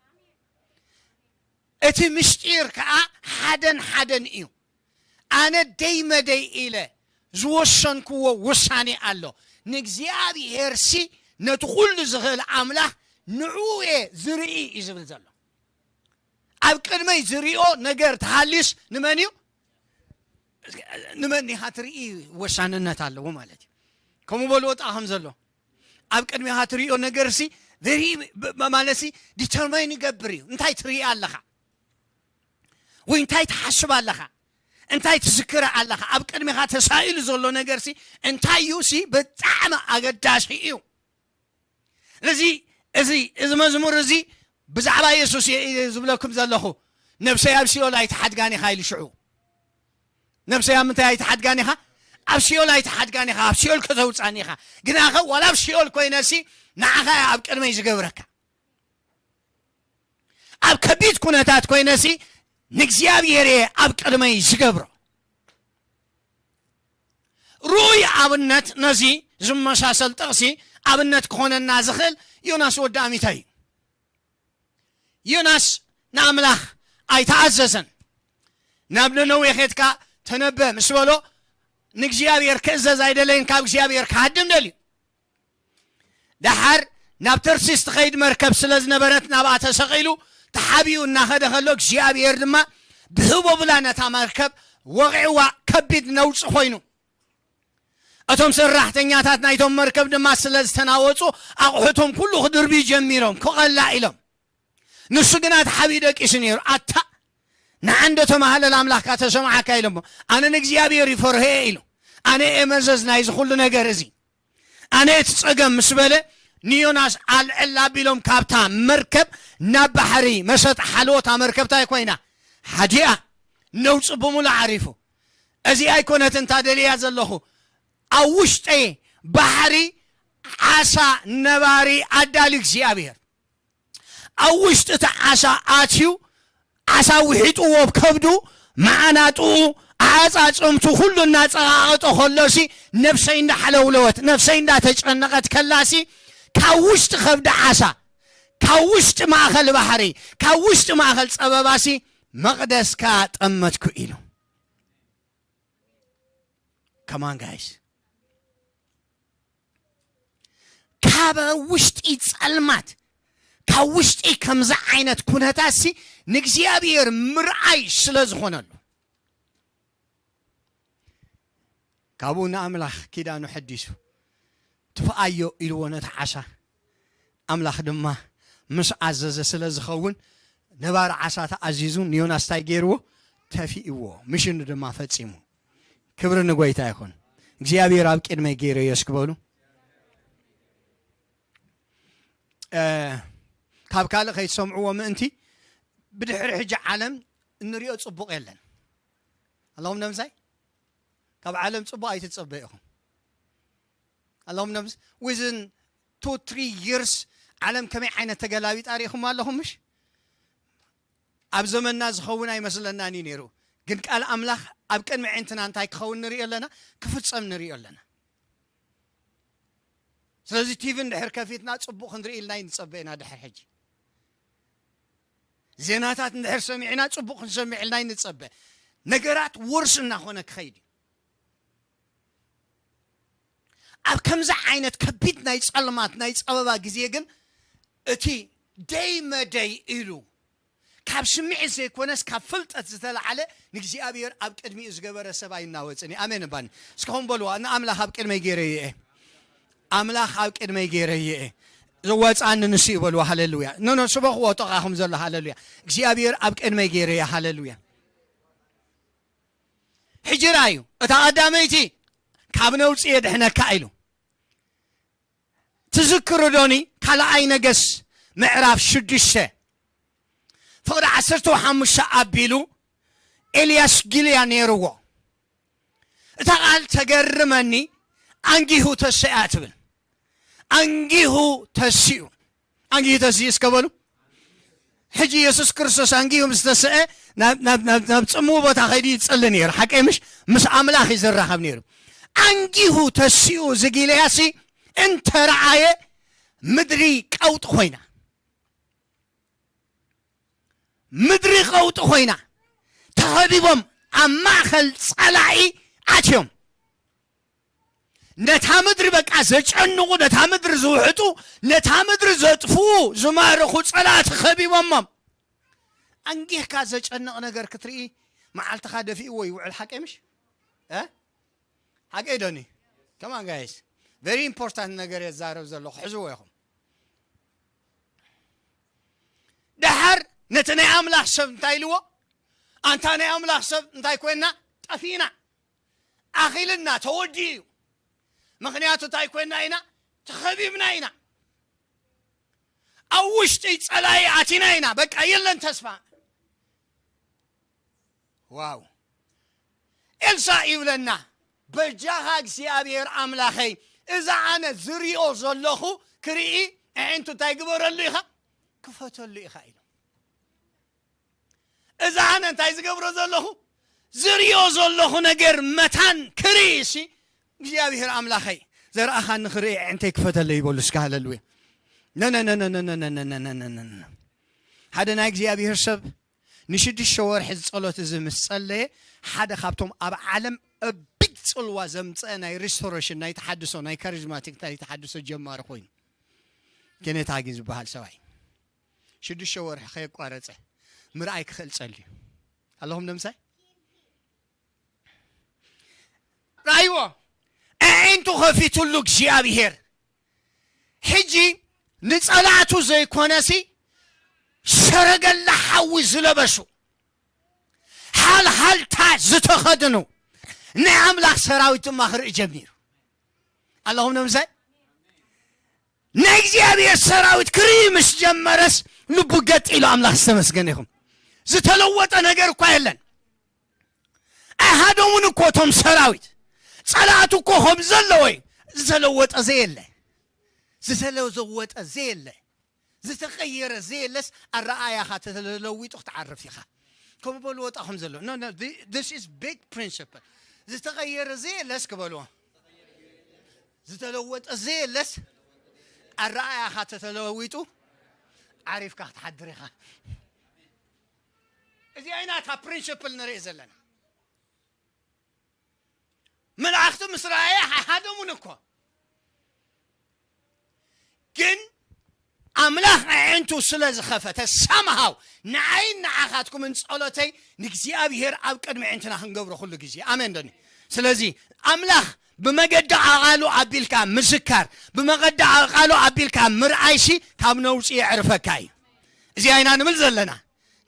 እቲ ምስጢር ከኣ ሓደን ሓደን እዩ። ኣነ ደይ መደይ ኢለ ዝወሰንክዎ ውሳኔ ኣሎ። ንእግዚኣብሔርሲ፣ ነቲ ኩሉ ዝኽእል ኣምላኽ ንዕኡ እየ ዝርኢ እዩ ዝብል ዘሎ። ኣብ ቅድመይ ዝሪኦ ነገር ተሃልዩስ ንመን እዩ? ንመን ኢኻ ትርኢ? ወሳንነት ኣለዎ ማለት እዩ። ከምኡ በልዎ ጥቓ ከም ዘሎ። ኣብ ቅድሜኻ ትሪኦ ነገርሲ፣ very፣ ብ-፣ ብ-፣ ማለትሲ፣ ዲተርማይን ይገብር እዩ። እንታይ ትርኢ ኣለኻ? ወይ እንታይ ትሓስብ ኣለኻ? እንታይ ትዝክረ ኣለኻ? ኣብ ቅድሜኻ ተሳኢሉ ዘሎ ነገርሲ እንታይ እዩ ሲ? ብጣዕሚ ኣገዳሲ እዩ። እዚ፣ እዚ፣ እዚ መዝሙር እዚ ብዛዕባ የሱስ እየ፣ እየ ዝብለኩም ዘለኹ። ነብሰይ ኣብ ሲኦል ኣይትሓድጋን ኢኻ ኢሉ ሽዑ። ነብሰይ ኣብ ምንታይ ኣይትሓድጋን ኢኻ? ኣብ ሲኦል ኣይትሓድጋን ኢኻ፣ ኣብ ሲኦል ከተውጻኒ ኢኻ። ግናኸ ዋላ ኣብ ሲኦል ኮይነሲ ንዓኻ እየ ኣብ ቅድመይ ዝገብረካ። ኣብ ከቢድ ኩነታት ኮይነሲ ንእግዚኣብሔር እየ ኣብ ቅድመይ ዝገብሮ። ርኡይ ኣብነት ነዚ ዝመሳሰል ጥቕሲ ኣብነት ክኾነና ዝኽእል ዮናስ ወዲ ኣሚታይ እዩ። ዮናስ ንኣምላኽ ኣይተኣዘዘን። ናብ ነነዌ ኼድካ ተነበ ምስ በሎ፣ ንእግዚኣብሔር ክእዘዝ ኣይደለይን፣ ካብ እግዚኣብሔር ክሃድም ደልዩ። ደሓር ናብ ተርሲስ ትኸይድ መርከብ ስለ ዝነበረት ናብኣ ተሰቒሉ ተሓቢኡ እናኸደ ከሎ እግዚኣብሔር ድማ ብህቦ ብላ ነታ መርከብ ወቒዕዋ ከቢድ ነውፂ ኮይኑ። እቶም ሰራሕተኛታት ናይቶም መርከብ ድማ ስለ ዝተናወፁ ኣቑሑቶም ኩሉ ክድርብዩ ጀሚሮም ክቐላ ኢሎም። ንሱ ግና ተሓቢኡ ደቂሱ ነይሩ። ኣታ ንዓ እንዶ ተማሃለል ኣምላኽካ ተሰምዓካ ኢሎሞ ኣነ ንእግዚኣብሔር ይፈርሆ እየ ኢሉ። ኣነ እየ መዘዝ ናይዚ ኩሉ ነገር እዚ። ኣነ እቲ ጸገም ምስ በለ ንዮናስ ኣልዕል ኣቢሎም ካብታ መርከብ ናብ ባሕሪ መሰጥ ሓለዎ። እታ መርከብ እንታይ ኮይና ሓዲኣ ነውፂ ብምሉእ ዓሪፉ። እዚ ኣይኮነት እንታ ደልያ ዘለኹ ኣብ ውሽጠይ ባሕሪ ዓሳ ነባሪ ኣዳሊ እግዚኣብሔር ኣብ ውሽጢ እቲ ዓሳ ኣትዩ ዓሳ ውሒጥዎ ኣብ ከብዱ መዓናጥኡ ኣፃፅምቱ ኩሉ እናፀቃቐጦ ከሎሲ ነብሰይ እንዳሓለውለወት ነብሰይ እንዳተጨነቐት ከላሲ ካብ ውሽጢ ከብዲ ዓሳ ካብ ውሽጢ ማእኸል ባሕሪ ካብ ውሽጢ ማእኸል ፀበባሲ መቕደስካ ጠመትኩ ኢሉ። ከማን ጋይስ ካብ ውሽጢ ጸልማት ካብ ውሽጢ ከምዚ ዓይነት ኩነታት ሲ ንእግዚኣብሔር ምርኣይ ስለ ዝኾነሉ ካብኡ ንኣምላኽ ኪዳኑ ሐዲሱ ትፍኣዮ ኢልዎ ነቲ ዓሳ ኣምላኽ ድማ ምስ ኣዘዘ ስለ ዝኸውን ነባሪ ዓሳ ተኣዚዙ ንዮናስ እንታይ ገይርዎ ተፊእዎ ምሽኑ ድማ ፈጺሙ ክብሪ ንጎይታ ይኹን እግዚኣብሔር ኣብ ቅድመይ ገይረዮ እስክበሉ ካብ ካልእ ከይትሰምዕዎ ምእንቲ ብድሕሪ ሕጂ ዓለም እንሪኦ ፅቡቕ የለን ኣለኹም ነምሳይ ካብ ዓለም ፅቡቕ ኣይትፀበ ኢኹም ኣለኹም ነምስ within two three years ዓለም ከመይ ዓይነት ተገላቢጣ ሪኢኹም ኣለኹም ምሽ ኣብ ዘመንና ዝኸውን ኣይመስለናን እዩ ነይሩ ግን ቃል ኣምላኽ ኣብ ቅድሚ ዕንትና እንታይ ክኸውን ንሪኦ ኣለና ክፍፀም ንሪኦ ኣለና ስለዚ ቲቪ እንድሕር ከፊትና ፅቡቅ ክንርኢ ኢልና ንፀበ ኢና ድሕር ሕጂ ዜናታት እንድሕር ሰሚዕና ፅቡቅ ክንሰምዕ ኢልና ንፀበ ነገራት ወርስ እናኾነ ክኸይድ እዩ ኣብ ከምዚ ዓይነት ከቢድ ናይ ፀልማት ናይ ፀበባ ግዜ ግን እቲ ደይ መደይ ኢሉ ካብ ስምዒት ዘይኮነስ ካብ ፍልጠት ዝተላዓለ ንእግዚኣብሔር ኣብ ቅድሚኡ ዝገበረ ሰብ ኣይናወፅን እዩ ኣሜን እባኒ እስከኹም በልዋ ንኣምላኽ ኣብ ቅድመይ ገይረ ይአ ኣምላኽ ኣብ ቅድመይ ገይረ ይአ ዘዋፅኣኒ ንሱ እዩ በልዋ ሃሌሉያ ኖኖ ስበኽዎ ጥቓኹም ዘሎ ሃሌሉያ እግዚኣብሔር ኣብ ቅድመይ ገይረ ይአ ሃሌሉያ ሕጂ ራዩ እታ ቀዳመይቲ ካብ ነውፂ የድሕነካ ኢሉ ትዝክሩ ዶኒ ካልኣይ ነገስ ምዕራፍ ሽዱሽተ ፍቕዲ ዓሰርተ ሓሙሽተ ኣቢሉ ኤልያስ ጊልያ ነይርዎ እታ ቃል ተገርመኒ ኣንጊሁ ተሰኣ ትብል ኣንጊሁ ተሲኡ ኣንጊሁ ተሲኡ እስከ በሉ ሕጂ የሱስ ክርስቶስ ኣንጊሁ ምስ ተስአ ናብ ፅምው ቦታ ከይዱ ይፅሊ ነይሩ ሓቀይ ምሽ ምስ ኣምላኽ እዩ ዝራኸብ ነይሩ ኣንጊሁ ተሲኡ ዝጊልያሲ እንተረኣየ ምድሪ ቀውጢ ኮይና ምድሪ ቀውጢ ኮይና ተኸቢቦም ኣብ ማእኸል ፀላኢ ኣትዮም ነታ ምድሪ በቃ ዘጨንቑ ነታ ምድሪ ዝውሕጡ ነታ ምድሪ ዘጥፍኡ ዝማርኹ ፀላእቲ ከቢቦሞም ኣንጊህካ ዘጨንቕ ነገር ክትርኢ መዓልትኻ ደፊእዎ ይውዕል ሓቀ ምሽ ሓቀ ዶኒ ከማን ጋይስ very important ነገር የዛረብ ዘለኹ ሕዝዎ ኢኹም ደሓር ነቲ ናይ ኣምላኽ ሰብ እንታይ ኢልዎ ኣንታ ናይ ኣምላኽ ሰብ እንታይ ኮይና ጠፊና ኣኺልና ተወዲኡ እዩ ምኽንያቱ እንታይ ኮይና ኢና ተኸቢብና ኢና ኣብ ውሽጢ ጸላኢ ኣቲና ኢና በቃ የለን ተስፋ ዋው ኤልሳ ይብለና በጃኻ እግዚኣብሔር ኣምላኸይ እዛ ኣነ ዝሪኦ ዘለኹ ክርኢ ኣዒንቱ እንታይ ግበረሉ ኢኻ ክፈተሉ ኢኻ ኢሉ እዛ ኣነ እንታይ ዝገብሮ ዘለኹ ዝሪኦ ዘለኹ ነገር መታን ክርኢ ሲ እግዚኣብሔር ኣምላኸይ ዘርኣኻኒ ክርኢ ዕንተይ ክፈተለይ ይበሉ እስከ ሃለሉያ ነነነነነነነነነነነ ሓደ ናይ እግዚኣብሔር ሰብ ንሽዱሽተ ወርሒ ዝጸሎት እዚ ምስ ጸለየ ሓደ ካብቶም ኣብ ዓለም ቢግ ጽልዋ ዘምፀ ናይ ሪስቶሬሽን ናይ ተሓድሶ ናይ ካሪዝማቲክ ናይ ተሓድሶ ጀማሪ ኮይኑ ኬኔት ሃጊን ዝበሃል ሰብኣይ ሽዱሽተ ወርሒ ከየቋረፀ ምርኣይ ክኽእል ጸልዩ ኣለኹም ደምሳይ ራይዎ ኣዒንቱ ከፊቱሉ እግዚኣብሔር ሕጂ ንጸላእቱ ዘይኮነሲ ሰረገላ ሓዊ ዝለበሱ ሓልሃልታ ዝተኸድኑ ናይ ኣምላኽ ሰራዊት ድማ ክርኢ ጀሚሩ ኣለኹም ነምሳይ ናይ እግዚኣብሔር ሰራዊት ክርኢ ምስ ጀመረስ ልቡ ገጥ ኢሉ ኣምላኽ ዝተመስገነ ይኹም ዝተለወጠ ነገር እኳ የለን ኣይሃደሙን እኮ እቶም ሰራዊት ጸላእቱ እኮ ከም ዘለወ ዝተለወጠ ዘየለ ዝተለወጠ ዘየለ ዝተቐየረ ዘየለስ ኣረኣያኻ ተለዊጡ ክትዓርፍ ኢኻ ከምኡ በልዎ ጣኹም ዘሎ no no this is big principle ዝተቐየረ ዘየለስ ክበልዎ ዝተለወጠ ዘየለስ ኣረኣያኻ ተተለዊጡ ዓሪፍካ ክትሓድር ኢኻ እዚኣ ኢና እታ ፕሪንስፕል ንርኢ ዘለና መላእኽቲ ምስ ረኣየ ኣይሃደሙን እኮ ግን ኣምላኽ ኣዒንቱ ስለ ዝኸፈተ ሳምሃው ንዓይን ንዓኻትኩምን ጸሎተይ ንእግዚኣብሔር ኣብ ቅድሚ ኣዒንትና ክንገብሮ ኩሉ ግዜ ኣሜን ዶኒ ስለዚ ኣምላኽ ብመገዲ ኣቓሉ ኣቢልካ ምስካር ብመገዲ ኣቓሉ ኣቢልካ ምርኣይሲ ካብ ነውፂ የዕርፈካ እዩ እዚኣ ኢና ንብል ዘለና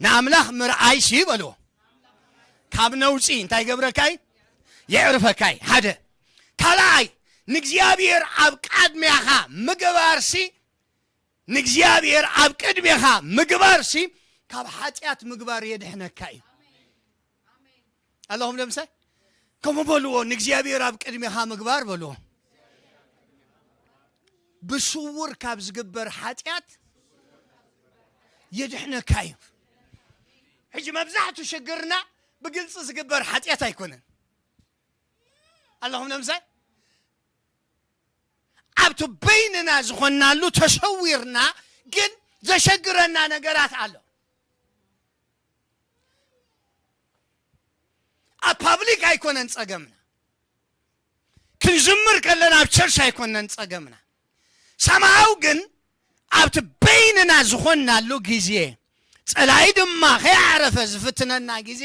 ንኣምላኽ ምርኣይሲ በልዎ ካብ ነውፂ እንታይ ገብረካይ የዕርፈካይ ሓደ ካልኣይ ንእግዚኣብሔር ኣብ ቃድሚያኻ ምግባርሲ ንእግዚኣብሔር ኣብ ቅድሚኻ ምግባርሲ ካብ ሓጢኣት ምግባር የድሕነካ እዩ ኣለኹም ደምሳይ ከምኡ በልዎ ንእግዚኣብሔር ኣብ ቅድሚኻ ምግባር በልዎ ብስውር ካብ ዝግበር ሓጢኣት የድሕነካ እዩ ሕጂ መብዛሕቱ ሽግርና ብግልፂ ዝግበር ሓጢኣት ኣይኮነን ኣለኹም ነምሳይ ኣብቲ በይንና ዝኾንናሉ ተሰዊርና ግን ዘሸግረና ነገራት ኣሎ ኣብ ፓብሊክ ኣይኮነን ጸገምና ክንዝምር ከለና ኣብ ቸርች ኣይኮነን ጸገምና ሰማያዊ ግን ኣብቲ በይንና ዝኾንናሉ ግዜ ጸላኢ ድማ ከይዓረፈ ዝፍትነና ግዜ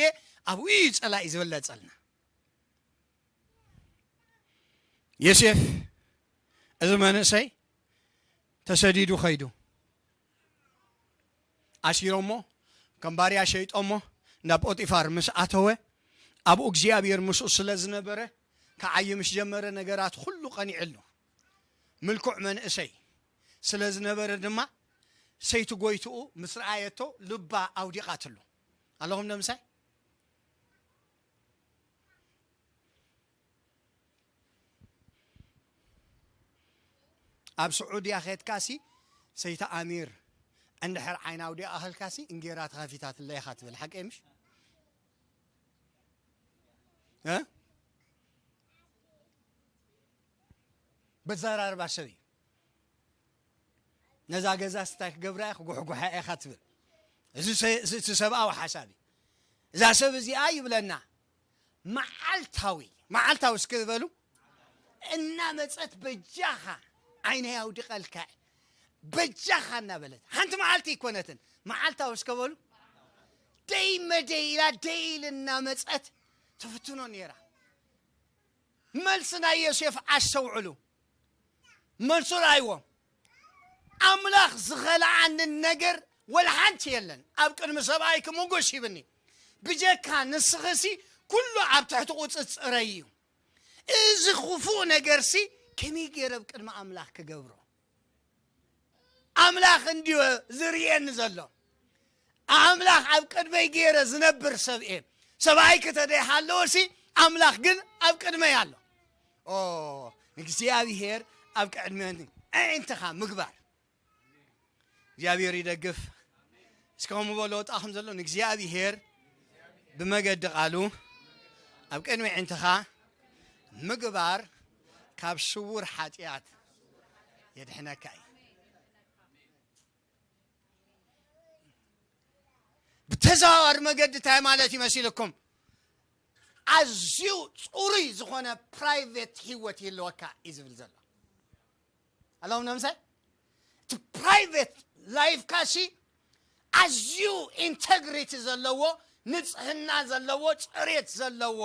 ኣብኡ እዩ ጸላኢ ዝበለጸልና ዮሴፍ እዚ መንእሰይ ተሰዲዱ ኸይዱ ኣሲሮሞ ከም ባርያ ሸይጦሞ ናብ ጶጢፋር ምስ ኣተወ ኣብኡ እግዚኣብሔር ምስኡ ስለ ዝነበረ ክዓይ ምስ ጀመረ ነገራት ኩሉ ቀኒዕሉ ምልኩዕ መንእሰይ ስለ ዝነበረ ድማ ሰይቲ ጎይትኡ ምስ ረኣየቶ ልባ ኣውዲቓትሉ ኣለኹም ነምሳይ ኣብ ስዑድያ ኸድካሲ ሰይቲ ኣሚር እንድሕር ዓይና ኣውዲቓ ኸልካሲ እንጌራ ተኸፊታትለይ ኢኻ ትብል ሓቀይ ምሽ በዘራርባ ሰብ እዩ ነዛ ገዛ ስታይ ክገብራ እያ ክጉሕጉሓ እያ ኢኻ ትብል እዚ ሰ- እዚ እቲ ሰብኣዊ ሓሳብ እዩ እዛ ሰብ እዚኣ ይብለና መዓልታዊ መዓልታዊ እስኪ ዝበሉ እናመፀት በጃኻ ዓይነይ ኣውድቐልካ በጃኻ እናበለት ሓንቲ መዓልቲ ይኮነትን መዓልታዊ እስከ በሉ ደይ መደይ ኢላ ደይ ኢል እናመፀት ትፍትኖ ነይራ መልሲ ናይ ዮሴፍ ኣስተውዕሉ መልሱ ርኣይዎ ኣምላኽ ዝኸልዓኒ ነገር ወላ ሓንቲ የለን ኣብ ቅድሚ ሰብኣይኪ ሞጎስ ሂብኒ ብጀካ ንስኽሲ ኩሉ ኣብ ትሕቲ ቁፅፅረይ እዩ እዚ ክፉእ ነገርሲ ከመይ ገይረ ኣብ ቅድሚ ኣምላኽ ክገብሮ ኣምላኽ እንድዮ ዝርእየኒ ዘሎ ኣምላኽ ኣብ ቅድመይ ገይረ ዝነብር ሰብ እየ ሰብኣይ ክተደይሃለወሲ ኣምላኽ ግን ኣብ ቅድመይ ኣሎ ኦ ንእግዚኣብሔር ኣብ ቅድመ ኣዒንትኻ ምግባር እግዚኣብሔር ይደግፍ እስከ ከምኡ በሎ ወጣኹም ዘሎ ንእግዚኣብሔር ብመገዲ ቃሉ ኣብ ቅድሚ ኣዒንትኻ ምግባር ካብ ስውር ሓጢኣት የድሕነካ እዩ ብተዘዋዋሪ መገዲ እንታይ ማለት ይመሲልኩም ኣዝዩ ጽሩይ ዝኾነ ፕራይቬት ህይወት ይህልወካ እዩ ዝብል ዘሎ ኣለኹም ነምሳይ እቲ ፕራይቬት ላይፍካ ሲ ኣዝዩ ኢንተግሪቲ ዘለዎ ንጽህና ዘለዎ ጽሬት ዘለዎ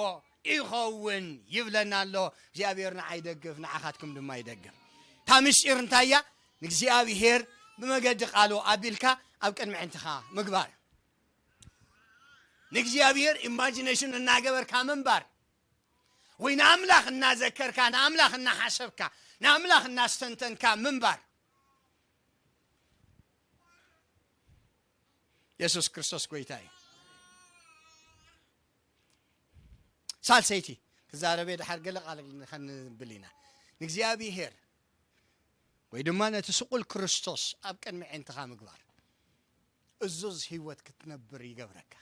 ይኸውን ይብለና ኣሎ እግዚኣብሔር ንዓይ ይደግፍ ንዓኻትኩም ድማ ይደግፍ እታ ምስጢር እንታይ እያ ንእግዚኣብሔር ብመገዲ ቃሉ ኣቢልካ ኣብ ቅድሚ ዕንትኻ ምግባር ንእግዚኣብሔር ኢማጂኔሽን እናገበርካ ምንባር ወይ ንኣምላኽ እናዘከርካ ንኣምላኽ እናሓሰብካ ንኣምላኽ እናስተንተንካ ምንባር የሱስ ክርስቶስ ጎይታ እዩ ሳልሰይቲ ክዛረበ ድሓር ገለ ቃል ከንብል ኢና ንእግዚኣብሔር ወይ ድማ ነቲ ስቁል ክርስቶስ ኣብ ቅድሚ ዕንትኻ ምግባር እዙዝ ህይወት ክትነብር ይገብረካ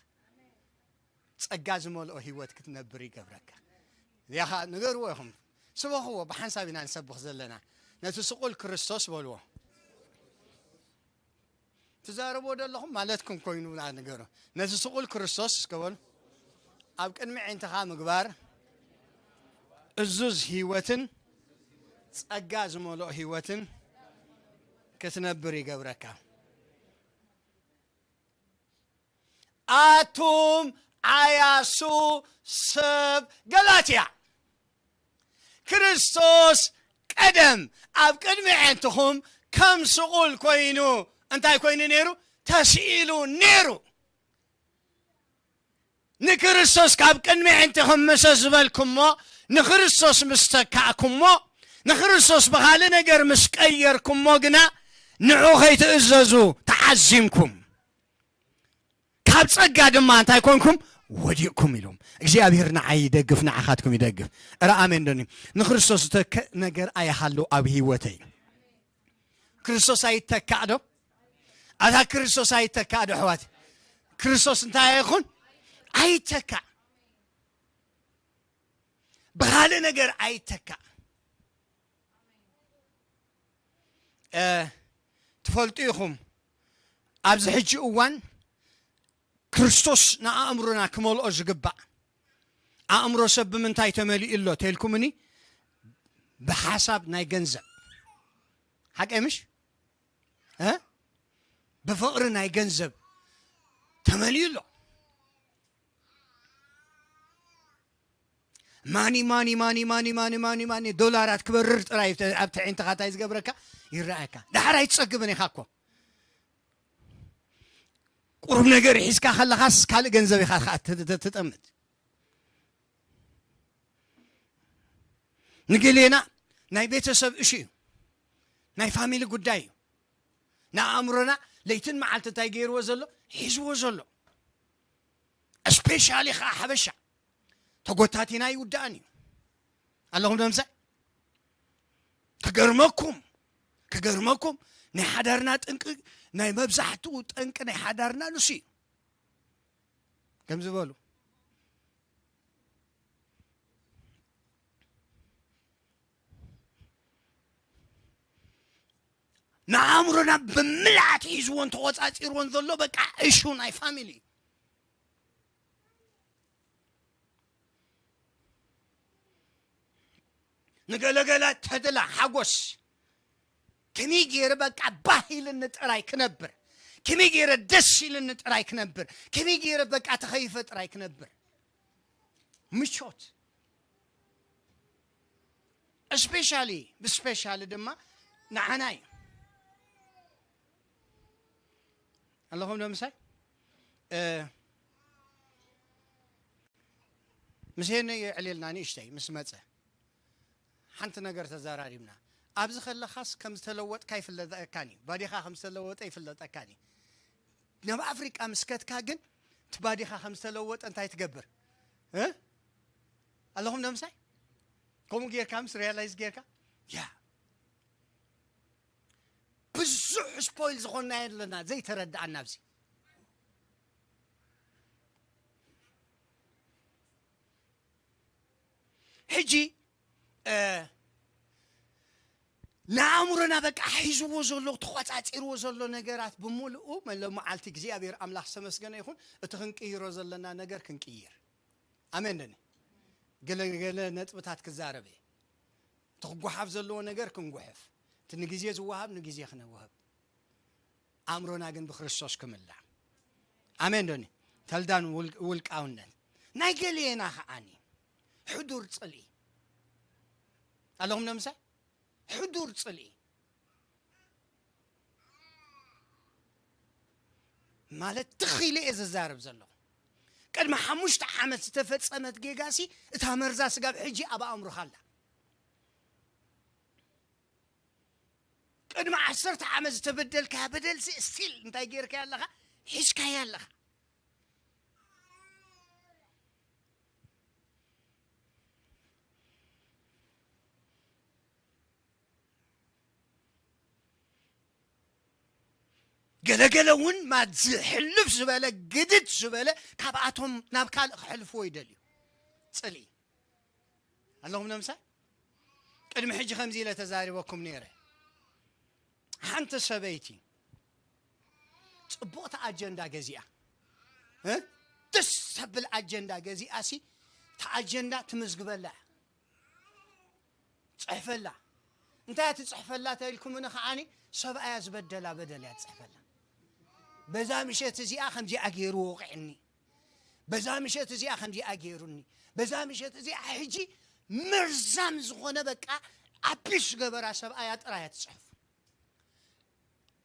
ጸጋ ዝመልኦ ህይወት ክትነብር ይገብረካ እዚኣ ከዓ ንገርዎ ኢኹም ስበኽዎ ብሓንሳብ ኢና ንሰብኽ ዘለና ነቲ ስቁል ክርስቶስ በልዎ ትዛረቦ ደለኹም ማለትኩም ኮይኑ ንገሩ ነቲ ስቁል ክርስቶስ እስከበሉ ኣብ ቅድሚ ዕንትኻ ምግባር እዙዝ ህይወትን ጸጋ ዝመልኦ ህይወትን ክትነብር ይገብረካ ኣቱም ዓያሱ ሰብ ገላትያ ክርስቶስ ቀደም ኣብ ቅድሚ ዕንትኹም ከም ስቑል ኮይኑ እንታይ ኮይኑ ነይሩ ተስኢሉ ነይሩ ንክርስቶስ ካብ ቅድሚ ዕንትኹም ምሰ ዝበልኩሞ ንክርስቶስ ምስ ተካእኩሞ ንክርስቶስ ብኻልእ ነገር ምስ ቀየርኩሞ ግና ንዑ ከይትእዘዙ ተዓዚምኩም ካብ ጸጋ ድማ እንታይ ኮንኩም ወዲቕኩም ኢሎም እግዚኣብሔር ንዓይ ይደግፍ ንዓኻትኩም ይደግፍ እረ ኣሜን ዶኒ ንክርስቶስ ዝተክእ ነገር ኣይሃሉ ኣብ ህይወተይ ክርስቶስ ኣይተካእ ዶ ኣታ ክርስቶስ ኣይተካእ ዶ ኣሕዋት ክርስቶስ እንታይ ኣይኹን ኣይተካእ ብኻልእ ነገር ኣይተካእ ትፈልጡ ኢኹም ኣብዚ ሕጂ እዋን ክርስቶስ ንኣእምሮና ክመልኦ ዝግባእ ኣእምሮ ሰብ ብምንታይ ተመሊኡ ኣሎ ተልኩምኒ ብሓሳብ ናይ ገንዘብ ሓቀ ምሽ ብፍቕሪ ናይ ገንዘብ ተመሊኡ ኣሎ ማኒ ማኒ ማኒ ማኒ ማኒ ማኒ ማኒ ዶላራት ክበርር ጥራይ ኣብ ትዕንትኻ እንታይ ዝገብረካ ይረኣየካ። ዳሕር ኣይትጸግብን ኢኻ እኮ። ቁሩብ ነገር ሒዝካ ከለኻስ ካልእ ገንዘብ ኢኻ ትጠምት። ንገሌና ናይ ቤተሰብ እሹ እዩ፣ ናይ ፋሚሊ ጉዳይ እዩ። ንኣእምሮና ለይትን መዓልቲ እንታይ ገይርዎ ዘሎ ሒዝዎ ዘሎ። እስፔሻሊ ኸዓ ሓበሻ ተጎታቲና ይውዳእን እዩ ኣለኹም። ደምሳይ ክገርመኩም ክገርመኩም ናይ ሓዳርና ጥንቂ ናይ መብዛሕትኡ ጠንቂ ናይ ሓዳርና ንሱ እዩ። ከም ዝበሉ ንኣእምሮና ብምልኣት ሒዝዎን ተቖጻጺርዎን ዘሎ በቃ እሹ ናይ ፋሚሊ ንገለገለ ተድላ ሓጎስ ከመይ ገይረ በቃ ባህ ኢልኒ ጥራይ ክነብር፣ ከመይ ገይረ ደስ ኢልኒ ጥራይ ክነብር፣ ከመይ ገይረ በቃ ተኸይፈ ጥራይ ክነብር። ምቾት እስፔሻሊ ብስፔሻሊ ድማ ንዓና እዩ። ኣለኹም ዶ ምሳይ? እ፣ ምስ ሄኖ የዕልልና ንእሽተይ ምስ መጸ ሓንቲ ነገር ተዘራሪብና። ኣብዚ ከለኻስ ከም ዝተለወጥካ ይፍለጠካን እዩ። ባዲኻ ከም ዝተለወጠ ይፍለጠካን እዩ። ናብ ኣፍሪቃ ምስ ከድካ ግን እቲ ባዲኻ ከም ዝተለወጠ እንታይ ትገብር? እ? ኣለኹም ዶ ምሳይ? ከምኡ ጌርካ ምስ ሪያላይዝ ጌርካ? ያ። ብዙሕ ስፖይል ዝኾንናዮ ኣለና ዘይተረድኣና ኣብዚ። ሕጂ፣ እ፣ ንኣእምሮና በቃ ሒዝዎ ዘሎ፣ ተቖጻጺርዎ ዘሎ ነገራት ብምሉኡ፣ መለ መዓልቲ እግዚኣብሔር ኣምላኽ ዝተመስገነ ይኹን፣ እቲ ክንቅይሮ ዘለና ነገር ክንቅይር። ኣሜን ደኒ? ገለ ገለ ነጥብታት ክዛረብ እየ። እቲ ክጓሓፍ ዘለዎ ነገር ክንጉሕፍ፣ እቲ ንግዜ ዝወሃብ ንግዜ ክነውህብ፣ ኣእምሮና ግን ብክርስቶስ ክምላእ። ኣሜን ዶኒ? ተልዳን ውል- ውልቃውነት ናይ ገሌና ከዓኒ ሕዱር ጽልኢ ኣለኹም። ነምሳይ ሕዱር ጽልኢ ማለት ትኺለ እየ ዝዛረብ ዘለኹ። ቅድሚ ሓሙሽተ ዓመት ዝተፈጸመት ጌጋሲ እታ መርዛ ስጋብ ሕጂ ኣብ ኣእምሮኻ ኣላ። ቅድሚ ዓሰርተ ዓመት ዝተበደልካያ በደልሲ ስቲል እንታይ ጌርካያ ኣለኻ? ሒዝካያ ኣለኻ። ገለገለ እውን ማት ዝሕልፍ ዝበለ ግድድ ዝበለ ካብኣቶም ናብ ካልእ ክሕልፍዎ ይደልዩ። ጽልኢ ኣለኹም ነምሳይ ቅድሚ ሕጂ ከምዚ ኢለ ተዛሪበኩም ነይረ። ሓንቲ ሰበይቲ ጽቡቕቲ ኣጀንዳ ገዚኣ እ? ደስ ተብል ኣጀንዳ ገዚኣ ሲ እቲ ኣጀንዳ ትምዝግበላ እያ። ጽሕፈላ እንታይ እያ ትጽሕፈላ ተኢልኩምኒ ከዓኒ ሰብኣያ ዝበደላ በደል እያ ትጽሕፈላ። በዛ ምሸት እዚኣ ከምዚኣ ገይሩ ወቕዕኒ፣ በዛ ምሸት እዚኣ ከምዚኣ ገይሩኒ፣ በዛ ምሸት እዚኣ ሕጂ መርዛም ዝኾነ በቃ ኣቢስ ገበራ ሰብኣያ ጥራይ እያ ትጽሕፍ።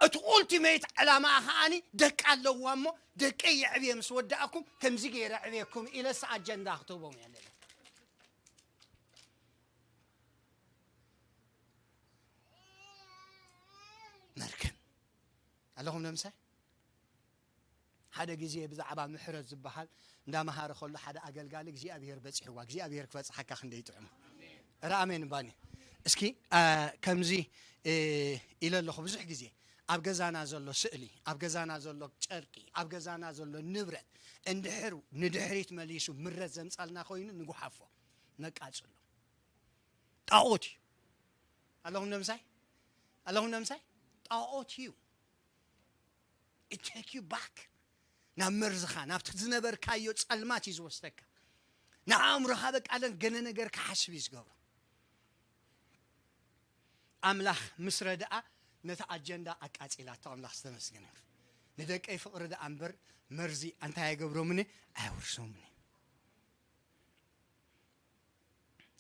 እቲ ኡልቲሜት ዕላማ ከዓኒ ደቂ ኣለዋ እሞ ደቂ የዕብየ ምስ ወዳእኩም ከምዚ ገይረ ዕብየኩም ኢለስ ኣጀንዳ ክትህቦም እያ ለለ መርክን ኣለኹም ነምሳይ ሓደ ግዜ ብዛዕባ ምሕረት ዝበሃል እንዳመሃረ ከሎ ሓደ ኣገልጋሊ እግዚኣብሔር በፂሕዋ እግዚኣብሔር ክበፅሓካ ክንደይ ጥዑም ረ ኣሜን ባኒ እስኪ ከምዚ ኢለ ኣለኹ ብዙሕ ግዜ ኣብ ገዛና ዘሎ ስእሊ ኣብ ገዛና ዘሎ ጨርቂ ኣብ ገዛና ዘሎ ንብረት እንድሕር ንድሕሪት መሊሱ ምረት ዘምፃልና ኮይኑ ንጉሓፎ ነቃፅሎ ጣዖት እዩ ኣለኹም ነምሳይ ኣለኹም ነምሳይ ጣዖት እዩ take you back ናብ መርዝኻ ናብቲ ዝነበርካዮ ጸልማት እዩ ዝወስደካ ንኣእምሮኻ በቃለን ገለ ነገር ክሓስብ እዩ ዝገብሮ ኣምላኽ ምስ ረድኣ ነቲ ኣጀንዳ ኣቃጺላቶ ኣምላኽ ዝተመስገነ ንደቀይ ፍቕሪ ደኣ እምበር መርዚ እንታይ ኣይገብሮምኒ ኣየውርሶምኒ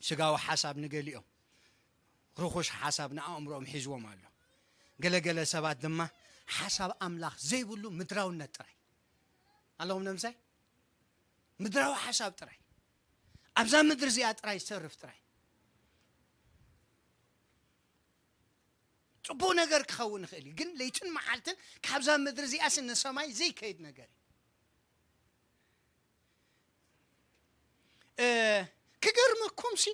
ስጋዊ ሓሳብ ንገሊኦም ርኹሽ ሓሳብ ንኣእምሮኦም ሒዝዎም ኣሎ። ገለገለ ሰባት ድማ ሓሳብ ኣምላኽ ዘይብሉ ምድራውነት ጥራይ ኣለኹም ነምሳይ ምድራዊ ሓሳብ ጥራይ ኣብዛ ምድሪ እዚኣ ጥራይ ዝተርፍ ጥራይ ጽቡቕ ነገር ክኸውን ይኽእል እዩ ግን ለይትን መዓልትን ካብዛ ምድሪ እዚኣስ ንሰማይ ዘይከይድ ነገር እዩ ክገርመኩምሲ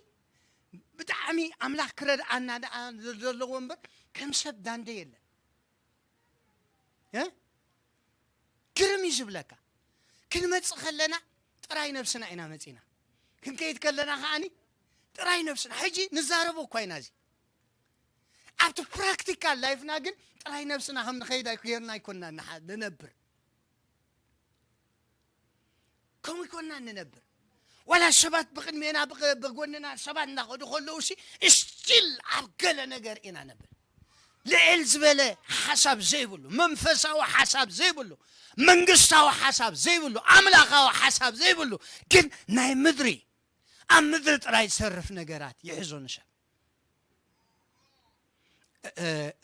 ብጣዕሚ ኣምላኽ ክረድኣና ደኣ ዘለዎ እምበር ከም ሰብ ዳንደ የለን ግርም እዩ ዝብለካ ክንመፅእ ከለና ጥራይ ነብስና ኢና መፂና ክንከይድ ከለና ከዓኒ ጥራይ ነብስና ሕጂ ንዛረቦ እኳ ኢና እዚ ኣብቲ ፕራክቲካል ላይፍና ግን ጥራይ ነብስና ከም ንኸይድ ጌርና ኣይኮንና ንነብር ከምኡ ይኮንና ንነብር ዋላ ሰባት ብቅድሜና ብጎንና ሰባት እናኸዱ ከለዉ ሲ ስቲል ኣብ ገለ ነገር ኢና ነብል ልዕል ዝበለ ሓሳብ ዘይብሉ መንፈሳዊ ሓሳብ ዘይብሉ መንግስታዊ ሓሳብ ዘይብሉ ኣምላኻዊ ሓሳብ ዘይብሉ ግን ናይ ምድሪ ኣብ ምድሪ ጥራይ ዝሰርፍ ነገራት ይሕዞ ንሰብ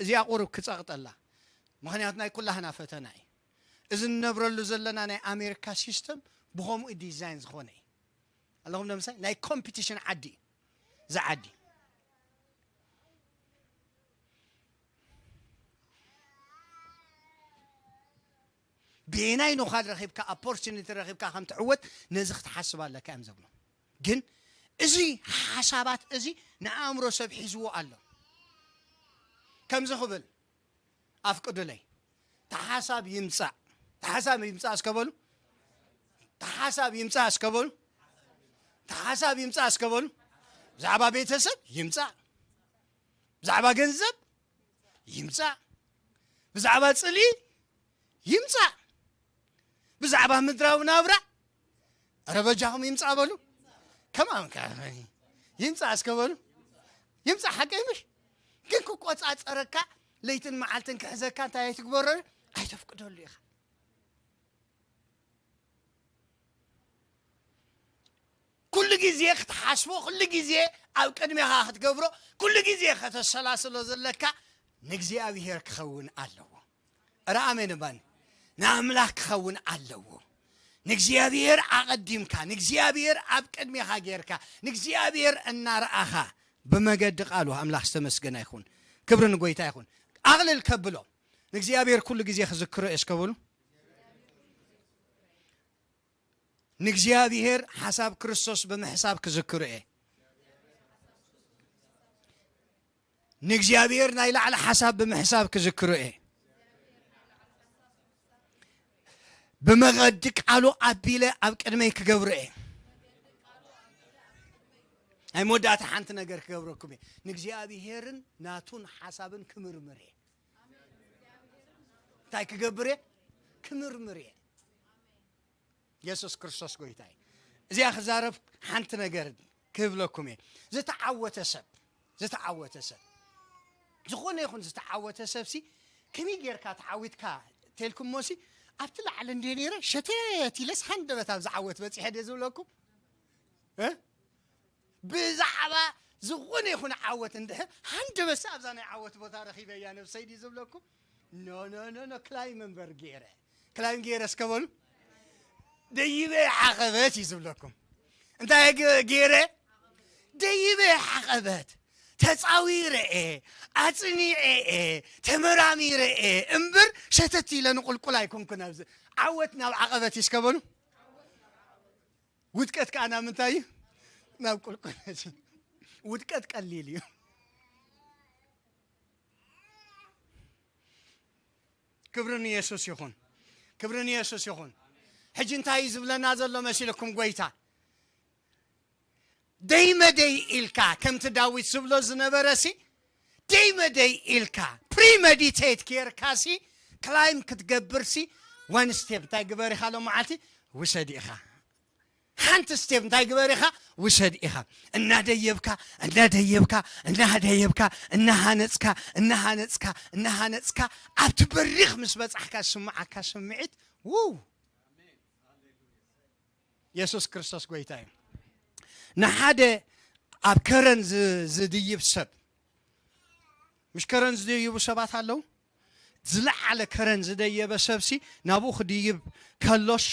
እዚኣ ቁሩብ ክጸቕጠላ ምኽንያቱ ናይ ኩላህና ፈተና እዩ እዚ ንነብረሉ ዘለና ናይ ኣሜሪካ ሲስተም ብኸምኡ ዲዛይን ዝኾነ እዩ ኣለኹም ለምሳሌ ናይ ኮምፒቲሽን ዓዲ እዩ እዚ ዓዲ ብየናይ ኖኻድ ረኺብካ ኦፖርቹኒቲ ረኺብካ ከም ትዕወት ነዚ ክትሓስብ ኣለካ እዮም ዝብሉ ግን እዚ ሓሳባት እዚ ንኣእምሮ ሰብ ሒዝዎ ኣሎ ከምዚ ክብል ኣፍቅዱለይ ተሓሳብ ይምፃእ ተሓሳብ ይምፃእ እስከበሉ ተሓሳብ ይምፃእ እስከበሉ ተሓሳብ ይምፃእ እስከበሉ ብዛዕባ ቤተሰብ ይምፃእ ብዛዕባ ገንዘብ ይምፃእ ብዛዕባ ፅልኢ ይምፃእ ብዛዕባ ምድራዊ ናብራ ረ በጃኹም ይምፃእ በሉ ከማን ከ ይምጻእ እስከ በሉ። ይምጻእ ሓቀይ ምሽ? ግን ክቆጻጸረካ ለይትን መዓልትን ክሕዘካ እንታይ ኣይትግበሮ? ኣይተፍቅደሉ ኢኻ። ኩሉ ግዜ ክትሓስቦ፣ ኩሉ ግዜ ኣብ ቅድሜኻ ክትገብሮ፣ ኩሉ ግዜ ከተሰላስሎ ዘለካ ንእግዚኣብሔር ክኸውን ኣለዎ። እረ ኣሜን እባኒ። ንኣምላኽ ክኸውን ኣለዎ። ንእግዚኣብሔር ኣቐዲምካ፣ ንእግዚኣብሔር ኣብ ቅድሜኻ ጌርካ፣ ንእግዚኣብሔር እናረኣኻ ብመገዲ ቃሉ ኣምላኽ ዝተመስገነ ይኹን። ክብሪ ንጎይታ ይኹን። ኣቕልል ከብሎ ንእግዚኣብሔር ኩሉ ግዜ ክዝክሮ እየ እስከ በሉ። ንእግዚኣብሔር ሓሳብ ክርስቶስ ብምሕሳብ ክዝክሮ እየ። ንእግዚኣብሔር ናይ ላዕሊ ሓሳብ ብምሕሳብ ክዝክሮ እየ። ብመቐዲ ቃሉ ኣቢለ ኣብ ቅድመይ ክገብሮ እየ። ናይ መወዳእታ ሓንቲ ነገር ክገብረኩም እየ። ንእግዚኣብሔርን ናቱን ሓሳብን ክምርምር እየ። እንታይ ክገብር እየ? ክምርምር እየ። የሱስ ክርስቶስ ጎይታ እዩ። እዚኣ ክዛረብ ሓንቲ ነገር ክህብለኩም እየ። ዝተዓወተ ሰብ፣ ዝተዓወተ ሰብ፣ ዝኾነ ይኹን ዝተዓወተ ሰብሲ፣ ከመይ ጌርካ ተዓዊትካ ተልኩሞሲ፣ ኣብቲ ላዕሊ እንድየ ነይረ፣ ሸተት ኢለስ ሃንደበት ኣብዚ ዓወት በጺሐ ድየ ዝብለኩም? እ? ብዛዕባ ዝኾነ ይኹን ዓወት እንድሕር ሃንደበሳ ኣብዛ ናይ ዓወት ቦታ ረኺበያ ነብሰይ ድዩ ዝብለኩም? ኖ፣ ኖ፣ ኖ፣ ኖ፣ ክላይም እምበር ገይረ። ክላይም ገይረ እስከ በሉ። ደይበ ዓቐበት እዩ ዝብለኩም። እንታይ ገ-፣ ገይረ? ደይበ ዓቐበት። ተጻዊረ እየ፣ ኣጽኒዐ እየ፣ ተመራሚረ እየ እምበር ሸተት ኢለ ንቁልቁል ኣይኮንኩን። ኣብዚ ዓወት ናብ ዓቐበት እዩ እስከ በሉ። ውድቀት ከኣ ናብ ምንታይ እዩ? ናብ ቁልቁለት እዩ። ውድቀት ቀሊል እዩ። ክብሪ ንየሱስ ይኹን። ክብሪ ንየሱስ ይኹን። ሕጂ እንታይ እዩ ዝብለና ዘሎ መሲልኩም ጎይታ? ደይ መደይ ኢልካ ከምቲ ዳዊት ዝብሎ ዝነበረሲ፣ ደይ መደይ ኢልካ ፕሪመዲቴት ጌርካሲ ክላይም ክትገብርሲ ዋን ስቴፕ እንታይ ግበር ኢኻ ሎ መዓልቲ ውሰድ ኢኻ። ሓንቲ ስቴፕ እንታይ ግበር ኢኻ? ውሰድ ኢኻ። እናደየብካ፣ እናደየብካ፣ እናደየብካ፣ እናሃነጽካ፣ እናሃነጽካ፣ እናሃነጽካ፣ ኣብቲ በሪኽ ምስ በጻሕካ ዝስምዓካ ስምዒት፣ ውው! የሱስ ክርስቶስ ጎይታ እዩ። ንሓደ ኣብ ከረን ዝ-፣ ዝድይብ ሰብ፣ ምሽ ከረን ዝድይቡ ሰባት ኣለዉ? ዝለዓለ ከረን ዝደየበ ሰብሲ ናብኡ ክድይብ ከሎስ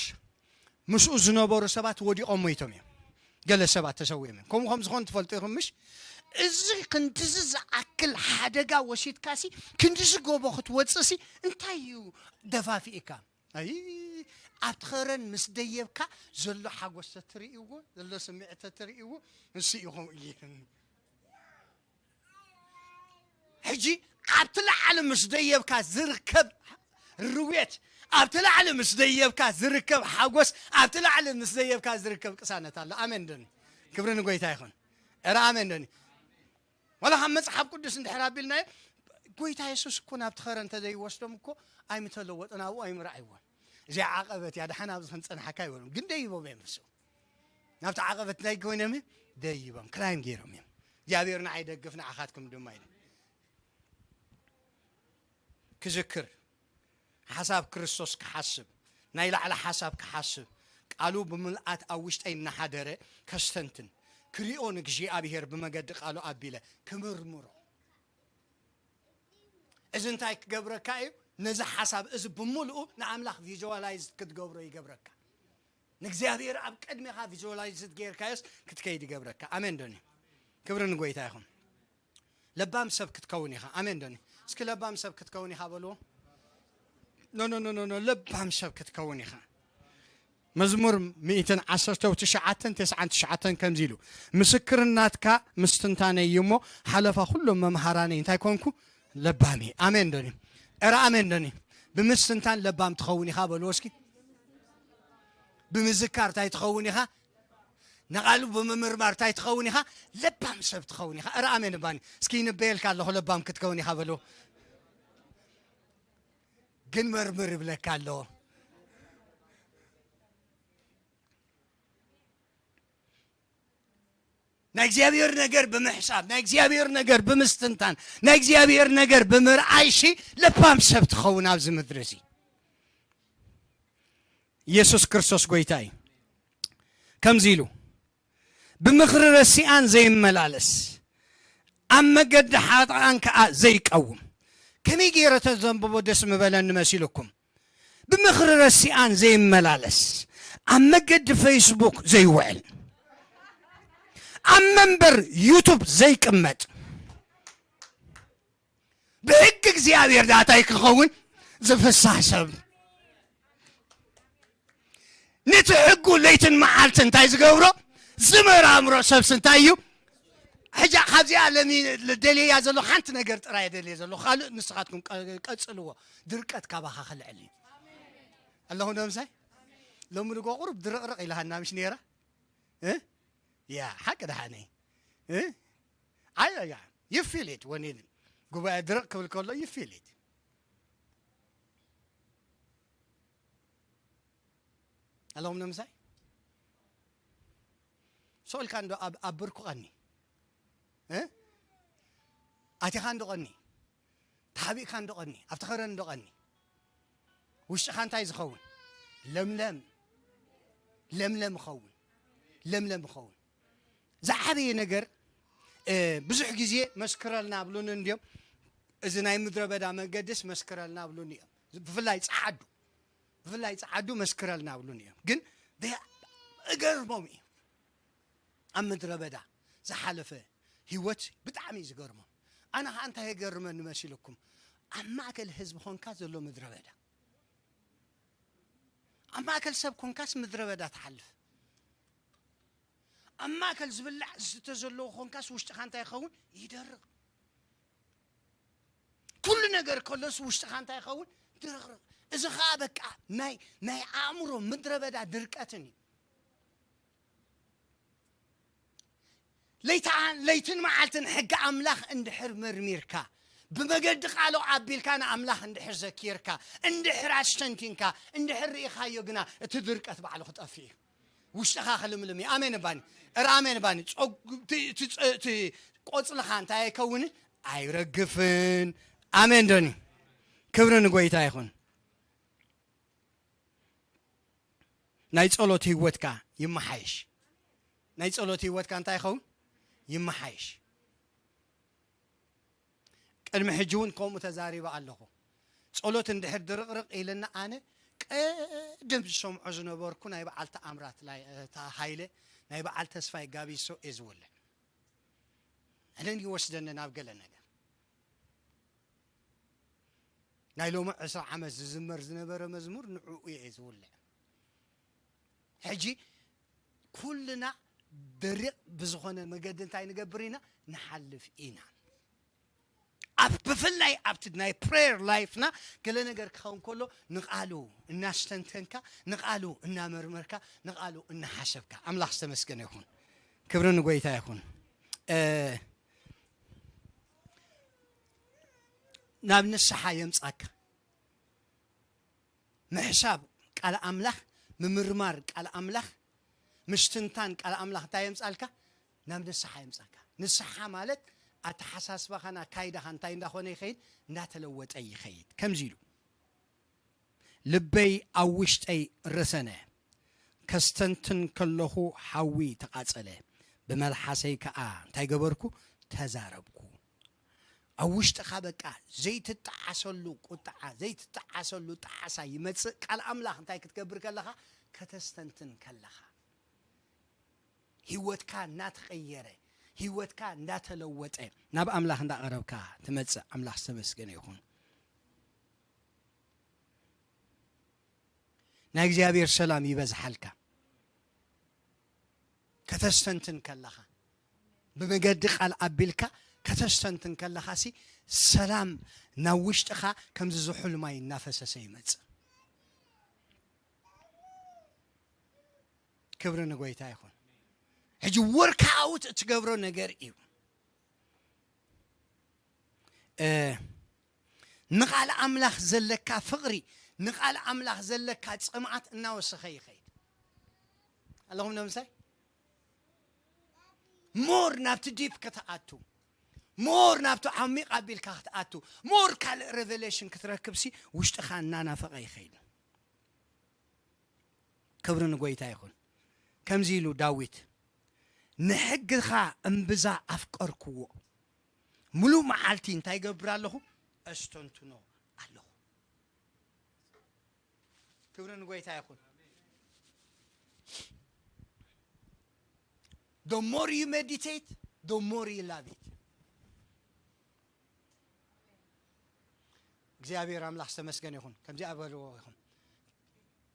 ምስኡ ዝነበሩ ሰባት ወዲቖም ሞይቶም እዮም። ገለ ሰባት ተሰዊኦም እዮም። ከምኡ ከም ዝኾን ትፈልጡ ኢኹም ምሽ? እዚ ክንድዚ ዝኣክል ሓደጋ ወሲድካሲ ክንድዚ ጎቦ ክትወጽእሲ እንታይ እዩ ደፋፊእካ? ኣይ፣ ኣብቲ ከረን ምስ ደየብካ ዘሎ ሓጎስ ተትርእይዎ፣ ዘሎ ስምዒት ተትርእይዎ፣ ንሱ እዩ ከምኡ ኢሉ። ሕጂ ኣብቲ ላዕሊ ምስ ደየብካ ዝርከብ ርዌት፣ ኣብቲ ላዕሊ ምስ ደየብካ ዝርከብ ሓጎስ፣ ኣብቲ ላዕሊ ምስ ደየብካ ዝርከብ ቅሳነት ኣሎ። ኣሜን ዶ? ክብሪ ንጎይታ ይኹን። ኧረ ኣሜን ዶ? ዋላ ካብ መጽሓፍ ቅዱስ እንድሕር ኣቢልናዮ፣ ጎይታ የሱስ እኮ ናብቲ ኸረ እንተ ዘይወስዶም እኮ ኣይምተለወጠን፣ ኣብኡ ኣይምረኣይዎን። እዚኣ ዓቐበት እያ፣ ደሓን ኣብዚ ክንጸንሓካ ኣይበሉን። ግን ደይቦም እዮም ንሱ። ናብቲ ዓቐበት እንታይ ኮይኖም እዮም? ደይቦም፣ ክላይም ገይሮም እዮም። እግዚኣብሔር ንዓይ ደግፍ፣ ንዓኻትኩም ድማ ኢሉ። ክዝክር፣ ሓሳብ ክርስቶስ ክሓስብ፣ ናይ ላዕሊ ሓሳብ ክሓስብ፣ ቃሉ ብምልኣት ኣብ ውሽጠይ እናሓደረ ከስተንትን፣ ክሪኦ ንእግዚኣብሔር ብመገዲ ቃሉ ኣቢለ ክምርምሮ። እዚ እንታይ ክገብረካ እዩ? ነዚ ሓሳብ እዚ ብምልኡ ንኣምላኽ ቪዥዋላይዝ ክትገብሮ ይገብረካ። ንእግዚኣብሔር ኣብ ቅድሜኻ ቪዥዋላይዝ ጌርካዮስ ክትከይድ ይገብረካ። ኣሜን ዶኒ? ክብሪ ንጎይታ ይኹን። ለባም ሰብ ክትከውን ኢኻ። ኣሜን ዶኒ? እስኪ ለባም ሰብ ክትከውን ኢኻ በልዎ። ኖ፣ ኖ፣ ኖ፣ ኖ፣ ኖ፣ ለባም ሰብ ክትከውን ኢኻ። መዝሙር ሚእትን ዓሰርተው ትሽዓተን ተስዓን ትሽዓተን ከምዚ ኢሉ፣ "ምስክርናትካ ምስትንታነይ እዩ እሞ፣ ሓለፋ ኩሎም መምሃራነይ እንታይ ኮንኩ? ለባም እየ." ኣሜን ዶኒ? እረ ኣሜን ዶኒ? ብምስትንታን ለባም ትኸውን ኢኻ በልዎ እስኪ። ብምዝካር እንታይ ትኸውን ኢኻ? ንቓሉ ብምምርማር እንታይ ትኸውን ኢኻ? ለባም ሰብ ትኸውን ኢኻ። እረ ኣሜን እባኒ። እስኪ ይንበየልካ ኣለኹ፣ ለባም ክትከውን ኢኻ በልዎ። ግን መርምር ይብለካ ኣለዎ። ናይ እግዚኣብሔር ነገር ብምሕሳብ፣ ናይ እግዚኣብሔር ነገር ብምስትንታን፣ ናይ እግዚኣብሔር ነገር ብምርኣይሲ ለባም ሰብ ትኸውን ኣብዚ ምድሪ እዚ። ኢየሱስ ክርስቶስ ጎይታ እዩ። ከምዚ ኢሉ፣ ብምኽሪ ረሲኣን ዘይመላለስ፣ ኣብ መገዲ ሓጥኣን ከኣ ዘይቀውም። ከመይ ገይረ ተዘንብቦ ደስ ምበለኒ መሲልኩም? ብምኽሪ ረሲኣን ዘይመላለስ፣ ኣብ መገዲ ፌስቡክ ዘይውዕል፣ ኣብ መንበር ዩቱብ ዘይቅመጥ፣ ብሕጊ እግዚኣብሔር ዳታይ ክኸውን ዝፍሳህ ሰብ፣ ነቲ ሕጉ ለይትን መዓልቲ እንታይ ዝገብሮ ዝመራምሮ ሰብስ እንታይ እዩ? ሕጂ ካብዚኣ ለሚ ደልያ ዘሎ ሓንቲ ነገር ጥራይ ደልየ ዘሎ፣ ካልእ ንስኻትኩም ቀ- ቀጽልዎ። ድርቀት ካባኻ ክልዕል እዩ። ኣለኹም ዶ ምሳይ? ሎሚ ድጎ ቁሩብ ድርቕርቕ ኢልሃና ምሽ ነይራ? እ? ያ ሓቂ ደሓነይ። እ? ኣይ ኣያ you feel it when it ጉባኤ ድርቕ ክብል ከሎ you feel it። ኣለኹም ዶ ምሳይ? ሰኡልካ እንዶ ኣብ ኣብ ብርኩ ቀኒ። እ? ኣቲኻ እንዶ ቀኒ። ተሓቢእካ እንዶ ቀኒ። ኣብቲ ኸረን እንዶ ቀኒ። ውሽጥኻ እንታይ ዝኸውን? ለምለም። ለምለም ይኸውን። ለምለም ይኸውን። ዝዓበየ ነገር፣ እ፣ ብዙሕ ግዜ መስክረልና ብሉኒ እንድዮም። እዚ ናይ ምድረ በዳ መገድስ መስክረልና ብሉኒ እዮም። ብፍላይ ጸዓዱ። ብፍላይ ጸዓዱ መስክረልና ብሉኒ እዮም። ግን ደ- እገርሞም እዩ። ኣብ ምድረ በዳ ዝሓለፈ ህይወት ብጣዕሚ እዩ ዝገርሞም። ኣነ ኸዓ እንታይ የገርመኒ መሲልኩም? ኣብ ማእከል ህዝቢ ኾንካ ዘሎ ምድረ በዳ። ኣብ ማእከል ሰብ ኮንካስ ምድረ በዳ ትሓልፍ። ኣብ ማእከል ዝብላዕ ዝስተ ዘለዎ ኮንካስ ውሽጥኻ እንታይ ይኸውን? ይደርቕ። ኩሉ ነገር ከሎስ ውሽጥኻ እንታይ ይኸውን? ድርቕርቕ። እዚ ኸዓ በቃ ናይ ናይ ኣእምሮ ምድረ በዳ ድርቀትን እዩ። ለይታ ለይትን መዓልትን ሕጊ ኣምላኽ እንድሕር መርሚርካ፣ ብመገዲ ቃሉ ኣቢልካ ንኣምላኽ እንድሕር ዘኪርካ፣ እንድሕር ኣስተንቲንካ፣ እንድሕር ርኢኻዮ ግና እቲ ድርቀት ባዕሉ ክጠፍእ እዩ። ውሽጥኻ ክልምልም እዩ። ኣሜን ባኒ። እረ ኣሜን ባኒ። ጾግ- እቲ- እቲ ጸ- እቲ ቆጽልኻ እንታይ ኣይከውንን? ኣይረግፍን። ኣሜን ዶኒ። ክብሪ ንጎይታ ይኹን። ናይ ጸሎት ህይወትካ ይመሓየሽ። ናይ ጸሎት ህይወትካ እንታይ ይኸውን? ይመሓየሽ። ቅድሚ ሕጂ እውን ከምኡ ተዛሪበ ኣለኹ። ጸሎት እንድሕር ድርቕርቕ ኢልና ኣነ ቀደም ዝሰምዖ ዝነበርኩ ናይ በዓል ተኣምራት ላይ- እታ ሃይለ ናይ በዓል ተስፋይ ጋቢሶ እየ ዝውልዕ። እነን ይወስደኒ ናብ ገለ ነገር። ናይ ሎሚ ዕስራ ዓመት ዝዝመር ዝነበረ መዝሙር ንዕኡ እየ ዝውልዕ። ሕጂ ኩልና ደሪቕ ብዝኾነ መገዲ እንታይ ንገብር ኢና? ንሓልፍ ኢና። ኣብ ብፍላይ ኣብቲ ናይ ፕሬየር ላይፍና ገለ ነገር ክኸውን ከሎ ንቓሉ እናስተንተንካ፣ ንቓሉ እናመርመርካ፣ ንቓሉ እናሓሰብካ። ኣምላኽ ዝተመስገነ ይኹን። ክብሪ ንጎይታ ይኹን። እ፣ ናብ ንስሓ የምጻካ። ምሕሳብ ቃል ኣምላኽ፣ ምምርማር ቃል ኣምላኽ፣ ምስትንታን ቃል ኣምላኽ እንታይ የምጻልካ? ናብ ንስሓ የምጻካ። ንስሓ ማለት ኣተሓሳስባኻን ኣካይዳኻ እንታይ እንዳኾነ ይኸይድ? እንዳተለወጠ ይኸይድ። ከምዚ ኢሉ፣ ልበይ ኣብ ውሽጠይ ረሰነ፣ ከስተንትን ከለኹ ሓዊ ተቓጸለ፣ ብመልሓሰይ ከኣ እንታይ ገበርኩ? ተዛረብኩ። ኣብ ውሽጥኻ በቃ ዘይትጠዓሰሉ ቁጥዓ፣ ዘይትጠዓሰሉ ጣዕሳ ይመጽእ። ቃል ኣምላኽ እንታይ ክትገብር ከለኻ? ከተስተንትን ከለኻ። ህይወትካ እናተቐየረ፣ ህይወትካ እንዳተለወጠ፣ ናብ ኣምላኽ እንዳቐረብካ ትመጽእ። ኣምላኽ ዝተመስገነ ይኹን። ናይ እግዚኣብሔር ሰላም ይበዝሓልካ። ከተስተንትን ከለኻ፣ ብመገዲ ቃል ኣቢልካ ከተስተንትን ከለኻሲ፣ ሰላም ናብ ውሽጥኻ ከምዚ ዝሑል ማይ እናፈሰሰ ይመጽእ። ክብሪ ንጎይታ ይኹን። ሕጂ ወርክ ኣውት እትገብሮ ነገር እዩ። እ፣ ንቓል ኣምላኽ ዘለካ ፍቕሪ፣ ንቓል ኣምላኽ ዘለካ ጽምኣት እናወሰኸ ይኸይድ። ኣለኹም ዶ ምሳይ? ሞር ናብቲ ዲፕ ክትኣቱ፣ ሞር ናብቲ ዓሚቕ ኣቢልካ ክትኣቱ፣ ሞር ካልእ ሬቨሌሽን ክትረክብሲ ውሽጥኻ እናናፈቐ ይኸይድ። ክብሪ ንጎይታ ይኹን። ከምዚ ኢሉ ዳዊት፣ ንሕግኻ እምብዛ ኣፍቀርክዎ፣ ሙሉእ መዓልቲ እንታይ ይገብር ኣለኹ? ኣስተንትኖ ኣለኹ። ክብሪ ንጎይታ ይኹን። The more you meditate, the more you love it. እግዚኣብሔር ኣምላኽ ዝተመስገነ ይኹን። ከምዚኣ በልዎ ኢኹም፣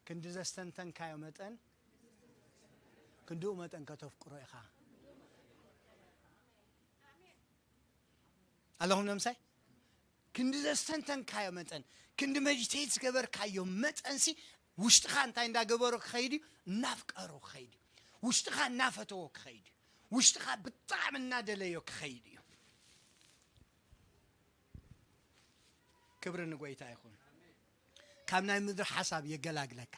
ክንዲ ዘስተንተንካዮ መጠን ክንድኡ መጠን ከተፍቅሮ ኢኻ። ኣለኹም ነምሳይ? ክንዲ ዘስተንተንካዮ መጠን፣ ክንዲ መዲቴት ዝገበርካዮ መጠንሲ ውሽጥኻ እንታይ እንዳገበሮ ክኸይድ እዩ? እናፍቀሮ ክኸይድ እዩ። ውሽጥኻ እናፈተዎ ክኸይድ እዩ። ውሽጥኻ ብጣዕሚ እናደለዮ ክኸይድ እዩ። ክብሪ ንጎይታ ይኹን። ካብ ናይ ምድሪ ሓሳብ የገላግለካ።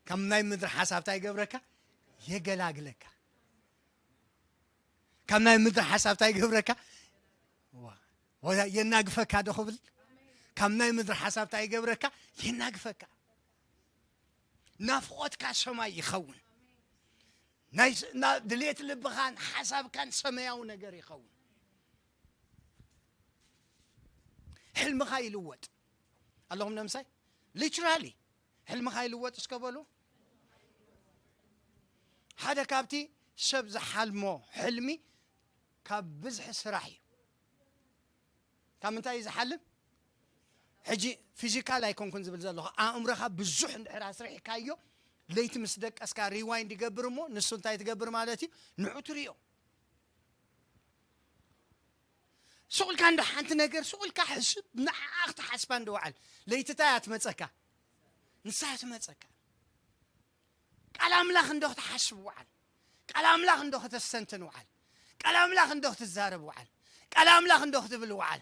ካብ ናይ ምድሪ ሓሳብ እንታይ ይገብረካ? የገላግለካ። ካብ ናይ ምድሪ ሓሳብ እንታይ ይገብረካ? ዋ፣ ወላ የናግፈካ ዶ ክብል? ካብ ናይ ምድሪ ሓሳብ እንታይ ይገብረካ? የናግፈካ። ናፍቖትካ ሰማይ ይኸውን። ናይ ስ-፣ ና-፣ ድሌት ልብኻን ሓሳብካን ሰማያዊ ነገር ይኸውን። ሕልምኻ ይልወጥ። ኣለኹም ነምሳይ? ሊትራሊ ሕልምኻ ይልወጥ እስከ በሉ። ሓደ ካብቲ ሰብ ዝሓልሞ ሕልሚ ካብ ብዝሒ ስራሕ እዩ። ካብ ምንታይ እዩ ዝሓልም? ሕጂ ፊዚካል ኣይኮንኩን ዝብል ዘለኹ፣ ኣእምሮኻ ብዙሕ እንድሕር ኣስሪሕካዮ፣ ለይቲ ምስ ደቀስካ ሪዋይንድ ይገብር እሞ፣ ንሱ እንታይ ትገብር ማለት እዩ? ንዑ ትርእዮ። ሱቕ ኢልካ እንዶ ሓንቲ ነገር ሱቕ ኢልካ ሕስብ፣ ንዓኣ ክትሓስባ እንዶ ወዓል፣ ለይቲ እንታይ እያ ትመጸካ? ንሳ እያ ትመጸካ። ቃል ኣምላኽ እንዶ ክትሓስብ ወዓል፣ ቃል ኣምላኽ እንዶ ከተስተንትን ወዓል፣ ቃል ኣምላኽ እንዶ ክትዛረብ ወዓል፣ ቃል ኣምላኽ እንዶ ክትብል ወዓል።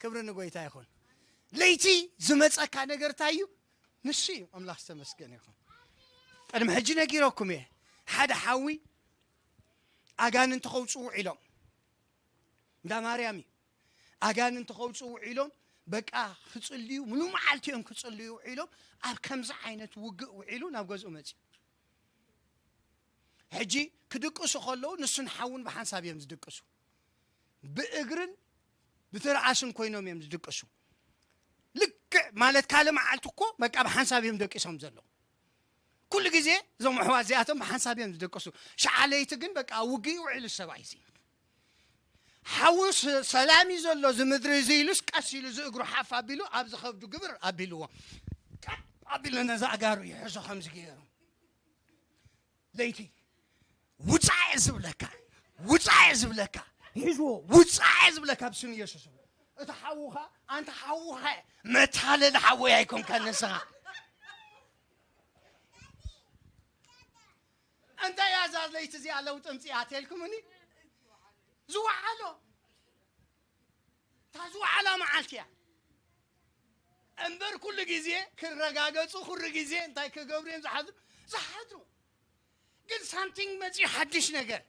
ክብሪ ንጎይታ ይኹን። ለይቲ ዝመጸካ ነገር እንታይ እዩ? ንሱ እዩ። ኣምላኽ ዝተመስገነ ይኹን። ቅድሚ ሕጂ ነጊረኩም እየ። ሓደ ሓዊ ኣጋንንቲ ከውፅኡ ውዒሎም፣ እንዳ ማርያም እዩ። ኣጋንንቲ ከውፅኡ ውዒሎም፣ በቃ ክፅልዩ፣ ምሉ መዓልቲ እዮም ክፅልዩ ውዒሎም። ኣብ ከምዚ ዓይነት ውግእ ውዒሉ ናብ ገዝኡ መፅዩ። ሕጂ ክድቅሱ ከለዉ ንሱን ሓውን ብሓንሳብ እዮም ዝድቅሱ። ብእግርን ብትርዓስን ኮይኖም እዮም ዝድቅሱ። ልክዕ ማለት ካልእ መዓልቲ እኮ በቃ ብሓንሳብ እዮም ደቂሶም ዘለዉ። ኩሉ ግዜ እዞም ኣሕዋት እዚኣቶም ብሓንሳብ እዮም ዝደቅሱ። ሸዓ ለይቲ ግን በቃ ውግእ ይውዕል ሰብኣይ እዚ። ሓዉ ስ-፣ ሰላም እዩ ዘሎ እዚ ምድሪ እዚ ኢሉስ ቀስ ኢሉ እዚ እግሩ ሓፍ ኣቢሉ ኣብዚ ከብዱ ግብር ኣቢልዎ። ቀጥ ኣቢሉ ነዛ ኣጋሩ ይሕዞ ከምዚ ገይሩ። ለይቲ ውፃእ ዝብለካ፣ ውፃእ ዝብለካ፣ ሒዝዎ ውፃእ ዝብለካ ብስም ኢየሱስ። እቲ ሓዉ ኸኣ፣ ኣንታ ሓዉ ኸኣ መታለሊ ሓወይ ኣይኮንካን ንስኻ። እንታይ እያ እዛ ለይቲ እዚኣ ለውጢ ኣምፂኣ ተልኩምኒ? ዝወዓሎ፣ እታ ዝወዓላ መዓልቲ እያ። እምበር ኩሉ ግዜ ክረጋገፁ፣ ኩሉ ግዜ እንታይ ክገብሩ እዮም ዝሓድሩ? ዝሓድሩ። ግን ሳምቲንግ መፂኡ ሓድሽ ነገር።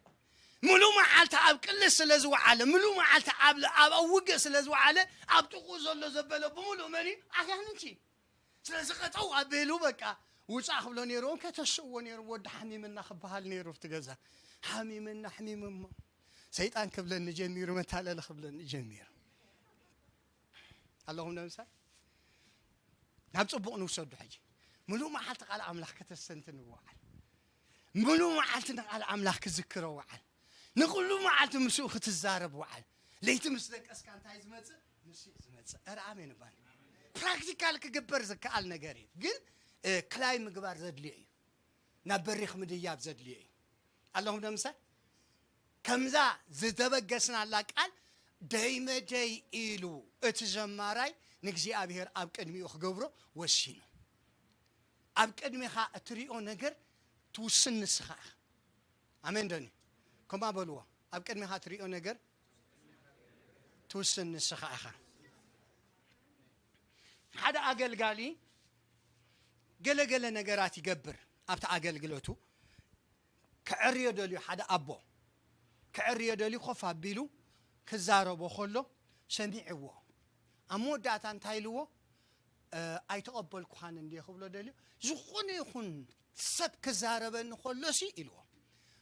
ምሉእ መዓልቲ ኣብ ቅልስ ስለ ዝወዓለ፣ ምሉእ መዓልቲ ኣብ፣ ኣብ፣ ኣብ ውግእ ስለ ዝወዓለ፣ ኣብ ጥቕኡ ዘሎ ዘበለ ብምሉእ መን እዩ? ኣጋንንቲ። ስለዚ ቀጠው ኣቢሉ በቃ ውፃእ ክብሎ ነይርዎ፣ ከተስእዎ ነይሩ። ወዲ ሓሚምና ክበሃል ነይሩ ኣብቲ ገዛ። ሓሚምና፣ ሓሚሙ እሞ ሰይጣን ክብለኒ ጀሚሩ፣ መታለሊ ክብለኒ ጀሚሩ። ኣለኹም ነምሳይ? ናብ ጽቡቕ ንውሰዱ ሕጂ። ምሉእ መዓልቲ ቃል ኣምላኽ ከተስተንትን ውዓል። ምሉእ መዓልቲ ንቃል ኣምላኽ ክዝክሮ ውዓል። ንኹሉ መዓልቲ ምስኡ ክትዛረብ ውዓል። ለይቲ ምስ ደቀስካ እንታይ ዝመጽእ? ንሱ እዩ ዝመጽእ። ኧረ ኣሜን እባል። ፕራክቲካል ክግበር ዝከኣል ነገር እዩ። ግን፣ እ፣ ክላይ ምግባር ዘድልዮ እዩ። ናብ በሪኽ ምድያብ ዘድልዮ እዩ። ኣለኹም ነምሳይ? ከምዛ ዝተበገስናላ ቃል ደይ መደይ ኢሉ እቲ ዘማራይ ንእግዚኣብሔር ኣብ ቅድሚኡ ክገብሮ ወሲኑ። ኣብ ቅድሚኻ እትሪኦ ነገር ትውስን ንስኻ ኢኻ። ኣሜን ዶ? ከምኣ በልዎ። ኣብ ቅድሚኻ እትሪኦ ነገር ትውስን ንስኻ ኢኻ። ሓደ ኣገልጋሊ ገለ ገለ ነገራት ይገብር ኣብቲ ኣገልግሎቱ። ከዕርዮ ደልዩ ሓደ ኣቦ። ክዕርዮ ደልዩ ኮፍ ኣቢሉ ክዛረቦ ከሎ ሰሚዕዎ። ኣብ መወዳእታ እንታይ ኢልዎ? "እ፣ ኣይተቐበልኩኻን እንድየ" ክብሎ ደልዩ። "ዝኾነ ይኹን ሰብ ክዛረበኒ ከሎሲ" ኢልዎ።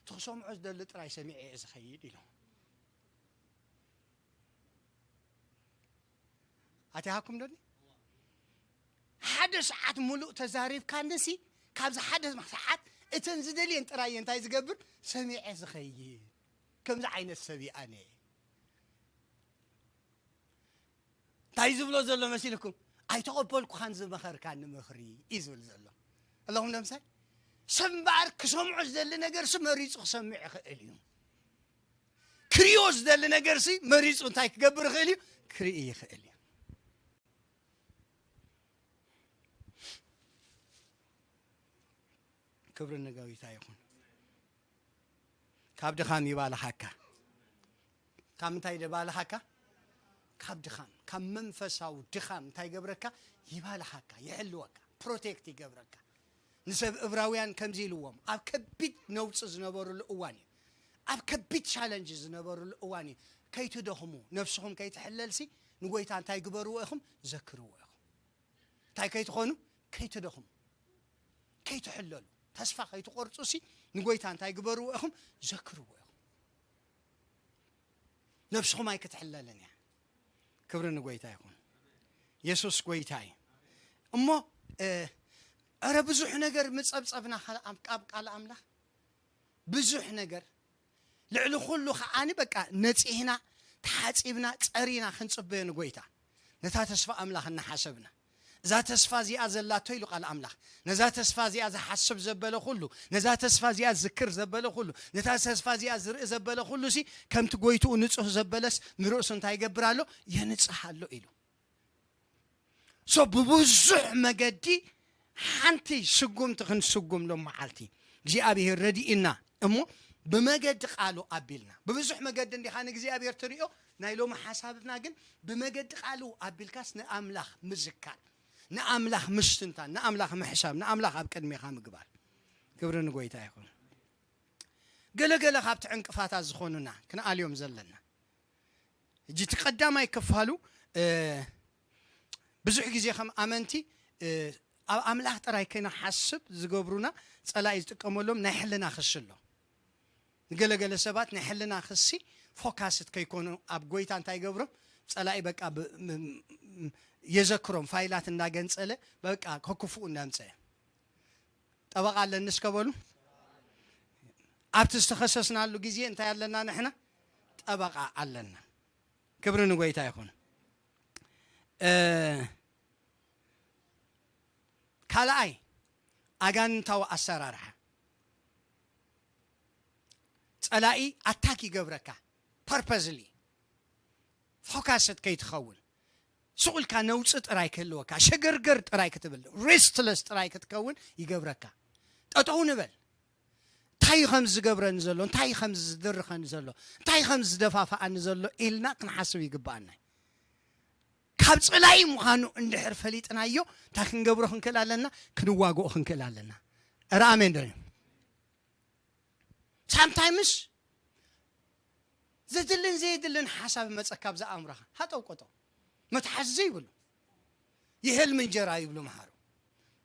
"እቲ ክሰምዖ ዝደሊ ጥራይ ሰሚዐ እየ ዝኸይድ" ኢልዎ። ኣቲሃኩም ዶኒ? ሓደ ሰዓት ሙሉእ ተዛሪብካንሲ፣ ካብዚ ሓደ ሰዓት እተን ዝደልየን ጥራይ እየ እንታይ ዝገብር? ሰሚዐ ዝኸይድ። ከምዚ ዓይነት ሰብ እየ ኣነ። እንታይ ዝብሎ ዘሎ መሲልኩም? "ኣይተቐበልኩኻን ዝመኸርካኒ ምኽሪ" እዩ ዝብል ዘሎ። ኣለኹም ዶ ምሳይ? ሰብ እምበኣር ክሰምዖ ዝደሊ ነገርሲ መሪጹ ክሰምዕ ይኽእል እዩ። ክሪኦ ዝደሊ ነገርሲ መሪጹ እንታይ ክገብር ይኽእል እዩ? ክርኢ ይኽእል እዩ። ክብሪ ንጎይታ ይኹን። ካብ ድኻም ይባልሓካ። ካብ ምንታይ ይባልሓካ? ካብ ድኻም፣ ካብ መንፈሳዊ ድኻም እንታይ ይገብረካ? ይባልሓካ፣ ይሕልወካ፣ ፕሮቴክት ይገብረካ። ንሰብ እብራውያን ከምዚ ኢልዎም፣ ኣብ ከቢድ ነውጺ ዝነበሩሉ እዋን እዩ። ኣብ ከቢድ ቻለንጅ ዝነበሩሉ እዋን እዩ። "ከይትደኽሙ፣ ነፍስኹም ከይትሕለልሲ፣ ንጎይታ እንታይ ግበርዎ ኢኹም? ዘክርዎ ኢኹም።" እንታይ ከይትኾኑ? ከይትደኽሙ፣ ከይትሕለሉ፣ ተስፋ ከይትቆርጹሲ፣ ንጎይታ እንታይ ግበርዎ ኢኹም? ዘክርዎ ኢኹም። ነፍስኹም ኣይክትሕለልን እያ። ክብሪ ንጎይታ ይኹን። የሱስ ጎይታ እዩ። እሞ፣ እ፣ ኧረ ብዙሕ ነገር ምጸብጸብና፣ ካብ፣ ካብ ቃል ኣምላኽ ብዙሕ ነገር። ልዕሊ ኩሉ ከዓኒ በቃ ነጺህና፣ ተሓጺብና፣ ጸሪና ክንጽበዮ ንጎይታ። ነታ ተስፋ ኣምላኽ እናሓሰብና። እዛ ተስፋ እዚኣ ዘላቶ ኢሉ ቃል ኣምላኽ። ነዛ ተስፋ እዚኣ ዝሓስብ ዘበለ ኩሉ፣ ነዛ ተስፋ እዚኣ ዝክር ዘበለ ኩሉ፣ ነታ ተስፋ እዚኣ ዝርኢ ዘበለ ኩሉሲ ከምቲ ጎይትኡ ንጹህ ዘበለስ ንርእሱ እንታይ ይገብር ኣሎ? የንጽህ ኣሎ ኢሉ። ሶ ብብዙሕ መገዲ ሓንቲ ስጉምቲ ክንስጉም ሎም መዓልቲ እግዚኣብሔር ረድኢና እሞ ብመገዲ ቃሉ ኣቢልና። ብብዙሕ መገዲ እንዲኻ ንእግዚኣብሔር ትሪኦ፣ ናይ ሎሚ ሓሳብና ግን ብመገዲ ቃሉ ኣቢልካስ ንኣምላኽ ምዝካር፣ ንኣምላኽ ምስትንታን፣ ንኣምላኽ ምሕሳብ፣ ንኣምላኽ ኣብ ቅድሜኻ ምግባር። ክብሪ ንጎይታ ይኹን። ገለገለ ካብቲ ዕንቅፋታት ዝኾኑና ክንኣልዮም ዘለና። ሕጂ እቲ ቀዳማይ ክፋሉ፣ እ፣ ብዙሕ ግዜ ከም ኣመንቲ፣ እ፣ ኣብ ኣምላኽ ጥራይ ከይንሓስብ ዝገብሩና ጸላኢ ዝጥቀመሎም ናይ ሕልና ክሲ ኣሎ። ንገለገለ ሰባት ናይ ሕልና ክሲ ፎካስት ከይኮኑ ኣብ ጎይታ እንታይ ይገብሮም? ጸላኢ በቃ ብ-፣ ም-፣ ም-፣ የዘክሮም፣ ፋይላት እናገንጸለ በቃ ከክፍኡ እናምጸ። ጠበቓ ኣለኒ እስከ በሉ። ኣብቲ ዝተኸሰስናሉ ግዜ እንታይ ኣለና ንሕና? ጠበቓ ኣለና። ክብሪ ንጎይታ ይኹን። እ፣ ካልኣይ ኣጋንንታዊ ኣሰራርሓ። ጸላኢ ኣታክ ይገብረካ ፐርፐዝሊ። ፎካስድ ከይትኸውን፣ ስቕ ኢልካ ነውጺ ጥራይ ክህልወካ፣ ሸገርገር ጥራይ ክትብል፣ ሬስትለስ ጥራይ ክትከውን ይገብረካ። ጠጠው ንበል። እንታይ እዩ ከምዚ ዝገብረኒ ዘሎ? እንታይ እዩ ከምዚ ዝድርኸኒ ዘሎ? እንታይ እዩ ከምዚ ዝደፋፍኣኒ ዘሎ? ኢልና ክንሓስብ ይግብኣና። ካብ ጸላኢ ምዃኑ እንድሕር ፈሊጥናዮ፣ እንታይ ክንገብሮ ክንክእል ኣለና? ክንዋግኦ ክንክእል ኣለና። ኧረ ኣሜን ዶ? ሳምታይምስ ዘድልን ዘየድልን ሓሳብ መጸካ ኣብዛ ኣእምሮኻ። ሃጠው ቆጠው። መትሓዚ ዘይብሉ። የሕልም እንጀራ ይብሉ መሃሩ።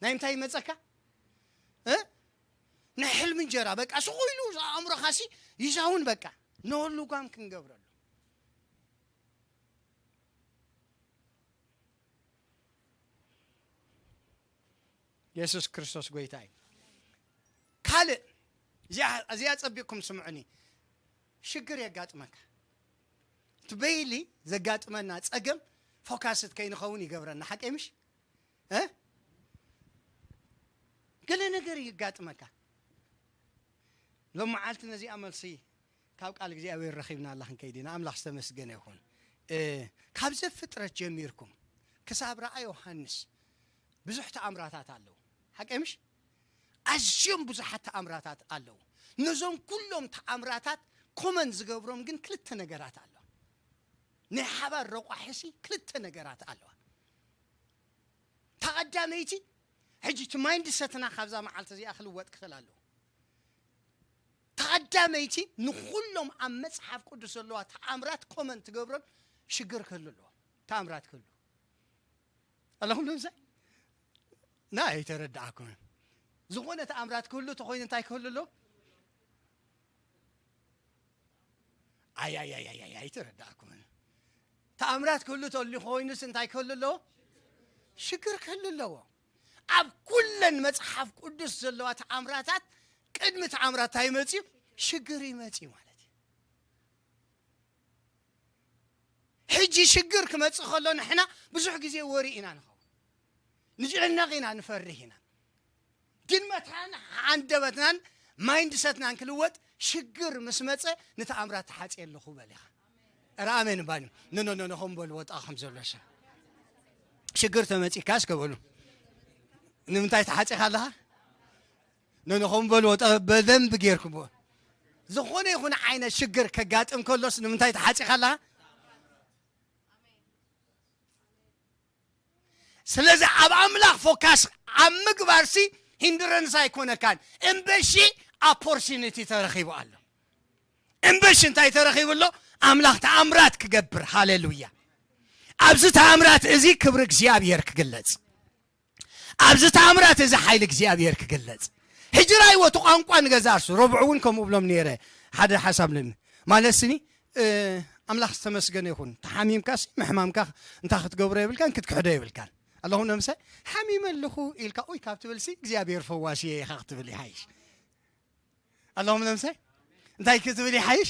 ናይ ምንታይ ይመጸካ? እ? ናይ ሕልም እንጀራ። በቃ ስቕ ኢሉ ኣእምሮኻሲ ይዛውን በቃ። No ልጓም ክንገብረሉ። የሱስ ክርስቶስ ጎይታ እዩ። ካልእ፣ እዚኣ፣ እዚኣ ጸቢቕኩም ስምዑኒ። ሽግር የጋጥመካ። እቲ በይሊ ዘጋጥመና ጸገም ፎካስት ከይንኸውን ይገብረና። ሓቀይ ምሽ? እ? ገለ ነገር ይጋጥመካ። ሎም መዓልቲ ነዚኣ መልሲ ካብ ቃል እግዚኣብሔር ረኺብና ኣላ ክንከይድ ኢና። ኣምላኽ ዝተመስገነ ይኹን። እ፣ ካብ ዘፍጥረት ጀሚርኩም ክሳብ ረኣ ዮሃንስ ብዙሕ ተኣምራታት ኣለዉ። ሓቀይ ምሽ? ኣዝዮም ብዙሓት ተኣምራታት ኣለዉ። ነዞም ኩሎም ተኣምራታት ኮመን ዝገብሮም ግን ክልተ ነገራት ኣለዋ። ናይ ሓባር ረቋሒሲ ክልተ ነገራት ኣለዋ። እታ ቀዳመይቲ፣ ሕጂ እቲ ማይንድ ሰትና ካብዛ መዓልቲ እዚኣ ክልወጥ ክኽእል ኣለዎ። እታ ቀዳመይቲ ንኹሎም ኣብ መጽሓፍ ቅዱስ ዘለዋ ተኣምራት ኮመን ትገብሮን ሽግር ክህሉ ኣለዎ። ተኣምራት ክህሉ ኣለኹም ንምሳይ ና ኣይተረዳእኩምን። ዝኾነ ተኣምራት ክህሉ ተኾይኑ እንታይ ክህሉ ኣለዎ? ኣይ ኣይተረዳእኩምን። ተኣምራት ክህሉ ተልዩ ኮይኑስ እንታይ ክህሉ ኣለዎ? ሽግር ክህሉ ኣለዎ። ኣብ ኩለን መጽሓፍ ቅዱስ ዘለዋ ተኣምራታት ቅድሚ ተኣምራት እንታይ ይመጽእ እዩ? ሽግር ይመጽእ እዩ ማለት እዩ። ሕጂ ሽግር ክመጽእ ከሎ ንሕና ብዙሕ ግዜ ወሪ ኢና ንኸውን፣ ንጭነቕ ኢና፣ ንፈርህ ኢና። ግን መታን ሃንደበትናን ማይንድሰትናን ክልወጥ ሽግር ምስ መጸ ንተኣምራት ተሓጽየ ኣለኹ በል ኢኻ። ኧረ ኣሜን ባኒ። ኖ ኖ ኖ ኖ፣ ከም በልዎ ጣ ከም ዘሎ ሰብ ሽግር ተመጺካ እስከ በሉ። ንምንታይ ተሓጺኻ ኣለኻ? ኖ ኖ፣ ከም በልዎ ጠ በደንብ ጌርኩምዎ። ዝኾነ ይኹን ዓይነት ሽግር ከጋጥም ከሎስ ንምንታይ ተሓጺኻ ኣለኻ? ስለዚ ኣብ ኣምላኽ ፎካስ ኣብ ምግባርሲ ሂንድረንስ ኣይኮነካን። እምበሺ ኣፖርቹኒቲ ተረኺቡ ኣሎ። እምበሺ እንታይ ተረኺቡ ኣሎ? ኣምላኽ ተኣምራት ክገብር። ሃሌሉያ። ኣብዚ ተኣምራት እዚ ክብሪ እግዚኣብሔር ክግለጽ፣ ኣብዚ ተኣምራት እዚ ሓይሊ እግዚኣብሔር ክግለጽ። ሕጂ ራይዎ እቲ ቋንቋ ንገዛ እርሱ ረብዑ እውን ከምኡ ብሎም ነይረ። ሓደ ሓሳብ ልን ማለት ስኒ ኣምላኽ ዝተመስገነ ይኹን። ተሓሚምካሲ ምሕማምካ እንታይ ክትገብሮ የብልካን ክትክሕዶ የብልካን። ኣለኹም ነምሳይ ሓሚመ ኣለኹ ኢልካ ኡይ ካብ ትብልሲ እግዚኣብሔር ፈዋሲ ኢኻ ክትብል ይሓይሽ። ኣለኹም ነምሳይ እንታይ ክትብል ይሓይሽ?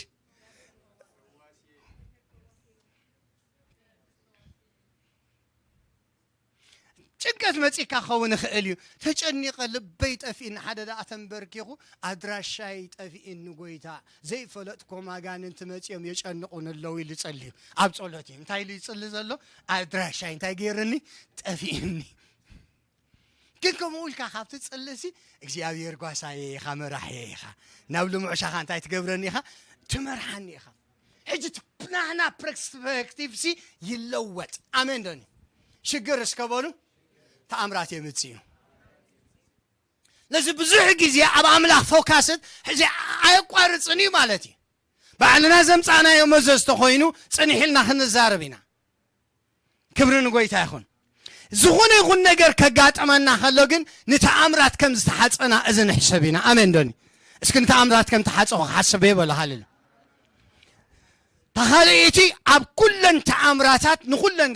ጭንቀት መጺካ ክኸውን ይኽእል እዩ። ተጨኒቐ ልበይ ጠፊእኒ ሓደ ደኣ ተንበርኪኹ ኣድራሻይ ጠፊእኒ ጎይታ ዘይፈለጥኮም ኣጋንንቲ መጺኦም የጨንቑን ኣለዉ ኢሉ ይጸሊ እዩ። ኣብ ጸሎት እዩ እንታይ ኢሉ ይጽሊ ዘሎ? ኣድራሻይ እንታይ ገይርኒ? ጠፊእኒ። ግን ከምኡ ኢልካ ካብ ትጽልሲ እግዚኣብሔር ጓሳየ ኢኻ መራሕየ ኢኻ ናብ ልሙዕ ሻኻ እንታይ ትገብረኒ ኢኻ? ትመርሓኒ ኢኻ። ሕጂ ናህና ፐርስፔክቲቭ ሲ ይለወጥ። ኣሜን ዶኒ? ሽግር እስከ በሉ ተኣምራት የምጽእ እዩ። ነዚ ብዙሕ ግዜ ኣብ ኣምላኽ ፎካስት ሕዚ ኣየቋርጽን እዩ ማለት እዩ። ባዕልና ዘምጻእናዮ መዘዝ ተኾይኑ ጽንሕ ኢልና ክንዛረብ ኢና። ክብሪ ንጎይታ ይኹን። ዝኾነ ይኹን ነገር ከጋጠመና ከሎ ግን ንተኣምራት ከም ዝተሓጸና እዚ ንሕሰብ ኢና። ኣሜን ዶኒ? እስኪ ንተኣምራት ከም ተሓጸኹ ሓስበ ይበሉ ሃልል። ተኻልኢቲ ኣብ ኩለን ተኣምራታት ንኹለን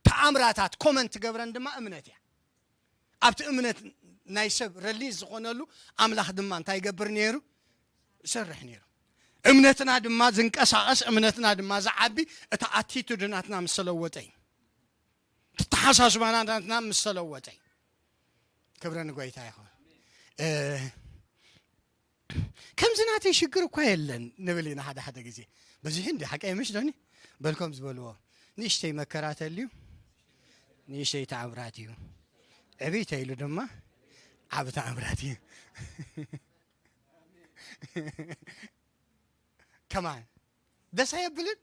ተኣምራታት ኮመን ትገብረን ድማ እምነት እያ። ኣብቲ እምነት ናይ ሰብ ረሊዝ ዝኾነሉ ኣምላኽ ድማ እንታይ ይገብር ነይሩ? ይሰርሕ ነይሩ። እምነትና ድማ ዝንቀሳቐስ እምነትና ድማ ዝዓቢ እቲ ኣቲቱድ ናትና ምስ ተለወጠ እዩ። ተሓሳስባና ናትና ምስ ተለወጠ እዩ። ክብረ ንጎይታ ይኹን። ከምዚ ናተይ ሽግር እኳ የለን ንብል ኢና ሓደ ሓደ ግዜ። በዚሒ እንዲ ሓቀይ ምሽ ዶኒ? በልኮም ዝበልዎ ንእሽተይ መከራ ተልዩ ንእሽተይ ተኣምራት እዩ። ዕብይ ተይሉ ድማ ዓብ ተኣምራት እዩ። ከማን ደስ ኣየብልን?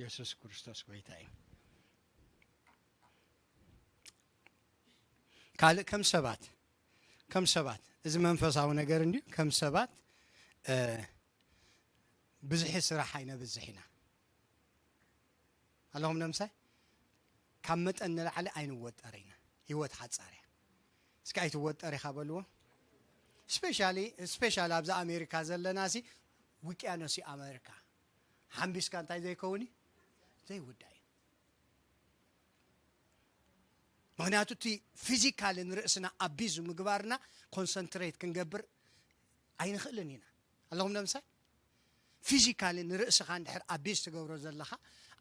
የሱስ ክርስቶስ ጎይታ እዩ። ካልእ ከም ሰባት ከም ሰባት እዚ መንፈሳዊ ነገር እንድዩ። ከም ሰባት ብዝሒ ስራሕ ኣይነብዝሕ ኢና። ኣለኹም ነምሳይ ካብ መጠን ንላዕሊ ኣይንወጠር ኢና። ህይወት ሓጻር እያ። እስኪ ኣይትወጠር ኢኻ በልዎ። ስፔሻሊ ስፔሻሊ ኣብዚ ኣሜሪካ ዘለና ሲ ውቅያኖስ እዩ ኣሜሪካ። ሓምቢስካ እንታይ ዘይከውን እዩ ዘይውዳእ እዩ። ምክንያቱ እቲ ፊዚካሊ ንርእስና ኣቢዝ ምግባርና ኮንሰንትሬት ክንገብር ኣይንኽእልን ኢና። ኣለኹም ነምሳይ ፊዚካሊ ንርእስኻ እንድሕር ኣቢዝ ትገብሮ ዘለኻ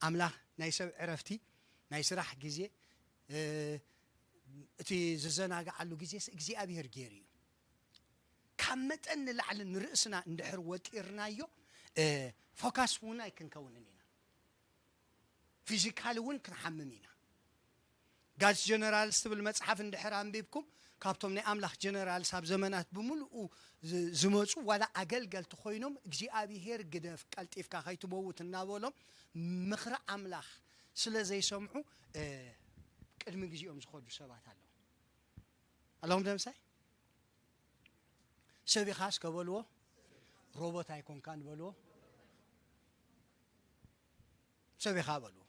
ኣምላኽ ናይ ሰብ ዕረፍቲ ናይ ስራሕ ግዜ እቲ ዝዘናግዓሉ ግዜ እግዚኣብሔር ገይሩ እዩ። ካብ መጠን ንላዕሊ ንርእስና እንድሕር ወጢርናዮ ፎካስ እውን ኣይክንከውንን ኢና። ፊዚካሊ እውን ክንሓምም ኢና። ጋድስ ጀነራልስ ትብል መጽሓፍ እንድሕር ኣንቢብኩም ካብቶም ናይ ኣምላኽ ጀነራልስ ኣብ ዘመናት ብምልኡ ዝመፁ ዋላ ኣገልገልቲ ኮይኖም እግዚኣብሄር ግደፍ ቀልጢፍካ ከይትመውት እናበሎም ምኽሪ ኣምላኽ ስለ ዘይሰምዑ፣ እ፣ ቅድሚ ግዜኦም ዝኸዱ ሰባት ኣለዉ። ኣለኹም ደምሳይ? ሰብ ኢኻ እስከ በልዎ፣ ሮቦት ኣይኮንካን በልዎ። ሰብ ኢኻ በልዎ።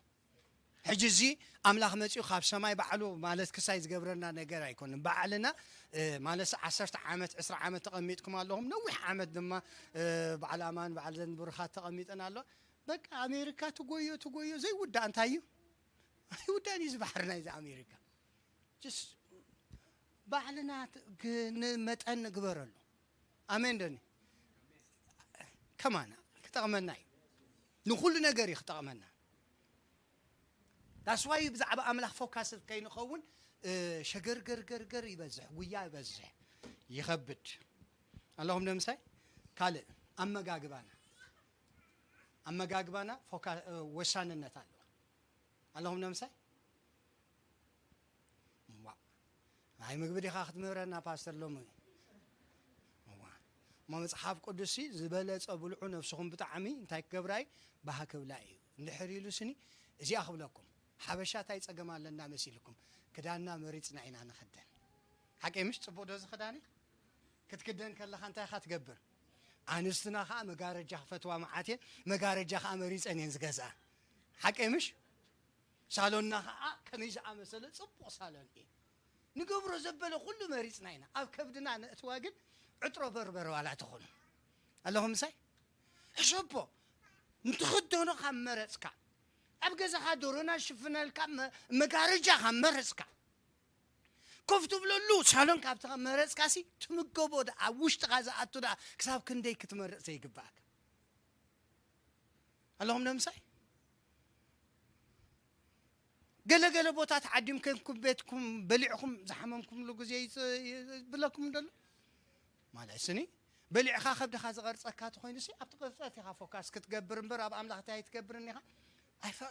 ሕጂ እዚ ኣምላኽ መጺኡ ካብ ሰማይ ባዕሉ ማለት ክሳይ ዝገብረና ነገር ኣይኮንን። ባዕልና፣ እ፣ ማለት ዓሰርተ ዓመት፣ ዕስራ ዓመት ተቐሚጥኩም ኣለኹም። ነዊሕ ዓመት ድማ፣ እ፣ በዓል ኣማን፣ በዓል ዘንብሩኻት ተቐሚጠን ኣለዋ። በቃ ኣሜሪካ ትጎዮ፣ ትጎዮ፣ ዘይውዳእ እንታይ እዩ? ኣይውዳእን እዩ እዚ ባሕሪ ናይዚ ኣሜሪካ። ጅስ ባዕልና ት-፣ ግ-፣ ንመጠን ንግበረሉ። ኣሜን ዶኒ? ከማና ክጠቕመና እዩ። ንኹሉ ነገር እዩ ክጠቕመና። ዳስዋይ ብዛዕባ ኣምላኽ ፎካስ ከይንኸውን፣ እ፣ ሸገርገርገርገር ይበዝሕ፣ ጉያ ይበዝሕ፣ ይኸብድ። ኣለኹም ደምሳይ? ካልእ ኣመጋግባና፣ ኣመጋግባና ፎካ-፣ እ፣ ወሳንነት ኣለዎ። ኣለኹም ደምሳይ? እዋ፣ ናይ ምግቢ ዲኻ ክትምህረና ፓስተር ሎሚ? እዋ፣ እሞ መጽሓፍ ቅዱስ ዝበለጸ ብልዑ፣ ነፍስኹም ብጣዕሚ እንታይ ክገብራ እዩ? ባህ ክብላ እዩ። እንድሕር ኢሉ ስኒ እዚኣ ክብለኩም፣ ሓበሻ እንታይ ጸገም ኣለና መሲልኩም? ክዳንና መሪጽና ኢና ንኽደን። ሓቀይ ምሽ? ጽቡቕ ዶ እዚ ክዳን? ክትክደን ከለኻ እንታይ ኢኻ ትገብር? ኣንስትና ኸዓ መጋረጃ ክፈትዋ መዓት እየን፣ መጋረጃ ኸዓ መሪጸን እየን ዝገዝኣ። ሓቀይ ምሽ? ሳሎንና ኸዓ ከመይ ዝኣመሰለ ጽቡቕ ሳሎን እዩ። ንገብሮ ዘበለ ኩሉ መሪጽና ኢና። ኣብ ከብድና ነእትዋ ግን ዕጥሮ በርበረ ዋላ ትኹን። ኣለኹም ምሳይ? ሕሰቦ፣ እንትኽደኖ ካብ መረጽካ፣ ኣብ ገዛኻ ደሮና ዝሽፍነልካ መ-፣ መጋረጃ ካብ መረጽካ፣ ኮፍ ትብለሉ ሳሎን ካብ ተመረጽካሲ፣ ትምገቦ ደኣ፣ ኣብ ውሽጥኻ ዝኣቱ ደኣ፣ ክሳብ ክንደይ ክትመርጽ ዘይግባእካ? ኣለኹም ዶ ምሳይ? ገለ ገለ ቦታ ተዓዲምኩም ቤትኩም በሊዕኩም ዝሓመምኩምሉ ግዜ ይጽ-፣ ይብለኩም ደሎ? ማለት ስኒ፣ በሊዕኻ ከብድኻ ዝቐርጸካ ተኾይኑሲ፣ ኣብቲ ቅርጸት ኢኻ ፎካስ ክትገብር እምበር፣ ኣብ ኣምላኽ እንታይ ኣይትገብርን ኢኻ? ኣይፈ-፣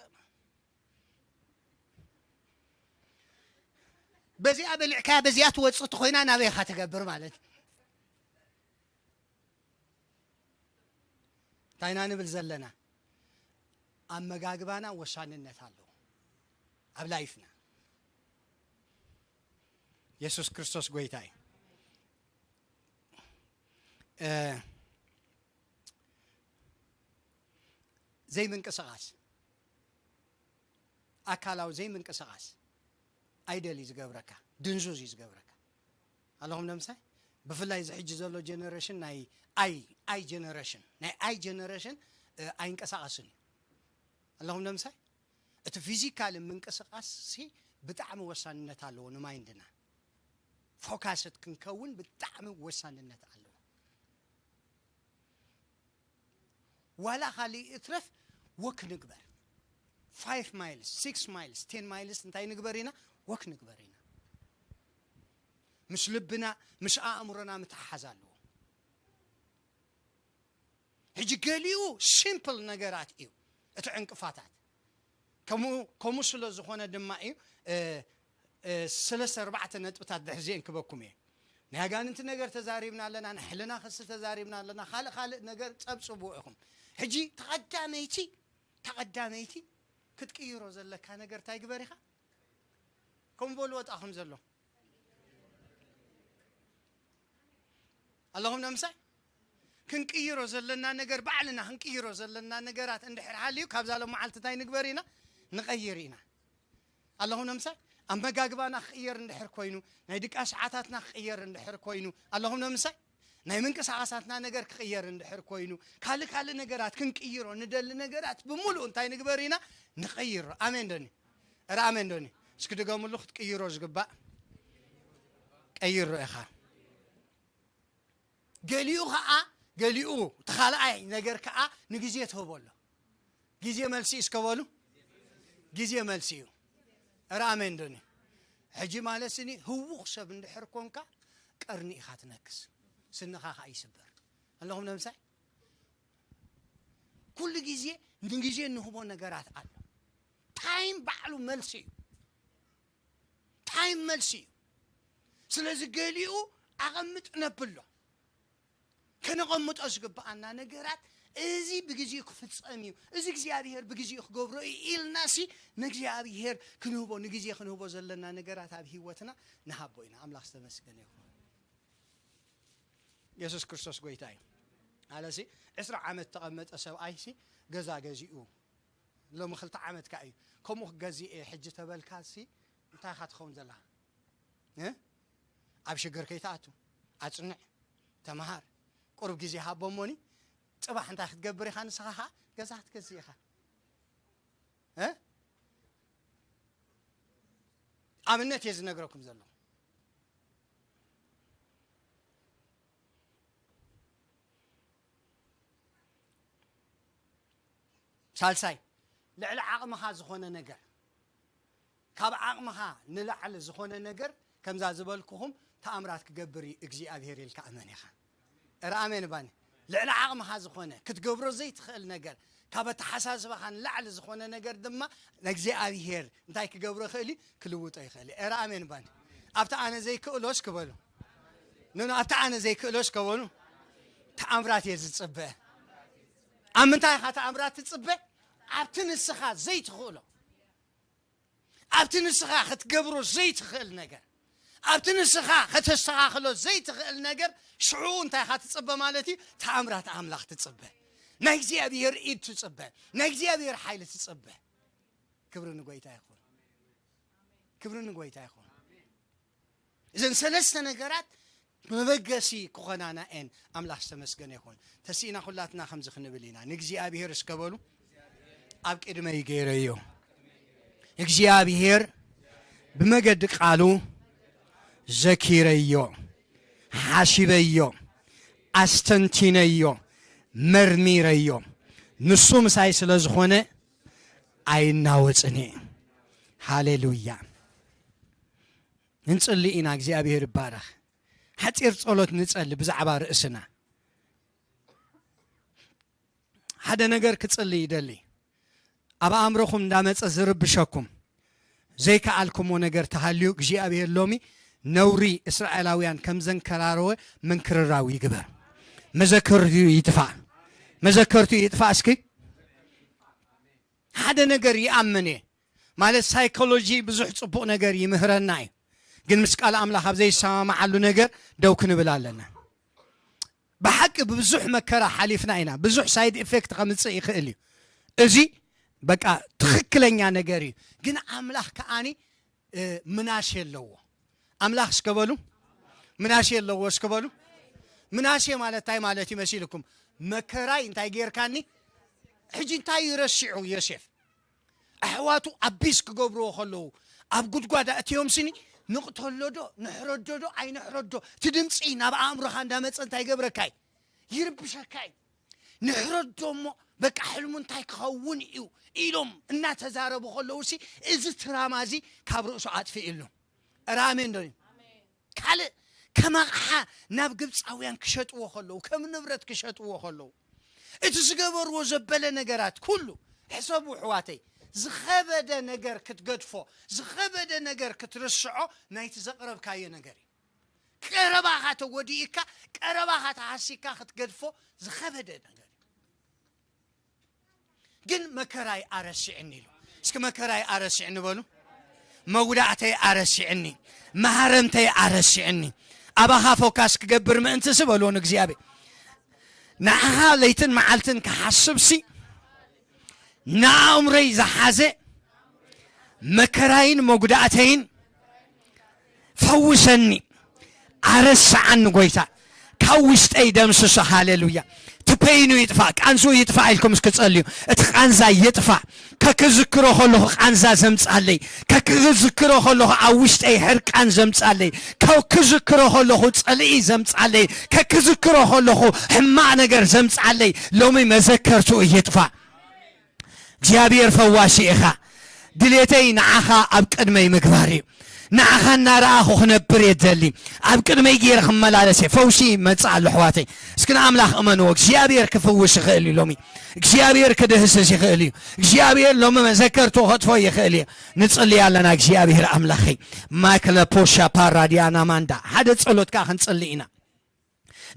በዚኣ በሊዕካያ፣ በዚኣ ትወጽእ ተኾይና፣ ናበይ ኢኻ ትገብር ማለት? እንታይ ኢና ንብል ዘለና? ኣመጋግባና ወሳንነት ኣለዎ ኣብ ላይፍና። የሱስ ክርስቶስ ጎይታ እዩ። እ፣ ዘይምንቅስቓስ፣ ኣካላዊ ዘይምንቅስቓስ ኣይደል እዩ ዝገብረካ፣ ድንዙዝ እዩ ዝገብረካ። ኣለኹም ዶ ምሳይ? ብፍላይ እዚ ሕጂ ዘሎ ጀነሬሽን ናይ ኣይ፣ ኣይ ጀነሬሽን፣ ናይ ኣይ ጀነሬሽን፣ እ፣ ኣይንቀሳቐስን እዩ። ኣለኹም ዶ ምሳይ? እቲ ፊዚካል ምንቅስቓስ ሲ ብጣዕሚ ወሳንነት ኣለዎ ንማይንድና። ፎካስድ ክንከውን ብጣዕሚ ወሳንነት ኣለዎ። ዋላ ካልእ እትረፍ ወክ ንግበር። ፋይቭ ማይልስ፣ ሲክስ ማይልስ፣ ቴን ማይልስ እንታይ ንግበር ኢና? ወክ ንግበር ኢና። ምስ ልብና፣ ምስ ኣእምሮና ምትሓሓዝ ኣለዎ። ሕጂ ገሊኡ ሲምፕል ነገራት እዩ እቲ ዕንቅፋታት። ከምኡ፣ ከምኡ ስለ ዝኾነ ድማ እዩ፣ እ፣ እ፣ ሰለስተ ኣርባዕተ ነጥብታት ድሕር ዚኤን ክበኩም እየ። ናይ ኣጋንንቲ ነገር ተዛሪብና ኣለና፣ ናይ ሕልና ክሲ ተዛሪብና ኣለና፣ ካልእ ካልእ ነገር ጸብጽብዎ ኢኹም። ሕጂ ተቐዳመይቲ፣ ተቐዳመይቲ ክትቅይሮ ዘለካ ነገር እንታይ ግበር ኢኻ? ከም በሉ ወጣኹም ዘሎ። ኣለኹም ዶ ምሳይ? ክንቅይሮ ዘለና ነገር፣ ባዕልና ክንቅይሮ ዘለና ነገራት እንድሕር ሃልዩ፣ ካብዛ ሎም መዓልቲ እንታይ ንግበር ኢና? ንቐይር ኢና። ኣለኹም ዶ ምሳይ? ኣመጋግባና ክቕየር እንድሕር ኮይኑ፣ ናይ ድቃስ ሰዓታትና ክቕየር እንድሕር ኮይኑ፣ ኣለኹም ዶ ምሳይ? ናይ ምንቅስቓሳትና ነገር ክቕየር እንድሕር ኮይኑ፣ ካልእ ካልእ ነገራት ክንቅይሮ ንደሊ ነገራት ብምሉእ እንታይ ንግበር ኢና? ንቐይሮ። ኣሜን ዶኒ? እረ ኣሜን ዶኒ? እስኪ ድገምሉ፣ ክትቅይሮ ዝግባእ ቀይሮ ኢኻ። ገሊኡ ኸዓ፣ ገሊኡ እቲ ካልኣይ ነገር ከኣ ንግዜ ትህቦ ኣሎ። ግዜ መልሲ እዩ እስከ በሉ። ግዜ መልሲ እዩ። እረ ኣሜን ዶኒ? ሕጂ ማለት ስኒ ህዉኽ ሰብ እንድሕር ኮንካ ቀርኒ ኢኻ ትነክስ። ስንኻ ኸኣ ይስበር። ኣለኹም ዶ ምሳይ? ኩሉ ግዜ ንግዜ እንህቦ ነገራት ኣሎ። ታይም ባዕሉ መልሲ እዩ። ታይም መልሲ እዩ። ስለዚ ገሊኡ ኣቐምጥ ነብሎ። ከነቐምጦ ዝግብኣና ነገራት፣ እዚ ብግዜኡ ክፍጸም እዩ፣ እዚ እግዚኣብሔር ብግዜኡ ክገብሮ እዩ ኢልናሲ፣ ንእግዚኣብሔር ክንህቦ፣ ንግዜ ክንህቦ ዘለና ነገራት ኣብ ህይወትና ንሃቦ ኢና። ኣምላኽ ዝተመስገነ ይኹን። የሱስ ክርስቶስ ጎይታ እዩ። ኣለሲ ዕስራ ዓመት ተቐመጠ ሰብኣይሲ ገዛ ገዚኡ፣ ሎሚ ክልተ ዓመት ከኣ እዩ። ከምኡ ክገዝእ እየ ሕጂ ተበልካሲ፣ እንታይ ኢኻ ትኸውን ዘለኻ? እ? ኣብ ሽግር ከይትኣቱ ኣጽንዕ፣ ተመሃር። ቁሩብ ግዜ ሃቦ እሞኒ፣ ጽባሕ እንታይ ክትገብር ኢኻ? ንስኻ ኸኣ ገዛ ክትገዝእ ኢኻ። እ? ኣብነት እየ ዝነግረኩም ዘለኹ። ሳልሳይ፣ ልዕሊ ዓቕምኻ ዝኾነ ነገር፣ ካብ ዓቕምኻ ንላዕሊ ዝኾነ ነገር፣ ከምዛ ዝበልኩኹም ተኣምራት ክገብር እዩ እግዚኣብሔር ኢልካ እመን ኢኻ። እረ ኣሜን ባኒ። ልዕሊ ዓቕምኻ ዝኾነ፣ ክትገብሮ ዘይትኽእል ነገር፣ ካብ ኣተሓሳስባኻ ንላዕሊ ዝኾነ ነገር ድማ ንእግዚኣብሔር እንታይ ክገብሮ ይኽእል እዩ? ክልውጦ ይኽእል እዩ። እረ ኣሜን ባኒ። ኣብቲ ኣነ ዘይክእሎስ ክበሉ። ኖ፣ ኖ፣ ኣብቲ ኣነ ዘይክእሎስ ከበሉ። ተኣምራት እየ ዝጽበ። ኣብ ምንታይ ኢኻ ተኣምራት ትጽበ? ኣብቲ ንስኻ ዘይትኽእሎ፣ ኣብቲ ንስኻ ክትገብሮ ዘይትኽእል ነገር፣ ኣብቲ ንስኻ ከተስተኻኽሎ ዘይትኽእል ነገር፣ ሽዑ እንታይ ኢኻ ትጽበ ማለት እዩ? ተኣምራት ኣምላኽ ትጽበ። ናይ እግዚኣብሔር ኢድ ትጽበ። ናይ እግዚኣብሔር ሓይሊ ትጽበ። ክብሪ ንጎይታ ይኹን። ክብሪ ንጎይታ ይኹን። እዘን ሰለስተ ነገራት መበገሲ ክኾናና እየን። ኣምላኽ ዝተመስገነ ይኹን። ተስኢና ኩላትና ከምዚ ክንብል ኢና። ንእግዚኣብሔር እስከ በሉ፣ ኣብ ቅድመይ ገይረዮ። እግዚኣብሔር ብመገዲ ቃሉ ዘኪረዮ፣ ሓሲበዮ፣ ኣስተንቲነዮ፣ መርሚረዮ። ንሱ ምሳይ ስለ ዝኾነ ኣይናወጽን እየ። ሃሌሉያ። እንጽሊ ኢና፣ እግዚኣብሔር ይባረኽ። ሓጺር ጸሎት ንጸሊ ብዛዕባ ርእስና። ሓደ ነገር ክጽሊ ይደሊ። ኣብ ኣእምሮኹም እንዳመጸ ዝርብሸኩም ዘይከኣልኩሞ ነገር ተሃልዩ፣ እግዚኣብሔር ሎሚ ነውሪ እስራኤላውያን ከም ዘንከራረወ ምንክርራው ይግበር። መዘከርቱ ይጥፋእ። መዘከርቱ ይጥፋእ። እስኪ ሓደ ነገር ይኣምን እየ። ማለት ሳይኮሎጂ ብዙሕ ጽቡቕ ነገር ይምህረና እዩ። ግን ምስ ቃል ኣምላኽ ኣብ ዘይሰማማዓሉ ነገር ደው ክንብል ኣለና። ብሓቂ ብዙሕ መከራ ሓሊፍና ኢና። ብዙሕ ሳይድ ኢፌክት ከምጽእ ይኽእል እዩ። እዚ በቃ ትኽክለኛ ነገር እዩ። ግን ኣምላኽ ከኣኒ፣ እ፣ ምናሴ ኣለዎ። ኣምላኽ እስከ በሉ፣ ምናሴ ኣለዎ እስከ በሉ። ምናሴ ማለት እንታይ ማለት ይመሲልኩም? መከራይ እንታይ ጌርካኒ? ሕጂ እንታይ እዩ ረሲዑ ዮሴፍ? ኣሕዋቱ ኣቢስ ክገብርዎ ከለዉ፣ ኣብ ጉድጓድ ኣእትዮምስኒ፣ ንቕተሎ ዶ፣ ንሕረዶ ዶ፣ ኣይንሕረዶ? እቲ ድምፂ ናብ ኣእምሮኻ እንዳመፀ እንታይ ይገብረካ እዩ? ይርብሸካ እዩ። ንሕረዶ እሞ፣ በቃ ሕልሙ እንታይ ክኸውን እዩ? ኢሎም እናተዛረቡ ከለዉ ሲ፣ እዚ ትራማ እዚ ካብ ርእሱ ኣጥፍእሉ። እረ ኣሜን ዶ እዩ? ካልእ ከም ኣቕሓ ናብ ግብፃውያን ክሸጥዎ ከለዉ፣ ከም ንብረት ክሸጥዎ ከለዉ፣ እቲ ዝገበርዎ ዘበለ ነገራት ኩሉ፣ ሕሰቡ ኣሕዋተይ፣ ዝኸበደ ነገር ክትገድፎ፣ ዝኸበደ ነገር ክትርስዖ፣ ናይቲ ዘቕረብካዮ ነገር እዩ። ቀረባኻ ተጎዲእካ፣ ቀረባኻ ተሃሲካ ክትገድፎ ዝኸበደ ነገር እዩ። ግን መከራይ ኣረሲዕኒ ኢሉ። እስኪ መከራይ ኣረሲዕኒ በሉ። መጉዳእተይ ኣረሲዕኒ፣ መሃረምተይ ኣረሲዕኒ። ኣባኻ ፎካስ ክገብር ምእንቲ ሲ በልዎ ንእግዚኣብሔር። ንዓኻ ለይትን መዓልትን ክሓስብ ሲ፣ ንኣእምሮይ ዝሓዘ መከራይን መጉዳእተይን ፈውሰኒ፣ ኣረስዓኒ ጎይታ፣ ካብ ውሽጠይ ደምስሶ። ሃሌሉያ። እቲ ፔይኑ ይጥፋእ፣ ቃንዝኡ ይጥፋእ ኢልኩም እስኪ ጸልዩ። እቲ ቃንዛ ይጥፋእ። ከክዝክሮ ከለኹ ቃንዛ ዘምጻለይ፣ ከክዝክሮ ከለኹ ኣብ ውሽጠይ ሕርቃን ዘምጻለይ፣ ከክዝክሮ ከለኹ ጽልኢ ዘምጻለይ፣ ከክዝክሮ ከለኹ ሕማቕ ነገር ዘምጻለይ፣ ሎሚ መዘከርትኡ ይጥፋእ። እግዚኣብሔር ፈዋሲ ኢኻ። ድሌተይ ንዓኻ ኣብ ቅድመይ ምግባር እዩ። ንዓኻ እናረኣኹ ክነብር እየ ዝደሊ። ኣብ ቅድመይ ገይረ ክመላለስ እየ። ፈውሲ ይመጽእ ኣሎ ኣሕዋተይ። እስኪ ንኣምላኽ እመንዎ። እግዚኣብሔር ክፍውስ ይኽእል እዩ ሎሚ። እግዚኣብሔር ክድህስስ ይኽእል እዩ። እግዚኣብሔር ሎሚ መዘከርቱ ከጥፎ ይኽእል እዩ። ንጽሊ ኣለና እግዚኣብሔር ኣምላኸይ። ማክለ ፖሻ ፓራዲያና ማንዳ። ሓደ ጸሎት ከኣ ክንጽሊ ኢና።